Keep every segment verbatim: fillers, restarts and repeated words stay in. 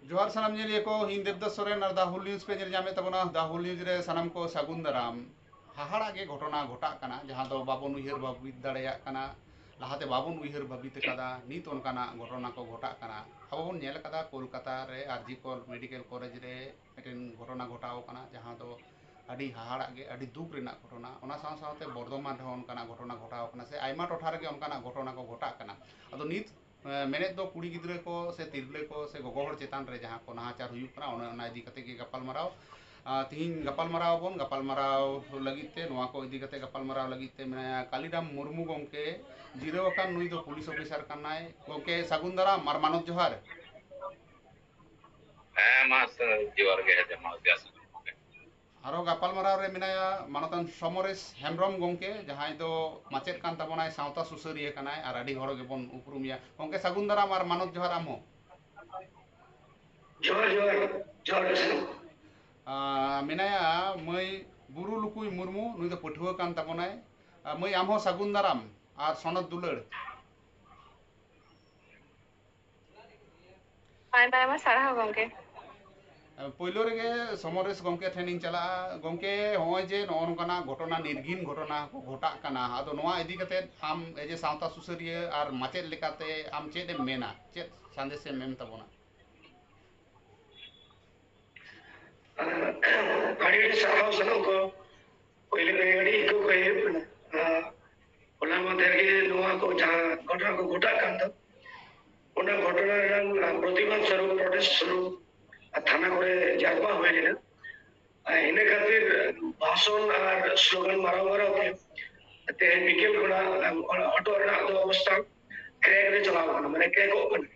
ᱡᱚᱦᱟᱨ ᱥᱟᱱᱟᱢ ᱧᱮᱞᱤᱭᱟᱹ ᱠᱚ, ᱤᱧ ᱫᱮᱵᱫᱟᱥ ᱥᱚᱨᱮᱱ ᱟᱨ The Whole News ᱯᱮ ᱧᱮᱞ ᱧᱟᱢᱮᱫ ᱛᱟᱵᱚᱱᱟ᱾ The Whole News ᱨᱮ ᱥᱟᱱᱟᱢ ᱠᱚ ᱥᱟᱹᱜᱩᱱ ᱫᱟᱨᱟᱢ᱾ ᱦᱟᱦᱟᱲᱟᱜ ᱜᱮ ᱜᱷᱚᱴᱚᱱᱟ ᱜᱷᱚᱴᱟᱜ ᱠᱟᱱᱟ, ᱡᱟᱦᱟᱸ ᱫᱚ ᱵᱟᱵᱚᱱ ᱩᱭᱦᱟᱹᱨ ᱵᱷᱟᱹᱵᱤᱛ ᱫᱟᱲᱮᱭᱟᱜ ᱠᱟᱱᱟ, ᱞᱟᱦᱟᱛᱮ ᱵᱟᱵᱚᱱ ᱩᱭᱦᱟᱹᱨ ᱵᱷᱟᱹᱵᱤᱛ ᱟᱠᱟᱫᱟ᱾ ᱱᱤᱛ ᱚᱱᱠᱟᱱᱟᱜ ᱜᱷᱚᱴᱚᱱᱟ ᱠᱚ ᱜᱷᱚᱴᱟᱜ ᱠᱟᱱᱟ᱾ ᱟᱵᱚ ᱵᱚᱱ ᱧᱮᱞ ᱟᱠᱟᱫᱟ ᱠᱳᱞᱠᱟᱛᱟ ᱨᱮ ᱟᱨ ᱡᱤ ᱠᱚᱨ ᱢᱮᱰᱤᱠᱮᱞ ᱠᱚᱞᱮᱡᱽ ᱨᱮ ᱢᱤᱫᱴᱮᱱ ᱜᱷᱚᱴᱚᱱᱟ ᱜᱷᱚᱴᱟᱣ ᱟᱠᱟᱱᱟ, ᱡᱟᱦᱟᱸ ᱫᱚ ᱟᱹᱰᱤ ᱦᱟᱦᱟᱲᱟᱜ ᱜᱮ, ᱟᱹᱰᱤ ᱫᱩᱠ ᱨᱮᱱᱟᱜ ᱜᱷᱚᱴᱚᱱᱟ᱾ ᱚᱱᱟ ᱥᱟᱶ ᱥᱟᱶᱛᱮ ᱵᱚᱨᱫᱷᱚᱢᱟᱱ ᱨᱮᱦᱚᱸ ᱚᱱᱠᱟᱱᱟᱜ ᱜᱷᱚᱴᱚᱱᱟ ᱜᱷᱚᱴᱟᱣ ᱟᱠᱟᱱᱟ, ᱥᱮ ᱟᱭᱢᱟ ᱴᱚᱴᱷᱟ ᱨᱮᱜᱮ ᱚᱱᱠᱟᱱᱟᱜ ᱜᱷᱚᱴᱚᱱᱟ ᱠᱚ ᱜᱷᱚᱴᱟᱜ ᱠᱟᱱᱟ᱾ ᱟᱫᱚ ᱱᱤᱛ ᱮ, ᱢᱮᱱᱮᱫ ᱫᱚ ᱠᱩᱲᱤ ᱜᱤᱫᱽᱨᱟᱹ ᱠᱚ ᱥᱮ ᱛᱤᱨᱞᱟᱹ ᱠᱚ ᱥᱮ ᱜᱚᱜᱚ ᱦᱚᱲ ᱪᱮᱛᱟᱱ ᱨᱮ ᱡᱟᱦᱟᱸ ᱠᱚ ᱱᱟᱦᱟᱪᱟᱨ ᱦᱩᱭᱩᱜ ᱠᱟᱱᱟ, ᱚᱱᱮ ᱚᱱᱟ ᱤᱫᱤ ᱠᱟᱛᱮ ᱜᱮ ᱜᱟᱯᱟᱞᱢᱟᱨᱟᱣ᱾ ᱟᱨ ᱛᱤᱦᱤᱧ ᱜᱟᱯᱟᱞᱢᱟᱨᱟᱣ ᱟᱵᱚᱱ, ᱜᱟᱯᱟᱞᱢᱟᱨᱟᱣ ᱞᱟᱹᱜᱤᱫ ᱛᱮ, ᱱᱚᱣᱟ ᱠᱚ ᱤᱫᱤ ᱠᱟᱛᱮ ᱜᱟᱯᱟᱞᱢᱟᱨᱟᱣ ᱞᱟᱹᱜᱤᱫ ᱛᱮ ᱢᱮᱱᱟᱭᱟ ᱠᱟᱞᱤᱨᱟᱢ ᱢᱩᱨᱢᱩ ᱜᱚᱢᱠᱮ, ᱡᱤᱨᱟᱹᱣ ᱟᱠᱟᱱ ᱱᱩᱭ ᱫᱚ ᱯᱩᱞᱤᱥ ᱚᱯᱷᱤᱥᱟᱨ ᱠᱟᱱᱟᱭ᱾ ᱜᱚᱢᱠᱮ, ᱥᱟᱹᱜᱩᱱ ᱫᱟᱨᱟᱢ ᱟᱨ ᱢᱟᱱᱚᱛ ᱡᱚᱦᱟᱨ᱾ ᱦᱮᱸ, ᱢᱟ ᱥᱮ, ᱡᱚᱦᱟᱨ ᱜᱮ, ᱡᱚᱦᱟᱨ ᱜᱮ᱾ ᱟᱨᱚ ᱜᱟᱯᱟᱞᱢᱟᱨᱟᱣ ᱨᱮ ᱢᱮᱱᱟᱭᱟ ᱢᱟᱱᱚᱛᱟᱱ ᱥᱚᱢᱚᱨᱮᱥ ᱦᱮᱢᱵᱨᱚᱢ ᱜᱚᱢᱠᱮ, ᱡᱟᱦᱟᱸᱭ ᱫᱚ ᱢᱟᱪᱮᱫ ᱠᱟᱱ ᱛᱟᱵᱚᱱᱟᱭ, ᱥᱟᱶᱛᱟ ᱥᱩᱥᱟᱹᱨᱤᱭᱟᱹ ᱠᱟᱱᱟᱭ ᱟᱨ ᱟᱹᱰᱤ ᱦᱚᱲ ᱜᱮᱵᱚᱱ ᱩᱯᱨᱩᱢᱮᱭᱟ᱾ ᱜᱚᱢᱠᱮ, ᱥᱟᱹᱜᱩᱱ ᱫᱟᱨᱟᱢ ᱟᱨ ᱢᱟᱱᱚᱛ ᱡᱚᱦᱟᱨ ᱟᱢ ᱦᱚᱸ᱾ ᱡᱚᱦᱟᱨ, ᱡᱚᱦᱟᱨ, ᱡᱚᱦᱟᱨ ᱜᱮ ᱥᱟᱱᱟᱢ᱾ ᱟᱨ ᱢᱮᱱᱟᱭᱟ ᱢᱟᱹᱭ ᱵᱩᱨᱩ ᱞᱩᱠᱩᱭ ᱢᱩᱨᱢᱩ, ᱱᱩᱭ ᱫᱚ ᱯᱟᱹᱴᱷᱩᱣᱟᱹ ᱠᱟᱱ ᱛᱟᱵᱚᱱᱟᱭ᱾ ᱟᱨ ᱢᱟᱹᱭ, ᱟᱢ ᱦᱚᱸ ᱥᱟᱹᱜᱩᱱ ᱫᱟᱨᱟᱢ ᱟᱨ ᱥᱚᱱᱚᱛ ᱫᱩᱞᱟᱹᱲ᱾ ᱟᱭᱢᱟ ᱟᱭᱢᱟ ᱥᱟᱨᱦᱟᱣ ᱜᱚᱢᱠᱮ᱾ ᱯᱳᱭᱞᱳ ᱨᱮᱜᱮ ᱥᱚᱢᱚᱨᱮᱥ ᱜᱚᱢᱠᱮ ᱴᱷᱮᱱᱤᱧ ᱪᱟᱞᱟᱜᱼᱟ᱾ ᱜᱚᱢᱠᱮ, ᱱᱚᱜᱼᱚᱭ ᱡᱮ ᱱᱚᱜᱼᱚ ᱱᱚᱝᱠᱟᱱᱟᱜ ᱜᱷᱚᱴᱚᱱᱟ, ᱱᱤᱨᱜᱷᱤᱱ ᱜᱷᱚᱴᱚᱱᱟ ᱠᱚ ᱜᱷᱚᱴᱟᱜ ᱠᱟᱱᱟ, ᱟᱫᱚ ᱱᱚᱣᱟ ᱤᱫᱤ ᱠᱟᱛᱮᱫ ᱟᱢ ᱮᱡᱮ ᱥᱟᱶᱛᱟ ᱥᱩᱥᱟᱹᱨᱤᱭᱟᱹ ᱟᱨ ᱢᱟᱪᱮᱫ ᱞᱮᱠᱟᱛᱮ ᱟᱢ ᱪᱮᱫ ᱮᱢ ᱢᱮᱱᱟ, ᱪᱮᱫ ᱥᱟᱸᱫᱮᱥ ᱮᱢ ᱮᱢ ᱛᱟᱵᱚᱱᱟ? ᱟᱹᱰᱤ ᱟᱹᱰᱤ ᱥᱟᱨᱦᱟᱣ ᱥᱟᱱᱟᱢ ᱠᱚ᱾ ᱯᱳᱭᱞᱳ ᱨᱮ ᱟᱹᱰᱤ ᱟᱹᱭᱠᱟᱹᱣ ᱠᱚ ᱦᱩᱭᱩᱜ ᱠᱟᱱᱟ᱾ ᱟᱨ ᱦᱚᱞᱟ ᱢᱟᱫᱷᱮᱨ ᱜᱮ ᱱᱚᱣᱟ ᱠᱚ ᱡᱟᱦᱟᱸ ᱜᱷᱚᱴᱚᱱᱟ ᱠᱚ ᱜᱷᱚᱴᱟᱜ ᱠᱟᱱ ᱫᱚ, ᱚᱱᱟ ᱜᱷᱚᱴᱚᱱᱟ ᱨᱮᱱᱟᱜ ᱯᱨᱚᱛᱤᱵᱟᱫ ᱥᱚᱨᱩᱯ, ᱯᱨᱚᱴᱮᱥᱴ ᱥᱚᱨᱩᱯ ᱛᱷᱟᱱᱟ ᱠᱚᱨᱮ ᱡᱟᱨᱣᱟ ᱦᱩᱭ ᱞᱮᱱᱟ᱾ ᱟᱨ ᱤᱱᱟᱹ ᱠᱷᱟᱹᱛᱤᱨ ᱵᱷᱟᱥᱚᱱ ᱟᱨ ᱥᱞᱳᱜᱟᱱ ᱢᱟᱨᱟᱣ ᱢᱟᱨᱟᱣ ᱛᱮ ᱛᱮᱦᱮᱧ ᱵᱤᱠᱮᱞ ᱠᱷᱚᱱᱟᱜ ᱦᱚᱴᱚᱜ ᱨᱮᱱᱟᱜ ᱫᱚ ᱚᱵᱚᱥᱛᱷᱟ ᱠᱨᱮᱠ ᱨᱮ ᱪᱟᱞᱟᱣ ᱠᱟᱱᱟ, ᱢᱟᱱᱮ ᱠᱨᱮᱠᱚᱜ ᱠᱟᱱᱟ᱾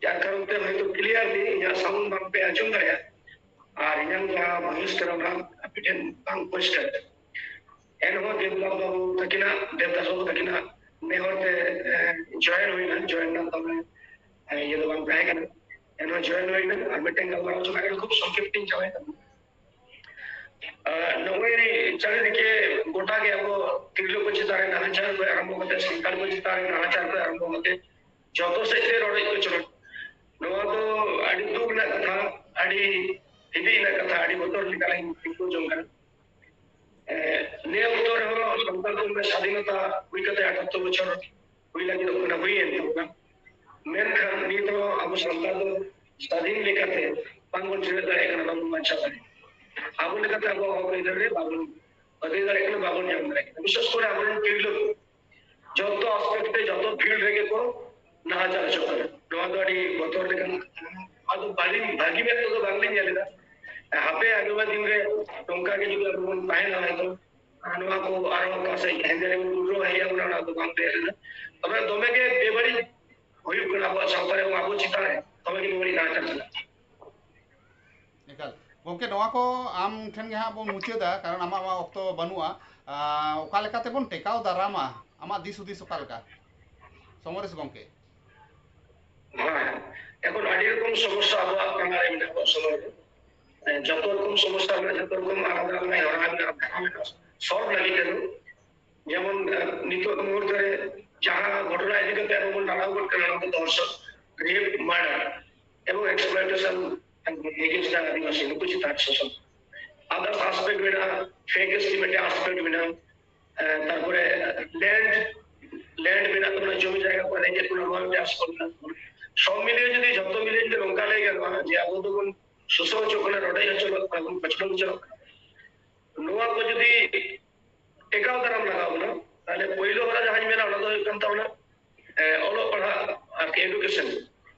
ᱡᱟᱨ ᱠᱟᱨᱚᱱ ᱛᱮ ᱦᱚᱭᱛᱳ ᱠᱞᱤᱭᱟᱨᱞᱤ ᱤᱧᱟᱹᱜ ᱥᱟᱣᱩᱱᱰ ᱵᱟᱝ ᱯᱮ ᱟᱸᱡᱚᱢ ᱫᱟᱲᱮᱭᱟᱜᱼᱟ, ᱟᱨ ᱤᱧᱟᱹᱜ ᱡᱟᱦᱟᱸ ᱵᱷᱚᱭᱮᱥ ᱠᱟᱱᱟ ᱚᱱᱟ ᱟᱯᱮ ᱴᱷᱮᱱ ᱵᱟᱝ ᱯᱚᱨᱤᱥᱠᱟᱨ᱾ ᱮᱱᱦᱚᱸ ᱫᱮᱵᱫᱟᱥ ᱵᱟᱹᱵᱩ ᱛᱟᱹᱠᱤᱱᱟᱜ, ᱫᱮᱵᱫᱟᱥ ᱵᱟᱹᱵᱩ ᱛᱟᱹᱠᱤᱱᱟᱜ ᱱᱮᱦᱚᱨ ᱛᱮ, ᱮ, ᱡᱚᱭᱮᱱ ᱦᱩᱭᱱᱟ, ᱡᱚᱭᱮᱱ ᱨᱮᱱᱟᱜ ᱫᱚᱢᱮ, ᱮ, ᱤᱭᱟᱹ ᱫᱚ ᱵᱟᱝ ᱛᱟᱦᱮᱸ ᱠᱟᱱᱟ᱾ ᱮᱱᱦᱚᱸ ᱡᱚᱭᱮᱱ ᱦᱩᱭᱱᱟ, ᱟᱨ ᱢᱤᱫᱴᱮᱱ ᱜᱟᱞᱢᱟᱨᱟᱣ ᱪᱟᱞᱟᱜ ᱠᱟᱱᱟ, ᱠᱷᱩᱵ ᱥᱚᱝᱠᱷᱮᱯ ᱛᱤᱧ ᱪᱟᱵᱟᱭ ᱛᱟᱵᱚᱱᱟ᱾ ᱟᱨ ᱱᱚᱜᱼᱚᱭ ᱪᱟᱹᱨᱤᱫᱤᱠᱮ ᱜᱚᱴᱟ ᱜᱮ ᱟᱵᱚ ᱛᱤᱨᱞᱟᱹ ᱠᱚ ᱪᱮᱛᱟᱱ ᱨᱮ ᱱᱟᱦᱟᱪᱟᱨ ᱠᱷᱚᱱ ᱟᱨᱟᱢᱵᱷᱚ ᱠᱟᱛᱮ, ᱥᱟᱱᱛᱟᱲ ᱠᱚ ᱪᱮᱛᱟᱱ ᱨᱮ ᱱᱟᱦᱟᱪᱟᱨ ᱠᱷᱚᱱ ᱟᱨᱟᱢᱵᱷᱚ ᱠᱟᱛᱮ ᱡᱚᱛᱚ ᱥᱮᱫ ᱛᱮ ᱨᱚᱰᱚᱡ ᱠᱚᱪᱞᱚᱱ᱾ ᱴᱷᱤᱠᱟᱹ ᱡᱚᱝ ᱠᱟᱱᱟ᱾ ᱮ, ᱱᱤᱭᱟᱹ ᱚᱠᱛᱚ ᱨᱮᱦᱚᱸ ᱥᱟᱱᱛᱟᱲ ᱠᱚ ᱥᱟᱫᱷᱤᱱᱚᱛᱟ ᱦᱩᱭ ᱠᱟᱛᱮ ᱟᱴᱷᱟᱛᱛᱳᱨ ᱵᱚᱪᱷᱚᱨ ᱦᱩᱭ ᱞᱟᱹᱜᱤᱫᱚᱜ ᱠᱟᱱᱟ, ᱦᱩᱭᱮᱱ ᱛᱟᱵᱚᱱᱟ᱾ ᱢᱮᱱᱠᱷᱟᱱ ᱱᱤᱛ ᱦᱚᱸ ᱟᱵᱚ ᱥᱟᱱᱛᱟᱲ ᱫᱚ ᱥᱟᱫᱷᱤᱱ ᱞᱮᱠᱟᱛᱮ ᱵᱟᱝᱵᱚᱱ ᱥᱮᱞᱮᱫ ᱫᱟᱲᱮᱭᱟᱜ ᱠᱟᱱᱟ, ᱵᱟᱝᱵᱚᱱ ᱵᱟᱧᱪᱟᱣ ᱫᱟᱲᱮᱭᱟᱜ ᱠᱟᱱᱟ᱾ ᱟᱵᱚ ᱞᱮᱠᱟᱛᱮ ᱟᱵᱚ ᱦᱚᱠ ᱟᱹᱭᱫᱟᱹᱨ ᱨᱮ ᱵᱟᱵᱚᱱ ᱟᱹᱫᱟᱹᱭ ᱫᱟᱲᱮᱭᱟᱜ ᱠᱟᱱᱟ, ᱵᱟᱵᱚᱱ ᱧᱟᱢ ᱫᱟᱲᱮᱭᱟᱜ ᱠᱟᱱᱟ᱾ ᱵᱤᱥᱮᱥ ᱠᱚᱨᱮ ᱟᱵᱚᱨᱮᱱ ᱛᱤᱨᱞᱟᱹ ᱠᱚ ᱡᱚᱛᱚ ᱟᱥᱯᱮᱠᱴ ᱛᱮ, ᱡᱚᱛᱚ ᱯᱷᱤᱞᱰ ᱨᱮᱜᱮ ᱠᱚ ᱱᱟᱦᱟᱪᱟᱨ ᱦᱚᱪᱚᱜ ᱠᱟᱱᱟ᱾ ᱱᱚᱣᱟ ᱫᱚ ᱟᱹᱰᱤ ᱵᱚᱛᱚᱨ ᱞᱮᱠᱟᱱ ᱠᱟᱛᱷᱟ ᱠᱟᱱᱟ᱾ ᱟᱫᱚ ᱵᱟᱹᱞᱤᱧ, ᱵᱷᱟᱹᱜᱤ ᱢᱮᱫ ᱛᱮᱫᱚ ᱵᱟᱝᱞᱤᱧ ᱧᱮᱞ ᱮᱫᱟ᱾ ᱦᱟᱯᱮ ᱟᱜᱟᱢ ᱫᱤᱱ ᱨᱮ ᱱᱚᱝᱠᱟ ᱜᱮ ᱡᱩᱫᱤ ᱟᱵᱚ ᱵᱚᱱ ᱛᱟᱦᱮᱱᱟ, ᱦᱚᱭᱛᱚ ᱟᱨ ᱱᱚᱣᱟ ᱠᱚ ᱟᱨᱦᱚᱸ ᱚᱠᱟ ᱥᱮᱫ ᱦᱮᱸᱫᱮ ᱨᱮᱵᱚᱱ ᱩᱰᱨᱟᱹᱣ ᱦᱮᱡ ᱟᱵᱚᱱᱟ, ᱚᱱᱟ ᱫᱚ ᱵᱟᱝ ᱛᱟᱦᱮᱸ ᱞᱮᱱᱟ᱾ ᱛᱚᱵᱮ ᱫᱚᱢᱮ ᱜᱮ ᱵᱮᱵᱟᱹᱲᱤᱡ ᱦᱩᱭᱩᱜ ᱠᱟᱱᱟ ᱟᱵᱚᱣᱟᱜ ᱥᱟᱶᱛᱟ ᱨᱮ ᱮᱵᱚᱝ ᱟᱵᱚ ᱪᱮᱛᱟᱱ ᱨᱮ ᱫᱚᱢᱮ ᱜᱮ ᱵᱮᱵᱟᱹᱲᱤᱡ ᱱᱟᱦᱟᱪᱟᱨ ᱪᱟᱞᱟᱜ ᱠᱟᱱᱟ᱾ ᱮᱠᱟᱞ᱾ ᱜᱚᱢᱠᱮ, ᱱᱚᱣᱟ ᱠᱚ ᱟᱢ ᱴᱷᱮᱱ ᱜᱮ ᱦᱟᱸᱜ ᱵᱚᱱ ᱢᱩᱪᱟᱹᱫᱟ, ᱠᱟᱨᱚᱱ ᱟᱢᱟᱜ ᱢᱟ ᱚᱠᱛᱚ ᱵᱟᱹᱱᱩᱜᱼᱟ᱾ ᱟᱨ ᱚᱠᱟ ᱞᱮᱠᱟᱛᱮ ᱵᱚᱱ ᱴᱮᱠᱟᱣ ᱫᱟᱨᱟᱢᱟ, ᱟᱢᱟᱜ ᱫᱤᱥ ᱦᱩᱫᱤᱥ ᱚᱠᱟ ᱞᱮᱠᱟ, ᱥᱚᱢᱚᱨᱮᱥ ᱜᱚᱢᱠᱮ? ᱦᱮᱸ, ᱮᱠᱷᱚᱱ ᱟᱹᱰᱤ ᱨᱚᱠᱚᱢ ᱥᱚᱢᱚᱥᱥᱟ ᱟᱵᱚᱣᱟᱜ ᱛᱟᱞᱟ ᱨᱮ ᱢᱮᱱᱟᱜ ᱟᱵᱚᱣᱟᱜ ᱥᱚᱢᱟᱡᱽ ᱨᱮ᱾ ᱦᱮᱸ, ᱡᱚᱛᱚ ᱨᱚᱠᱚᱢ ᱥᱚᱢᱚᱥᱥᱟ ᱢᱮᱱᱟᱜᱼᱟ, ᱡᱚᱛᱚ ᱨᱚᱠᱚᱢ ᱟᱞᱟᱫᱟ ᱟᱞᱟᱫᱟ ᱦᱚᱨᱟ ᱢᱮᱱᱟᱜᱼᱟ᱾ ᱥᱚᱞᱵᱷ ᱞᱟᱹᱜᱤᱫ ᱛᱮᱫᱚ ᱡᱮᱢᱚᱱ, ᱮ, ᱱᱤᱛᱚᱜ ᱢᱩᱦᱩᱨᱛᱚ ᱨᱮ ᱡᱟᱦᱟᱸ ᱜᱷᱚᱴᱚᱱᱟ ᱤᱫᱤ ᱠᱟᱛᱮ ᱟᱵᱚ ᱵᱚᱱ ᱞᱟᱲᱟᱣ ᱜᱚᱫ ᱠᱟᱱᱟ, ᱚᱱᱟ ᱫᱚ ᱫᱷᱚᱨᱥᱚᱱ, ᱨᱮᱯ, ᱢᱟᱨᱰᱟᱨ ᱮᱵᱚᱝ ᱮᱠᱥᱯᱞᱚᱭᱴᱮᱥᱚᱱ ᱮᱜᱮᱱᱥᱴ ᱫᱟ ᱟᱹᱫᱤᱵᱟᱹᱥᱤ, ᱱᱩᱠᱩ ᱪᱮᱛᱟᱱ ᱥᱳᱥᱚᱱ᱾ ᱟᱫᱟᱨᱥ ᱟᱥᱯᱮᱠᱴ ᱢᱮᱱᱟᱜᱼᱟ, ᱯᱷᱮᱠ ᱮᱥᱴᱤ ᱢᱤᱫᱴᱮᱱ ᱟᱥᱯᱮᱠᱴ ᱢᱮᱱᱟᱜᱼᱟ᱾ ᱮ, ᱛᱟᱨᱯᱚᱨᱮ ᱞᱮᱱᱰ, ᱞᱮᱱᱰ ᱢᱮᱱᱟᱜ ᱛᱟᱵᱚᱱᱟ, ᱡᱚᱢᱤ ᱡᱟᱭᱜᱟ ᱠᱚ ᱨᱮᱸᱜᱮᱡ ᱵᱚᱱᱟ, ᱱᱚᱣᱟ ᱢᱤᱫᱴᱮᱱ ᱟᱥᱯᱮᱠᱴ ᱢᱮᱱᱟᱜ ᱛᱟᱵᱚᱱᱟ᱾ ᱥᱚᱵ ᱢᱤᱞᱤᱭᱮ ᱡᱩᱫᱤ, ᱡᱷᱚᱛᱚ ᱢᱤᱞᱤᱭᱮ ᱡᱩᱫᱤ ᱱᱚᱝᱠᱟ ᱞᱟᱹᱭ ᱜᱟᱱᱚᱜᱼᱟ ᱡᱮ ᱟᱵᱚ ᱫᱚᱵᱚᱱ ᱥᱳᱥᱚᱱ ᱦᱚᱪᱚᱜ ᱠᱟᱱᱟ, ᱨᱚᱰᱚᱡ ᱦᱚᱪᱚᱜ ᱠᱟᱱᱟ ᱵᱚᱱ, ᱠᱚᱪᱞᱚᱱ ᱦᱚᱪᱚᱜ ᱠᱟᱱᱟ, ᱱᱚᱣᱟ ᱠᱚ ᱡᱩᱫᱤ ᱴᱮᱠᱟᱣ ᱫᱟᱨᱟᱢ ᱞᱟᱜᱟᱣ ᱵᱚᱱᱟ, ᱛᱟᱦᱞᱮ ᱯᱳᱭᱞᱳ ᱦᱚᱨᱟ ᱡᱟᱦᱟᱸᱧ ᱢᱮᱱᱟ, ᱚᱱᱟ ᱫᱚ ᱦᱩᱭᱩᱜ ᱠᱟᱱ ᱛᱟᱵᱚᱱᱟ, ᱮ, ᱚᱞᱚᱜ ᱯᱟᱲᱦᱟᱜ ᱟᱨᱠᱤ ᱮᱰᱩᱠᱮᱥᱚᱱ᱾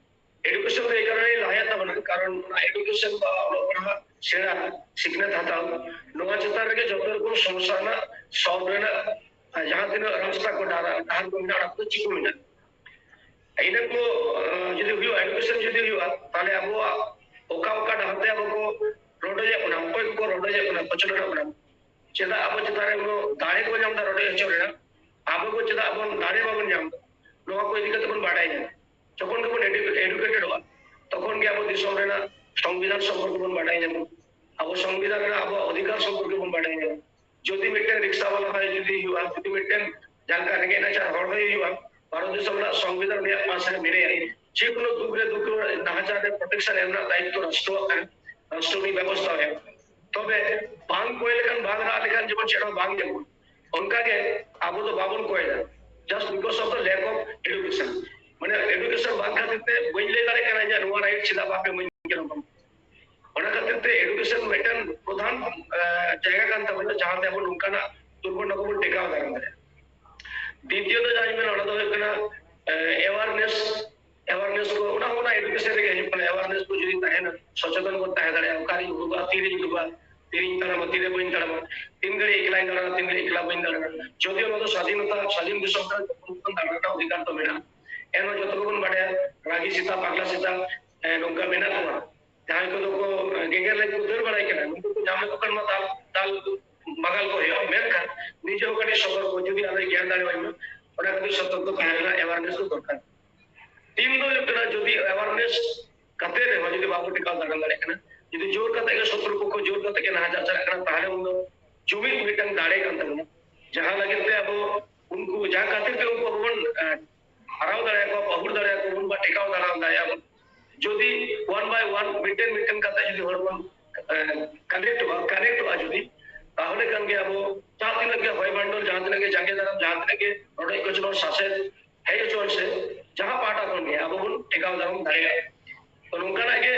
ᱮᱰᱩᱠᱮᱥᱚᱱ ᱫᱚ ᱮᱭ ᱠᱟᱨᱚᱱᱮ ᱞᱟᱦᱟᱭᱮᱫ ᱛᱟᱵᱚᱱᱟ, ᱠᱟᱨᱚᱱ ᱚᱱᱟ ᱮᱰᱩᱠᱮᱥᱚᱱ ᱵᱟ ᱚᱞᱚᱜ ᱯᱟᱲᱦᱟᱜ ᱥᱮᱬᱟ, ᱥᱤᱠᱷᱱᱟᱹᱛ ᱦᱟᱛᱟᱣ, ᱱᱚᱣᱟ ᱪᱮᱛᱟᱱ ᱨᱮᱜᱮ ᱡᱚᱛᱚ ᱨᱚᱠᱚᱢ ᱥᱚᱢᱚᱥᱥᱟ ᱨᱮᱱᱟᱜ ᱥᱚᱞᱵᱷ ᱨᱮᱱᱟᱜ, ᱟᱨ, ᱡᱟᱦᱟᱸ ᱛᱤᱱᱟᱹᱜ ᱨᱟᱥᱛᱟ ᱠᱚ, ᱰᱟᱦᱟᱨ, ᱰᱟᱦᱟᱨ ᱠᱚ ᱢᱮᱱᱟᱜᱼᱟ, ᱚᱱᱟ ᱠᱚᱫᱚ ᱪᱤᱠᱟᱹ ᱢᱮᱱᱟᱜᱼᱟ᱾ ᱤᱱᱟᱹ ᱠᱚ, ᱟᱸ, ᱡᱩᱫᱤ ᱦᱩᱭᱩᱜᱼᱟ, ᱮᱰᱩᱠᱮᱥᱚᱱ ᱡᱩᱫᱤ ᱦᱩᱭᱩᱜᱼᱟ, ᱛᱟᱦᱞᱮ ᱟᱵᱚᱣᱟᱜ ᱚᱠᱟ ᱚᱠᱟ ᱰᱟᱦᱟᱨ ᱛᱮ ᱟᱵᱚ ᱠᱚ ᱨᱚᱰᱚᱡᱮᱫ ᱵᱚᱱᱟ, ᱚᱠᱚᱭ ᱠᱚᱠᱚ ᱨᱚᱰᱚᱡᱮᱫ ᱵᱚᱱᱟ, ᱠᱚᱪᱞᱚᱱᱮᱫ ᱵᱚᱱᱟ, ᱪᱮᱫᱟᱜ ᱟᱵᱚ ᱪᱮᱛᱟᱱ ᱨᱮ ᱩᱱᱟᱹᱜ ᱫᱟᱲᱮ ᱠᱚ ᱧᱟᱢ ᱮᱫᱟ ᱨᱚᱰᱚᱡ ᱦᱚᱪᱚ ᱨᱮᱱᱟᱜ, ᱟᱵᱚ ᱠᱚ ᱪᱮᱫᱟᱜ ᱵᱚᱱ ᱫᱟᱲᱮ ᱵᱟᱵᱚᱱ ᱧᱟᱢ ᱮᱫᱟ, ᱱᱚᱣᱟ ᱠᱚ ᱤᱫᱤ ᱠᱟᱛᱮ ᱵᱚᱱ ᱵᱟᱰᱟᱭ ᱧᱟᱢᱟ᱾ ᱡᱚᱠᱷᱚᱱ ᱜᱮᱵᱚᱱ ᱮᱰᱩ-, ᱮᱰᱩᱠᱮᱴᱮᱰᱚᱜᱼᱟ, ᱛᱚᱠᱷᱚᱱ ᱜᱮ ᱟᱵᱚ ᱫᱤᱥᱚᱢ ᱨᱮᱱᱟᱜ ᱥᱚᱝᱵᱤᱫᱷᱟᱱ ᱥᱚᱢᱯᱚᱨᱠᱮ ᱵᱚᱱ ᱵᱟᱰᱟᱭ ᱧᱟᱢᱟ, ᱟᱵᱚ ᱥᱚᱝᱵᱤᱫᱷᱟᱱ ᱨᱮᱱᱟᱜ ᱟᱵᱚᱣᱟᱜ ᱚᱫᱷᱤᱠᱟᱨ ᱥᱚᱢᱯᱚᱨᱠᱮ ᱵᱚᱱ ᱵᱟᱰᱟᱭ ᱧᱟᱢᱟ᱾ ᱡᱩᱫᱤ ᱢᱤᱫᱴᱮᱱ ᱨᱤᱠᱥᱟ ᱵᱟᱞᱟ ᱦᱚᱸ ᱡᱩᱫᱤ ᱦᱩᱭᱩᱜᱼᱟ, ᱡᱩᱫᱤ ᱢᱤᱫᱴᱮᱱ ᱡᱟᱦᱟᱸ ᱞᱮᱠᱟ ᱨᱮᱸᱜᱮᱡ ᱱᱟᱪᱟᱨ ᱦᱚᱲ ᱦᱚᱸᱭ ᱦᱩᱭᱩᱜᱼᱟ, ᱵᱷᱟᱨᱚᱛ ᱫᱤᱥᱚᱢ ᱨᱮᱱᱟᱜ ᱥᱚᱝᱵᱤᱫᱷᱟᱱ ᱩᱱᱤᱭᱟᱜ ᱯᱟᱥ ᱨᱮ ᱢᱮᱱᱟᱭᱟ, ᱡᱮ ᱠᱳᱱᱳ ᱫᱩᱠ ᱨᱮ ᱫᱩᱠ ᱨᱮ ᱱᱟᱦᱟᱪᱟᱨ ᱨᱮ ᱯᱨᱚᱴᱮᱠᱥᱚᱱ ᱮᱢ ᱨᱮᱱᱟᱜ ᱫᱟᱭᱤᱛᱛᱚ ᱨᱟᱥᱴᱨᱚᱣᱟᱜ ᱠᱟᱱᱟ, ᱨᱟᱥᱴᱨᱚ ᱩᱱᱤ ᱵᱮᱵᱚᱥᱛᱷᱟ ᱮᱢ᱾ ᱛᱚᱵᱮ ᱵᱟᱝ ᱠᱚᱭ ᱞᱮᱠᱷᱟᱱ, ᱵᱟᱝ ᱨᱟᱜ ᱞᱮᱠᱷᱟᱱ ᱡᱮᱢᱚᱱ ᱪᱮᱫ ᱦᱚᱸ ᱵᱟᱝ ᱧᱟᱢᱚᱜᱼᱟ, ᱚᱱᱠᱟᱜᱮ ᱟᱵᱚ ᱫᱚ ᱵᱟᱵᱚᱱ ᱠᱚᱭ ᱫᱟ, just because of the lack of education. ᱢᱟᱱᱮ education ᱵᱟᱝ ᱠᱷᱟᱹᱛᱤᱨ ᱛᱮ ᱵᱟᱹᱧ ᱞᱟᱹᱭ ᱫᱟᱲᱮᱭᱟᱜ ᱠᱟᱱᱟ ᱤᱧᱟᱹᱜ ᱱᱚᱣᱟ right ᱪᱮᱫᱟᱜ ᱵᱟᱯᱮ ᱤᱢᱟᱹᱧ ᱠᱟᱱᱟ ᱵᱟᱝ᱾ ᱚᱱᱟ ᱠᱷᱟᱹᱛᱤᱨ ᱛᱮ education ᱢᱤᱫᱴᱮᱱ ᱯᱨᱚᱫᱷᱟᱱ, ᱟᱸ, ᱡᱟᱭᱜᱟ ᱠᱟᱱ ᱛᱟᱵᱚᱱᱟ, ᱡᱟᱦᱟᱸ ᱛᱮ ᱟᱵᱚ ᱱᱚᱝᱠᱟᱱᱟᱜ ᱫᱩᱨᱜᱷᱚᱴᱚᱱᱟ ᱠᱚᱵᱚᱱ ᱴᱮᱠᱟᱣ ᱫᱟᱨᱟᱢ ᱫᱟᱲᱮᱭᱟᱜᱼᱟ᱾ ᱫᱤᱛᱤᱭᱚ ᱫᱚ ᱡᱟᱦᱟᱸᱧ ᱢᱮᱱᱟ, ᱚᱱᱟ ᱫᱚ ᱦᱩᱭᱩᱜ ᱠᱟᱱᱟ, ᱟᱸ, awareness, awareness ᱠᱚ, ᱚᱱᱟ ᱦᱚᱸ ᱚᱱᱟ education ᱨᱮᱜᱮ ᱦᱤᱡᱩᱜ ᱠᱟᱱᱟ᱾ Awareness ᱠᱚ ᱡᱩᱫᱤ ᱛᱟᱦᱮᱱᱟ, ᱥᱚᱪᱮᱛᱚᱱ ᱵᱚᱱ ᱛᱟᱦᱮᱸ ᱫᱟᱲᱮᱭᱟᱜᱼᱟ, ᱚᱠᱟᱨᱤᱧ ᱩᱰᱩᱠᱚᱜᱼᱟ, ᱛᱤᱨᱮᱧ ᱩᱰᱩᱠᱚᱜᱼᱟ, ᱛᱤᱨᱮᱧ ᱛᱟᱲᱟᱢᱟ, ᱛᱤᱨᱮ ᱵᱟᱹᱧ ᱛᱟᱲᱟᱢᱟ, ᱛᱤᱱ ᱜᱷᱟᱹᱲᱤᱡ ᱮᱠᱞᱟᱧ ᱫᱟᱬᱟᱱᱟ, ᱛᱤᱱ ᱜᱷᱟᱹᱲᱤᱡ ᱮᱠᱞᱟ ᱵᱟᱹᱧ ᱫᱟᱬᱟᱱᱟ᱾ ᱡᱚᱫᱤᱭᱳ ᱱᱚᱣᱟ ᱫᱚ ᱥᱟᱫᱷᱤᱱᱚᱛᱟ, ᱥᱟᱫᱷᱤᱱ ᱫᱤᱥᱚᱢ ᱠᱟᱱᱟ, ᱡᱚᱛᱚ ᱦᱚᱲ ᱫᱟᱬᱟ ᱨᱮᱱᱟᱜ ᱚᱫᱷᱤᱠᱟᱨ ᱫᱚ ᱢᱮᱱᱟᱜᱼᱟ᱾ ᱮᱱᱦᱚᱸ ᱡᱚᱛᱚ ᱜᱮᱵᱚᱱ ᱵᱟᱰᱟᱭᱟ, ᱨᱟᱹᱜᱤ ᱥᱮᱛᱟ, ᱯᱟᱜᱽᱞᱟ ᱥᱮᱛᱟ, ᱮ, ᱱᱚᱝᱠᱟ ᱢᱮᱱᱟᱜ ᱠᱚᱣᱟ᱾ ᱡᱟᱦᱟᱸᱭ ᱠᱚᱫᱚ ᱠᱚ, ᱮ, ᱜᱮᱜᱮᱨ ᱞᱟᱹᱜᱤᱫ ᱠᱚ ᱫᱟᱹᱲ ᱵᱟᱲᱟᱭ ᱠᱟᱱᱟ, ᱱᱩᱠᱩ ᱠᱚ ᱧᱟᱢ ᱞᱮᱠᱚ ᱠᱷᱟᱱ ᱢᱟ ᱫᱟᱞ, ᱫᱟᱞ ᱵᱟᱜᱟᱞ ᱠᱚ ᱦᱩᱭᱩᱜᱼᱟ᱾ ᱢᱮᱱᱠᱷᱟᱱ ᱱᱤᱡᱮ ᱦᱚᱸ ᱠᱟᱹᱴᱤᱡ ᱥᱚᱛᱚᱨᱠᱚ, ᱡᱩᱫᱤ ᱟᱞᱚᱭ ᱜᱮᱨ ᱫᱟᱲᱮᱣᱟᱭ ᱢᱟ, ᱚᱱᱟ ᱠᱷᱟᱹᱛᱤᱨ ᱥᱚᱛᱚᱨᱠᱚ ᱛᱟᱦᱮᱸ ᱨᱮᱱᱟᱜ awareness ᱫᱚ ᱫᱚᱨᱠᱟᱨ᱾ ᱛᱤᱱ ᱫᱚ ᱦᱩᱭᱩᱜ ᱠᱟᱱᱟ, ᱡᱩᱫᱤ awareness ᱠᱟᱛᱮ ᱨᱮᱦᱚᱸ ᱡᱩᱫᱤ ᱵᱟᱵᱚ ᱴᱮᱠᱟᱣ ᱫᱟᱨᱟᱢ ᱫᱟᱲᱮᱭᱟᱜ ᱠᱟᱱᱟ, ᱡᱩᱫᱤ ᱡᱳᱨ ᱠᱟᱛᱮ ᱜᱮ ᱥᱚᱛᱨᱩ ᱯᱚᱠᱷᱚ ᱡᱳᱨ ᱠᱟᱛᱮ ᱜᱮ ᱱᱟᱦᱟᱪᱟᱨ ᱪᱟᱞᱟᱜ ᱠᱟᱱᱟ, ᱛᱟᱦᱚᱞᱮ ᱩᱱ ᱫᱚ ᱡᱩᱢᱤᱫ ᱢᱤᱫᱴᱟᱝ ᱫᱟᱲᱮ ᱠᱟᱱ ᱛᱟᱵᱚᱱᱟ, ᱡᱟᱦᱟᱸ ᱞᱟᱹᱜᱤᱫ ᱛᱮ ᱟᱵᱚ ᱩᱱᱠᱩ, ᱡᱟᱦᱟᱸ ᱠᱷᱟᱹᱛᱤᱨ ᱛᱮ ᱩᱱᱠᱩ ᱟᱵᱚ ᱵᱚᱱ, ᱮ, ᱦᱟᱨᱟᱣ ᱫᱟᱲᱮᱭᱟᱠᱚᱣᱟ, ᱯᱟᱹᱦᱩᱲ ᱫᱟᱲᱮᱭᱟᱠᱚᱣᱟ ᱵᱚᱱ, ᱵᱟ ᱴᱮᱠᱟᱣ ᱫᱟᱨᱟᱢ ᱫᱟᱲᱮᱭᱟᱜᱼᱟ ᱵᱚᱱ᱾ ᱡᱩᱫᱤ one by one, ᱢᱤᱫᱴᱮᱱ ᱢᱤᱫᱴᱮᱱ ᱠᱟᱛᱮ ᱡᱩᱫᱤ ᱦᱚᱲ ᱵᱚᱱ, ᱮ, connectᱚᱜᱼᱟ, connectᱚᱜᱼᱟ ᱡᱩᱫᱤ, ᱛᱟᱦᱚᱞᱮ ᱠᱷᱟᱱ ᱜᱮ ᱟᱵᱚ ᱡᱟᱦᱟᱸ ᱛᱤᱱᱟᱹᱜ ᱜᱮ ᱦᱚᱭ ᱵᱷᱟᱱᱰᱚᱞ, ᱡᱟᱦᱟᱸ ᱛᱤᱱᱟᱹᱜ ᱜᱮ ᱡᱟᱸᱜᱮ ᱫᱟᱨᱟᱢ, ᱡᱟᱦᱟᱸ ᱛᱤᱱᱟᱹᱜ ᱜᱮ ᱨᱚᱰᱚᱡ ᱠᱚᱪᱞᱚᱱ ᱥᱟᱥᱮᱛ ᱦᱮᱡ ᱦᱚᱪᱚᱣᱟᱱ ᱥᱮ, ᱡᱟᱦᱟᱸ ᱯᱟᱦᱴᱟ ᱠᱷᱚᱱ ᱜᱮ ᱟᱵᱚ ᱵᱚᱱ ᱴᱮᱠᱟᱣ ᱫᱟᱨᱟᱢ ᱫᱟᱲᱮᱭᱟᱜᱼᱟ᱾ ᱛᱚ ᱱᱚᱝᱠᱟᱱᱟᱜ ᱜᱮ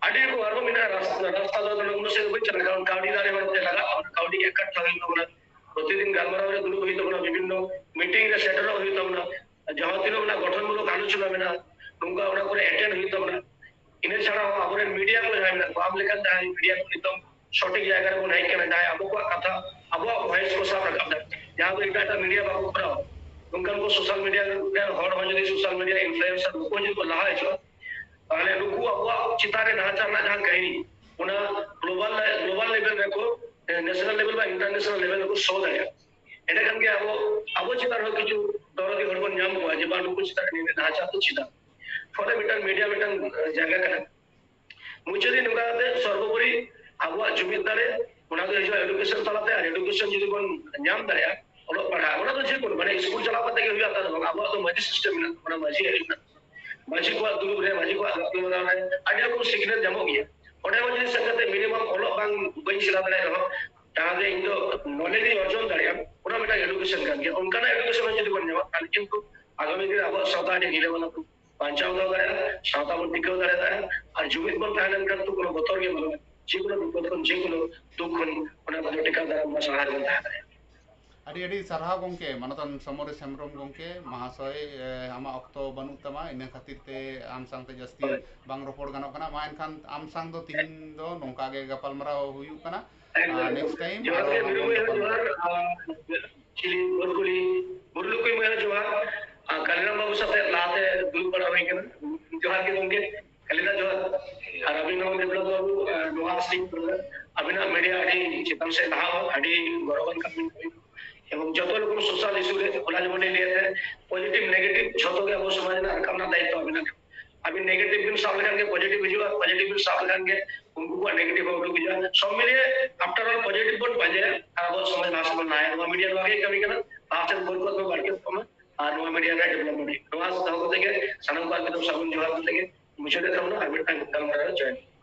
ᱟᱹᱰᱤ ᱨᱚᱠᱚᱢ ᱟᱨᱦᱚᱸ ᱢᱮᱱᱟᱜᱼᱟ ᱨᱟᱥᱛᱟ, ᱨᱟᱥᱛᱟ ᱫᱚ ᱟᱫᱚ ᱩᱱᱟᱹᱜ ᱥᱮᱫ ᱫᱚ ᱵᱟᱹᱧ ᱪᱟᱞᱟᱜ ᱠᱟᱱᱟ, ᱠᱟᱹᱣᱰᱤ ᱫᱟᱲᱮ ᱦᱚᱲ ᱛᱮ ᱞᱟᱜᱟᱜ ᱛᱟᱵᱚᱱᱟ, ᱠᱟᱹᱣᱰᱤ ᱮᱠᱟᱴ ᱠᱟᱜ ᱦᱩᱭᱩᱜ ᱛᱟᱵᱚᱱᱟ, ᱯᱨᱚᱛᱤᱫᱤᱱ ᱜᱟᱞᱢᱟᱨᱟᱣ ᱨᱮ ᱫᱩᱲᱩᱵ ᱦᱩᱭᱩᱜ ᱛᱟᱵᱚᱱᱟ, ᱵᱤᱵᱷᱤᱱᱱᱚ meeting ᱨᱮ ᱥᱮᱴᱮᱨᱚᱜ ᱦᱩᱭᱩᱜ ᱛᱟᱵᱚᱱᱟ, ᱡᱟᱦᱟᱸ ᱛᱤᱱᱟᱹᱜ ᱚᱱᱟ ᱜᱚᱴᱷᱚᱱᱢᱩᱞᱚᱠ ᱟᱞᱳᱪᱚᱱᱟ ᱢᱮᱱᱟᱜᱼᱟ, ᱱᱚᱝᱠᱟ ᱚᱱᱟ ᱠᱚᱨᱮ attend ᱦᱩᱭᱩᱜ ᱛᱟᱵᱚᱱᱟ᱾ ᱤᱱᱟᱹ ᱪᱷᱟᱲᱟ ᱦᱚᱸ ᱟᱵᱚᱨᱮᱱ media ᱠᱚ ᱡᱟᱦᱟᱸᱭ ᱢᱮᱱᱟᱜ ᱠᱚᱣᱟ, ᱟᱢ ᱞᱮᱠᱟᱱ ᱡᱟᱦᱟᱸᱭ media ᱠᱚ ᱱᱤᱛᱚᱝ ᱥᱚᱴᱷᱤᱠ ᱡᱟᱭᱜᱟ ᱨᱮᱵᱚᱱ ᱦᱮᱡ ᱠᱟᱱᱟ, ᱡᱟᱦᱟᱸᱭ ᱟᱵᱚ ᱠᱚᱣᱟᱜ ᱠᱟᱛᱷᱟ, ᱟᱵᱚᱣᱟᱜ voice ᱠᱚ ᱥᱟᱵ ᱨᱟᱠᱟᱵ ᱫᱟ, ᱡᱟᱦᱟᱸ ᱫᱚ ᱮᱴᱟᱜ ᱮᱴᱟᱜ media ᱵᱟᱠᱚ ᱠᱚᱨᱟᱣᱟ᱾ ᱱᱚᱝᱠᱟᱱ ᱠᱚ social media ᱨᱮᱱ ᱦᱚᱲ ᱦᱚᱸ ᱡᱩᱫᱤ social media influencer ᱱᱩᱠᱩ ᱦᱚᱸ ᱡᱩᱫᱤ ᱠᱚ ᱞᱟᱦᱟ ᱦᱤᱡᱩᱜᱼᱟ, ᱛᱟᱦᱚᱞᱮ ᱱᱩᱠᱩ ᱟᱵᱚᱣᱟᱜ ᱪᱮᱛᱟᱱ ᱨᱮ ᱱᱟᱦᱟᱪᱟᱨ ᱨᱮᱱᱟᱜ ᱡᱟᱦᱟᱸ ᱠᱟᱹᱦᱱᱤ, ᱚᱱᱟ global, global level ᱨᱮᱠᱚ, national level ᱵᱟ international level ᱨᱮᱠᱚ show ᱫᱟᱲᱮᱭᱟᱜᱼᱟ᱾ ᱮᱸᱰᱮᱠᱷᱟᱱ ᱜᱮ ᱟᱵᱚ, ᱟᱵᱚ ᱪᱮᱛᱟᱱ ᱨᱮᱦᱚᱸ ᱠᱤᱪᱷᱩ ᱫᱚᱨᱚᱫᱤ ᱦᱚᱲ ᱵᱚᱱ ᱧᱟᱢ ᱠᱚᱣᱟ ᱡᱮ ᱵᱟᱝ, ᱱᱩᱠᱩ ᱪᱮᱛᱟᱱ ᱨᱮ ᱱᱤᱱᱟᱹᱜ ᱱᱟᱦᱟᱪᱟᱨ ᱫᱚ ᱪᱮᱫᱟᱜ? ᱯᱷᱚᱞᱮ ᱢᱤᱫᱴᱟᱝ media ᱢᱤᱫᱴᱟᱝ ᱡᱟᱭᱜᱟ ᱠᱟᱱᱟ᱾ ᱢᱩᱪᱟᱹᱫ ᱨᱮ ᱱᱚᱝᱠᱟ ᱠᱟᱛᱮ ᱥᱚᱨᱵᱚᱯᱚᱨᱤ ᱟᱵᱚᱣᱟᱜ ᱡᱩᱢᱤᱫ ᱫᱟᱲᱮ, ᱚᱱᱟ ᱫᱚ ᱦᱤᱡᱩᱜᱼᱟ education ᱛᱟᱞᱟᱛᱮ, ᱟᱨ education ᱡᱩᱫᱤ ᱵᱚᱱ ᱧᱟᱢ ᱫᱟᱲᱮᱭᱟᱜᱼᱟ, ᱚᱞᱚᱜ ᱯᱟᱲᱦᱟᱜ, ᱚᱱᱟ ᱫᱚ ᱡᱮᱠᱳᱱᱳ, ᱢᱟᱱᱮ ᱥᱠᱩᱞ ᱪᱟᱞᱟᱣ ᱠᱟᱛᱮ ᱜᱮ ᱦᱩᱭᱩᱜᱼᱟ, ᱛᱟ ᱫᱚ ᱵᱟᱝ᱾ ᱟᱵᱚᱣᱟᱜ ᱫᱚ ᱢᱟᱹᱡᱷᱤ system ᱢᱮᱱᱟᱜ ᱛᱟᱵᱚᱱᱟ, ᱢᱟᱹᱡᱷᱤ ᱟᱹᱨᱤ ᱢᱮᱱᱟᱜ ᱛᱟᱵᱚᱱᱟ᱾ ᱢᱟᱹᱡᱷᱤ ᱠᱚᱣᱟᱜ ᱫᱩᱲᱩᱵ ᱨᱮ, ᱢᱟᱹᱡᱷᱤ ᱠᱚᱣᱟᱜ ᱜᱟᱯᱟᱞᱢᱟᱨᱟᱣ ᱨᱮ ᱟᱹᱰᱤ ᱨᱚᱠᱚᱢ ᱥᱤᱠᱷᱱᱟᱹᱛ ᱧᱟᱢᱚᱜ ᱜᱮᱭᱟ᱾ ᱚᱸᱰᱮ ᱦᱚᱸ ᱡᱩᱫᱤ ᱥᱮᱱ ᱠᱟᱛᱮ ᱢᱤᱱᱤᱢᱟᱢ ᱚᱞᱚᱜ ᱵᱟᱝ, ᱵᱟᱹᱧ ᱥᱮᱬᱟ ᱫᱟᱲᱮᱭᱟᱜ ᱨᱮᱦᱚᱸ, ᱡᱟᱦᱟᱸ ᱜᱮ ᱤᱧ ᱫᱚ ᱱᱚᱞᱮᱡᱽ ᱤᱧ ᱚᱨᱡᱚᱱ ᱫᱟᱲᱮᱭᱟᱜᱼᱟ, ᱚᱱᱟ ᱢᱤᱫᱴᱟᱝ ᱮᱰᱩᱠᱮᱥᱚᱱ ᱠᱟᱱ ᱜᱮᱭᱟ᱾ ᱚᱱᱠᱟᱱᱟᱜ ᱮᱰᱩᱠᱮᱥᱚᱱ ᱦᱚᱸ ᱡᱩᱫᱤ ᱵᱚᱱ ᱧᱟᱢᱟ, ᱛᱟᱦᱞᱮ ᱠᱤᱱᱛᱩ ᱟᱜᱟᱢᱤ ᱫᱤᱱ ᱟᱵᱚᱣᱟᱜ ᱥᱟᱶᱛᱟ ᱟᱹᱰᱤ ᱱᱤᱨᱟᱹᱣ ᱟᱱᱟᱜ ᱵᱟᱧᱪᱟᱣ ᱫᱚᱦᱚ ᱫᱟᱲᱮᱭᱟᱜᱼᱟ, ᱥᱟᱶᱛᱟ ᱵᱚᱱ ᱴᱤᱠᱟᱹᱣ ᱫᱟᱲᱮᱭᱟᱜᱼᱟ᱾ ᱟᱨ ᱡᱩᱢᱤᱫ ᱵᱚᱱ ᱛᱟᱦᱮᱸ ᱞᱮᱱᱠᱷᱟᱱ ᱫᱚ ᱠᱳᱱᱳ ᱵᱚᱛᱚᱨ ᱜᱮ ᱵᱟᱹᱱᱩᱜᱼᱟ᱾ ᱡᱮᱠᱳᱱᱳ ᱵᱤᱯᱚᱫ ᱠᱷᱚᱱ, ᱡᱮᱠᱳᱱᱳ ᱫᱩᱠ ᱠᱷᱚᱱ ᱚᱱᱟ ᱠᱚᱫᱚ ᱴᱮᱠᱟᱣ ᱫᱟᱨᱟᱢ ᱵᱚᱱ ᱥᱟᱦᱟ ᱨᱮᱵᱚᱱ ᱛᱟᱦᱮᱸ ᱫᱟᱲᱮᱭᱟᱜᱼᱟ᱾ ᱟᱹᱰᱤ ᱟᱹᱰᱤ ᱥᱟᱨᱦᱟᱣ ᱜᱚᱢᱠᱮ, ᱢᱟᱱᱚᱛᱟᱱ ᱥᱚᱢᱚᱨᱮᱥ ᱦᱮᱢᱵᱨᱚᱢ ᱜᱚᱢᱠᱮ, ᱢᱟᱦᱟᱥᱚᱭ, ᱮ, ᱟᱢᱟᱜ ᱚᱠᱛᱚ ᱵᱟᱹᱱᱩᱜ ᱛᱟᱢᱟ, ᱤᱱᱟᱹ ᱠᱷᱟᱹᱛᱤᱨ ᱛᱮ ᱟᱢ ᱥᱟᱶᱛᱮ ᱡᱟᱹᱥᱛᱤ ᱦᱳᱭ᱾ ᱵᱟᱝ ᱨᱚᱯᱚᱲ ᱜᱟᱱᱚᱜ ᱠᱟᱱᱟ᱾ ᱢᱟ ᱮᱱᱠᱷᱟᱱ ᱟᱢ ᱥᱟᱶ ᱫᱚ ᱛᱤᱦᱤᱧ ᱫᱚ ᱱᱚᱝᱠᱟ ᱜᱮ ᱜᱟᱯᱟᱞᱢᱟᱨᱟᱣ ᱦᱩᱭᱩᱜ ᱠᱟᱱᱟ᱾ ᱮᱠᱫᱚᱢ᱾ ᱟᱨ next time ᱡᱚᱦᱟᱨ ᱟᱨᱚ ᱜᱮ, ᱟᱞᱟᱝ ᱢᱤᱨᱩ ᱵᱚᱱ ᱢᱟᱹᱭ ᱦᱚᱸ ᱜᱟᱯᱟᱞᱢᱟᱨᱟᱣᱟ᱾ ᱡᱚᱦᱟᱨ, ᱟᱨ ᱪᱤᱞᱤ ᱵᱩᱨᱠᱩᱞᱤ, ᱵᱩᱨᱞᱩᱠᱩᱭ ᱢᱟᱹᱭ ᱦᱚᱸ ᱡᱚᱦᱟᱨ, ᱟᱨ ᱠᱟᱞᱤᱨᱟᱢ ᱵᱟᱹᱵᱩ ᱥᱟᱛᱮ ᱞᱟᱦᱟᱛᱮ ᱫᱩᱲᱩᱵ ᱵᱟᱲᱟ ᱦᱩᱭ ᱠᱟᱱᱟ᱾ ᱡᱚᱦᱟᱨ ᱜᱮ ᱜᱚᱢᱠᱮ, ᱠᱟᱞᱤᱫᱟ ᱡᱚᱦᱟᱨ᱾ ᱟᱨ ᱟᱹᱵᱤᱱ ᱦᱚᱸ ᱵᱤᱯᱞᱚᱵ ᱵᱟᱹᱵᱩ, ᱟᱨ ᱱᱚᱣᱟ ᱥᱤᱴ ᱨᱮ ᱟᱹᱵᱤᱱᱟᱜ ᱢᱤᱰᱤᱭᱟ ᱟᱹᱰᱤ ᱪᱮᱛᱟᱱ ᱥᱮᱫ ᱞᱟᱦᱟᱜ ᱢᱟ, ᱟᱹᱰᱤ ᱜᱚᱨᱚᱵᱟᱱ ᱠᱟᱹᱢᱤ ᱠᱟᱱᱟ᱾ ᱮᱵᱚᱝ ᱡᱚᱛᱚ ᱨᱚᱠᱚᱢ ᱥᱳᱥᱟᱞ ᱤᱥᱩ ᱨᱮ ᱦᱚᱞᱟ ᱡᱮᱢᱚᱱ ᱞᱤᱧ ᱞᱟᱹᱭᱮᱫ ᱛᱟᱦᱮᱸᱫ, ᱯᱚᱡᱤᱴᱤᱵᱷ ᱱᱮᱜᱮᱴᱤᱵᱷ ᱡᱷᱚᱛᱚ ᱜᱮ ᱟᱵᱚ ᱥᱚᱢᱟᱡᱽ ᱨᱮᱱᱟᱜ ᱨᱟᱠᱟᱵ ᱨᱮᱱᱟᱜ ᱫᱟᱭᱤᱛᱛᱚ ᱟᱹᱵᱤᱱᱟᱜ᱾ ᱟᱹᱵᱤᱱ ᱱᱮᱜᱮᱴᱤᱵᱷ ᱵᱤᱱ ᱥᱟᱵ ᱞᱮᱠᱷᱟᱱ ᱜᱮ ᱯᱚᱡᱤᱴᱤᱵᱷ ᱦᱤᱡᱩᱜᱼᱟ, ᱯᱚᱡᱤᱴᱤᱵᱷ ᱵᱤᱱ ᱥᱟᱵ ᱞᱮᱠᱷᱟᱱ ᱜᱮ ᱩᱱᱠᱩ ᱠᱚᱣᱟᱜ ᱱᱮᱜᱮᱴᱤᱵᱷ ᱦᱚᱸ ᱩᱰᱩᱠ ᱦᱤᱡᱩᱜᱼᱟ᱾ ᱥᱚᱵ ᱢᱤᱞᱤᱭᱮ ᱟᱯᱷᱴᱟᱨ ᱚᱞ ᱯᱚᱡᱤᱴᱤᱵᱷ ᱵᱚᱱ ᱯᱟᱸᱡᱟᱭᱟ ᱟᱨ ᱟᱵᱚᱣᱟᱜ ᱥᱚᱢᱟᱡᱽ ᱞᱟᱦᱟ ᱥᱮᱫ ᱵᱚᱱ ᱞᱟᱦᱟᱭᱟ᱾ ᱱᱚᱣᱟ ᱢᱤᱰᱤᱭᱟ ᱱᱚᱣᱟ ᱜᱮ ᱠᱟᱹᱢᱤ ᱠᱟᱱᱟ, ᱞᱟᱦᱟ ᱥᱮᱫ ᱵᱚᱨᱠᱚᱛ ᱵᱚᱱ ᱵᱟᱹᱲᱛᱤ ᱠᱚᱜ ᱢᱟ᱾ ᱟᱨ ᱱᱚᱣᱟ ᱢᱤᱰᱤᱭᱟ ᱨᱮᱱᱟᱜ ᱰᱮᱵᱷᱞᱚᱯᱢᱮᱱᱴ ᱱᱚᱣᱟ ᱫᱚᱦᱚ ᱠᱟᱛᱮ ᱜᱮ ᱥᱟᱱᱟᱢ ᱠᱚ ᱟᱨ ᱢᱤᱫ ᱫᱷᱟᱣ ᱥᱟᱹᱜᱩᱱ ᱡᱚᱦᱟᱨ ᱠᱟᱛᱮ ᱜᱮ ᱢᱩᱪᱟᱹᱫ ᱮᱫ ᱛᱟᱵᱚᱱᱟ ᱟᱨ ᱢᱤᱫᱴᱟᱝ ᱜᱟᱞᱢᱟᱨᱟᱣ ᱨᱮ join᱾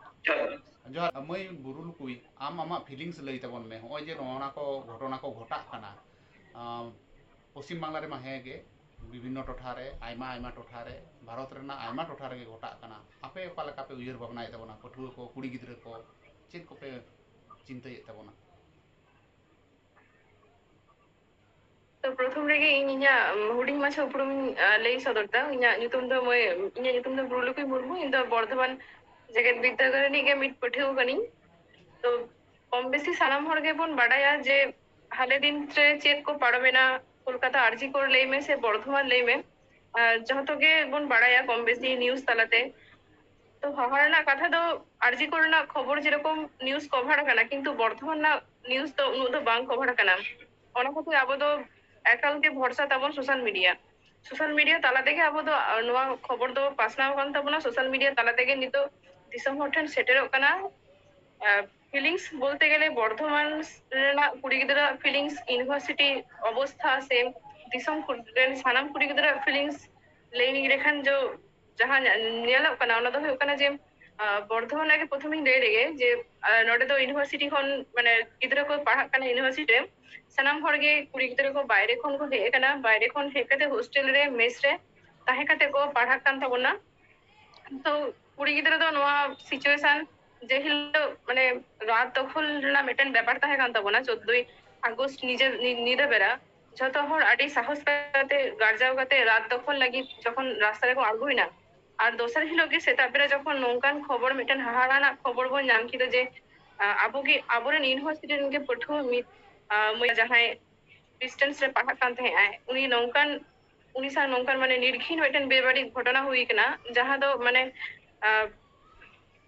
ᱡᱚᱦᱟᱨ᱾ ᱡᱚᱦᱟᱨ᱾ ᱢᱟᱹᱭ ᱵᱩᱨᱩ ᱞᱩᱠᱩᱭ, ᱟᱢ ᱟᱢᱟᱜ feelings ᱞᱟᱹᱭ ᱛᱟᱵᱚᱱ ᱢᱮ᱾ ᱱᱚᱜᱼᱚᱭ ᱡᱮ ᱱᱚᱜᱼᱚ ᱱᱟ ᱠᱚ ᱜᱷᱚᱴᱚᱱᱟ ᱠᱚ ᱜᱷᱚᱴᱟᱜ ᱠᱟᱱᱟ, ᱟᱢ, ᱯᱚᱥᱪᱤᱢ ᱵᱟᱝᱞᱟ ᱨᱮᱢᱟ ᱦᱮᱸ ᱜᱮ, ᱵᱤᱵᱷᱤᱱᱱᱚ ᱴᱚᱴᱷᱟ ᱨᱮ, ᱟᱭᱢᱟ ᱟᱭᱢᱟ ᱴᱚᱴᱷᱟ ᱨᱮ, ᱵᱷᱟᱨᱚᱛ ᱨᱮᱱᱟᱜ ᱟᱭᱢᱟ ᱴᱚᱴᱷᱟ ᱨᱮᱜᱮ ᱜᱷᱚᱴᱟᱜ ᱠᱟᱱᱟ᱾ ᱟᱯᱮ ᱚᱠᱟ ᱞᱮᱠᱟ ᱯᱮ ᱩᱭᱦᱟᱹᱨ ᱵᱷᱟᱵᱽᱱᱟᱭᱮᱫ ᱛᱟᱵᱚᱱᱟ, ᱯᱟᱹᱴᱷᱩᱣᱟᱹ ᱠᱚ, ᱠᱩᱲᱤ ᱜᱤᱫᱽᱨᱟᱹ ᱠᱚ, ᱪᱮᱫ ᱠᱚᱯᱮ ᱪᱤᱱᱛᱟᱹᱭᱮᱫ ᱛᱟᱵᱚᱱᱟ? ᱛᱚ, ᱯᱨᱚᱛᱷᱚᱢ ᱨᱮᱜᱮ ᱤᱧ ᱤᱧᱟᱹᱜ, ᱩᱢ, ᱦᱩᱰᱤᱧ ᱢᱟᱪᱷᱟ ᱩᱯᱨᱩᱢ ᱤᱧ, ᱟ, ᱞᱟᱹᱭ ᱥᱚᱫᱚᱨ ᱫᱟ᱾ ᱤᱧᱟᱹᱜ ᱧᱩᱛᱩᱢ ᱫᱚ ᱢᱟᱹᱭ, ᱤᱧᱟᱹᱜ ᱧᱩᱛᱩᱢ ᱫᱚ ᱵᱩᱨᱩᱞᱩᱠᱩᱭ ᱢᱩᱨᱢᱩ᱾ ᱤᱧ ᱫᱚ ᱵᱚᱨᱫᱷᱚᱢᱟᱱ ᱡᱮᱜᱮᱛ ᱵᱤᱨᱫᱟᱹᱜᱟᱲ ᱨᱤᱱᱤᱡ ᱜᱮ ᱢᱤᱫ ᱯᱟᱹᱴᱷᱩᱣᱟᱹ ᱠᱟᱹᱱᱟᱹᱧ᱾ ᱛᱚ, ᱠᱚᱢ ᱵᱮᱥᱤ ᱥᱟᱱᱟᱢ ᱦᱚᱲ ᱜᱮᱵᱚᱱ ᱵᱟᱰᱟᱭᱟ ᱡᱮ ᱦᱟᱞᱮ ᱫᱤᱱ ᱨᱮ ᱪᱮᱫ ᱠᱚ ᱯᱟᱨᱚᱢᱮᱱᱟ, ᱠᱳᱞᱠᱟᱛᱟ ᱟᱨ ᱡᱤ ᱠᱚᱨ ᱞᱟᱹᱭ ᱢᱮ ᱥᱮ ᱵᱚᱨᱫᱷᱚᱢᱟᱱ ᱞᱟᱹᱭ ᱢᱮ, ᱟ, ᱡᱚᱛᱚ ᱜᱮ ᱵᱚᱱ ᱵᱟᱰᱟᱭᱟ ᱠᱚᱢ ᱵᱮᱥᱤ news ᱛᱟᱞᱟᱛᱮ᱾ ᱛᱚ, ᱦᱟᱦᱟᱲᱟ ᱨᱮᱱᱟᱜ ᱠᱟᱛᱷᱟ ᱫᱚ ᱟᱨ ᱡᱤ ᱠᱚᱨ ᱨᱮᱱᱟᱜ ᱠᱷᱚᱵᱚᱨ ᱡᱮᱨᱚᱠᱚᱢ news cover ᱟᱠᱟᱱᱟ, ᱠᱤᱱᱛᱩ ᱵᱚᱨᱫᱷᱚᱢᱟᱱ ᱨᱮᱱᱟᱜ news ᱫᱚ ᱩᱱᱟᱹᱜ ᱫᱚ ᱵᱟᱝ cover ᱟᱠᱟᱱᱟ᱾ ᱚᱱᱟ ᱠᱷᱟᱹᱛᱤᱨ ᱟᱵᱚ ᱫᱚ ᱮᱠᱟᱞ ᱜᱮ ᱵᱷᱚᱨᱥᱟ ᱛᱟᱵᱚᱱ social media᱾ Social media ᱛᱟᱞᱟ ᱛᱮᱜᱮ ᱟᱵᱚ ᱫᱚ, ᱟ, ᱱᱚᱣᱟ ᱠᱷᱚᱵᱚᱨ ᱫᱚ ᱯᱟᱥᱱᱟᱣ ᱟᱠᱟᱱ ᱛᱟᱵᱚᱱᱟ, social media ᱛᱟᱞᱟ ᱛᱮᱜᱮ ᱱᱤᱛᱚᱜ ᱫᱤᱥᱚᱢ ᱦᱚᱲ ᱴᱷᱮᱱ ᱥᱮᱴᱮᱨᱚᱜ ᱠᱟᱱᱟ᱾ ᱟ, feelings ᱵᱚᱞᱛᱮ ᱜᱮᱞᱮ ᱵᱚᱨᱫᱷᱚᱢᱟᱱ ᱨᱮᱱᱟᱜ ᱠᱩᱲᱤ ᱜᱤᱫᱽᱨᱟᱹᱣᱟᱜ feelings, university ᱚᱵᱚᱥᱛᱷᱟ ᱥᱮ ᱫᱤᱥᱚᱢ ᱠᱩ-, ᱨᱮᱱ ᱥᱟᱱᱟᱢ ᱠᱩᱲᱤ ᱜᱤᱫᱽᱨᱟᱹᱣᱟᱜ feelings ᱞᱟᱹᱭ ᱞᱮᱠᱷᱟᱱ ᱡᱚ ᱡᱟᱦᱟᱸ ᱧᱮ-, ᱧᱮᱞᱚᱜ ᱠᱟᱱᱟ, ᱚᱱᱟ ᱫᱚ ᱦᱩᱭᱩᱜ ᱠᱟᱱᱟ ᱡᱮ ᱟᱨ ᱵᱚᱨᱫᱷᱚᱢᱟᱱ ᱨᱮᱜᱮ ᱯᱨᱚᱛᱷᱚᱢᱤᱧ ᱞᱟᱹᱭ ᱞᱮᱜᱮ ᱡᱮ, ᱟᱨ ᱱᱚᱰᱮ ᱫᱚ ᱤᱭᱩᱱᱤᱵᱷᱟᱨᱥᱤᱴᱤ ᱠᱷᱚᱱ, ᱢᱟᱱᱮ, ᱜᱤᱫᱽᱨᱟᱹ ᱠᱚ ᱯᱟᱲᱦᱟᱜ ᱠᱟᱱᱟ ᱤᱭᱩᱱᱤᱵᱷᱟᱨᱥᱤᱴᱤ ᱨᱮ᱾ ᱥᱟᱱᱟᱢ ᱦᱚᱲ ᱜᱮ, ᱠᱩᱲᱤ ᱜᱤᱫᱽᱨᱟᱹ ᱠᱚ ᱵᱟᱭᱨᱮ ᱠᱷᱚᱱ ᱠᱚ ᱦᱮᱡ ᱟᱠᱟᱱᱟ, ᱵᱟᱭᱨᱮ ᱠᱷᱚᱱ ᱦᱮᱡ ᱠᱟᱛᱮ ᱦᱳᱥᱴᱮᱞ ᱨᱮ, ᱢᱮᱥ ᱨᱮ ᱛᱟᱦᱮᱸ ᱠᱟᱛᱮ ᱠᱚ ᱯᱟᱲᱦᱟᱜ ᱠᱟᱱ ᱛᱟᱵᱚᱱᱟ᱾ ᱛᱚ, ᱠᱩᱲᱤ ᱜᱤᱫᱽᱨᱟᱹ ᱫᱚ ᱱᱚᱣᱟ ᱥᱤᱪᱩᱭᱮᱥᱚᱱ, ᱡᱮ ᱦᱤᱞᱳᱜ, ᱢᱟᱱᱮ, ᱨᱟᱛ ᱫᱚᱠᱷᱚᱞ ᱨᱮᱱᱟᱜ ᱢᱤᱫᱴᱮᱱ ᱵᱮᱯᱟᱨ ᱛᱟᱦᱮᱸ ᱠᱟᱱ ᱛᱟᱵᱚᱱᱟ, ᱪᱳᱫᱽᱫᱳᱭ ᱟᱜᱚᱥᱴ ᱧᱤᱫᱟᱹ, ᱧᱤ-, ᱧᱤᱫᱟᱹ ᱵᱮᱲᱟ ᱡᱷᱚᱛᱚ ᱦᱚᱲ ᱟᱹᱰᱤ ᱥᱟᱦᱚᱥ ᱠᱟᱛᱮ, ᱜᱟᱨᱡᱟᱣ ᱠᱟᱛᱮ ᱨᱟᱛ ᱫᱚᱠᱷᱚᱞ ᱞᱟᱹᱜᱤᱫ ᱡᱚᱠᱷᱚᱱ ᱨᱟᱥᱛᱟ ᱨᱮᱠᱚ ᱟᱬᱜᱚᱭᱮᱱᱟ, ᱟᱨ ᱫᱚᱥᱟᱨ ᱦᱤᱞᱳᱜ ᱜᱮ ᱥᱮᱛᱟᱜ ᱵᱮᱲᱟ ᱡᱚᱠᱷᱚᱱ ᱱᱚᱝᱠᱟᱱ ᱠᱷᱚᱵᱚᱨ, ᱢᱤᱫᱴᱮᱱ ᱦᱟᱦᱟᱲᱟᱜ ᱨᱮᱱᱟᱜ ᱠᱷᱚᱵᱚᱨ ᱵᱚᱱ ᱧᱟᱢ ᱠᱮᱫᱟ ᱡᱮ, ᱟᱸ, ᱟᱵᱚ ᱜᱮ, ᱟᱵᱚᱨᱮᱱ ᱤᱭᱩᱱᱤᱵᱷᱟᱨᱥᱤᱴᱤ ᱨᱮᱱ ᱜᱮ ᱯᱟᱹᱴᱷᱩᱣᱟᱹ ᱢᱤᱫ, ᱟᱸ, ᱢᱟᱹᱭ ᱡᱟᱦᱟᱸᱭ ᱰᱤᱥᱴᱮᱱᱥ ᱨᱮ ᱯᱟᱲᱦᱟᱜ ᱠᱟᱱ ᱛᱟᱦᱮᱸᱜ ᱟᱭ, ᱩᱱᱤ ᱱᱚᱝᱠᱟᱱ, ᱩᱱᱤ ᱥᱟᱶ ᱱᱚᱝᱠᱟᱱ, ᱢᱟᱱᱮ, ᱱᱤᱨᱜᱷᱤᱱ ᱢᱤᱫᱴᱮᱱ ᱵᱮᱵᱟᱹᱲᱤᱡ ᱜᱷᱚᱴᱚᱱᱟ ᱦᱩᱭ ᱠᱟᱱᱟ, ᱡᱟᱦᱟᱸ ᱫᱚ, ᱢᱟᱱᱮ, ᱟᱸ,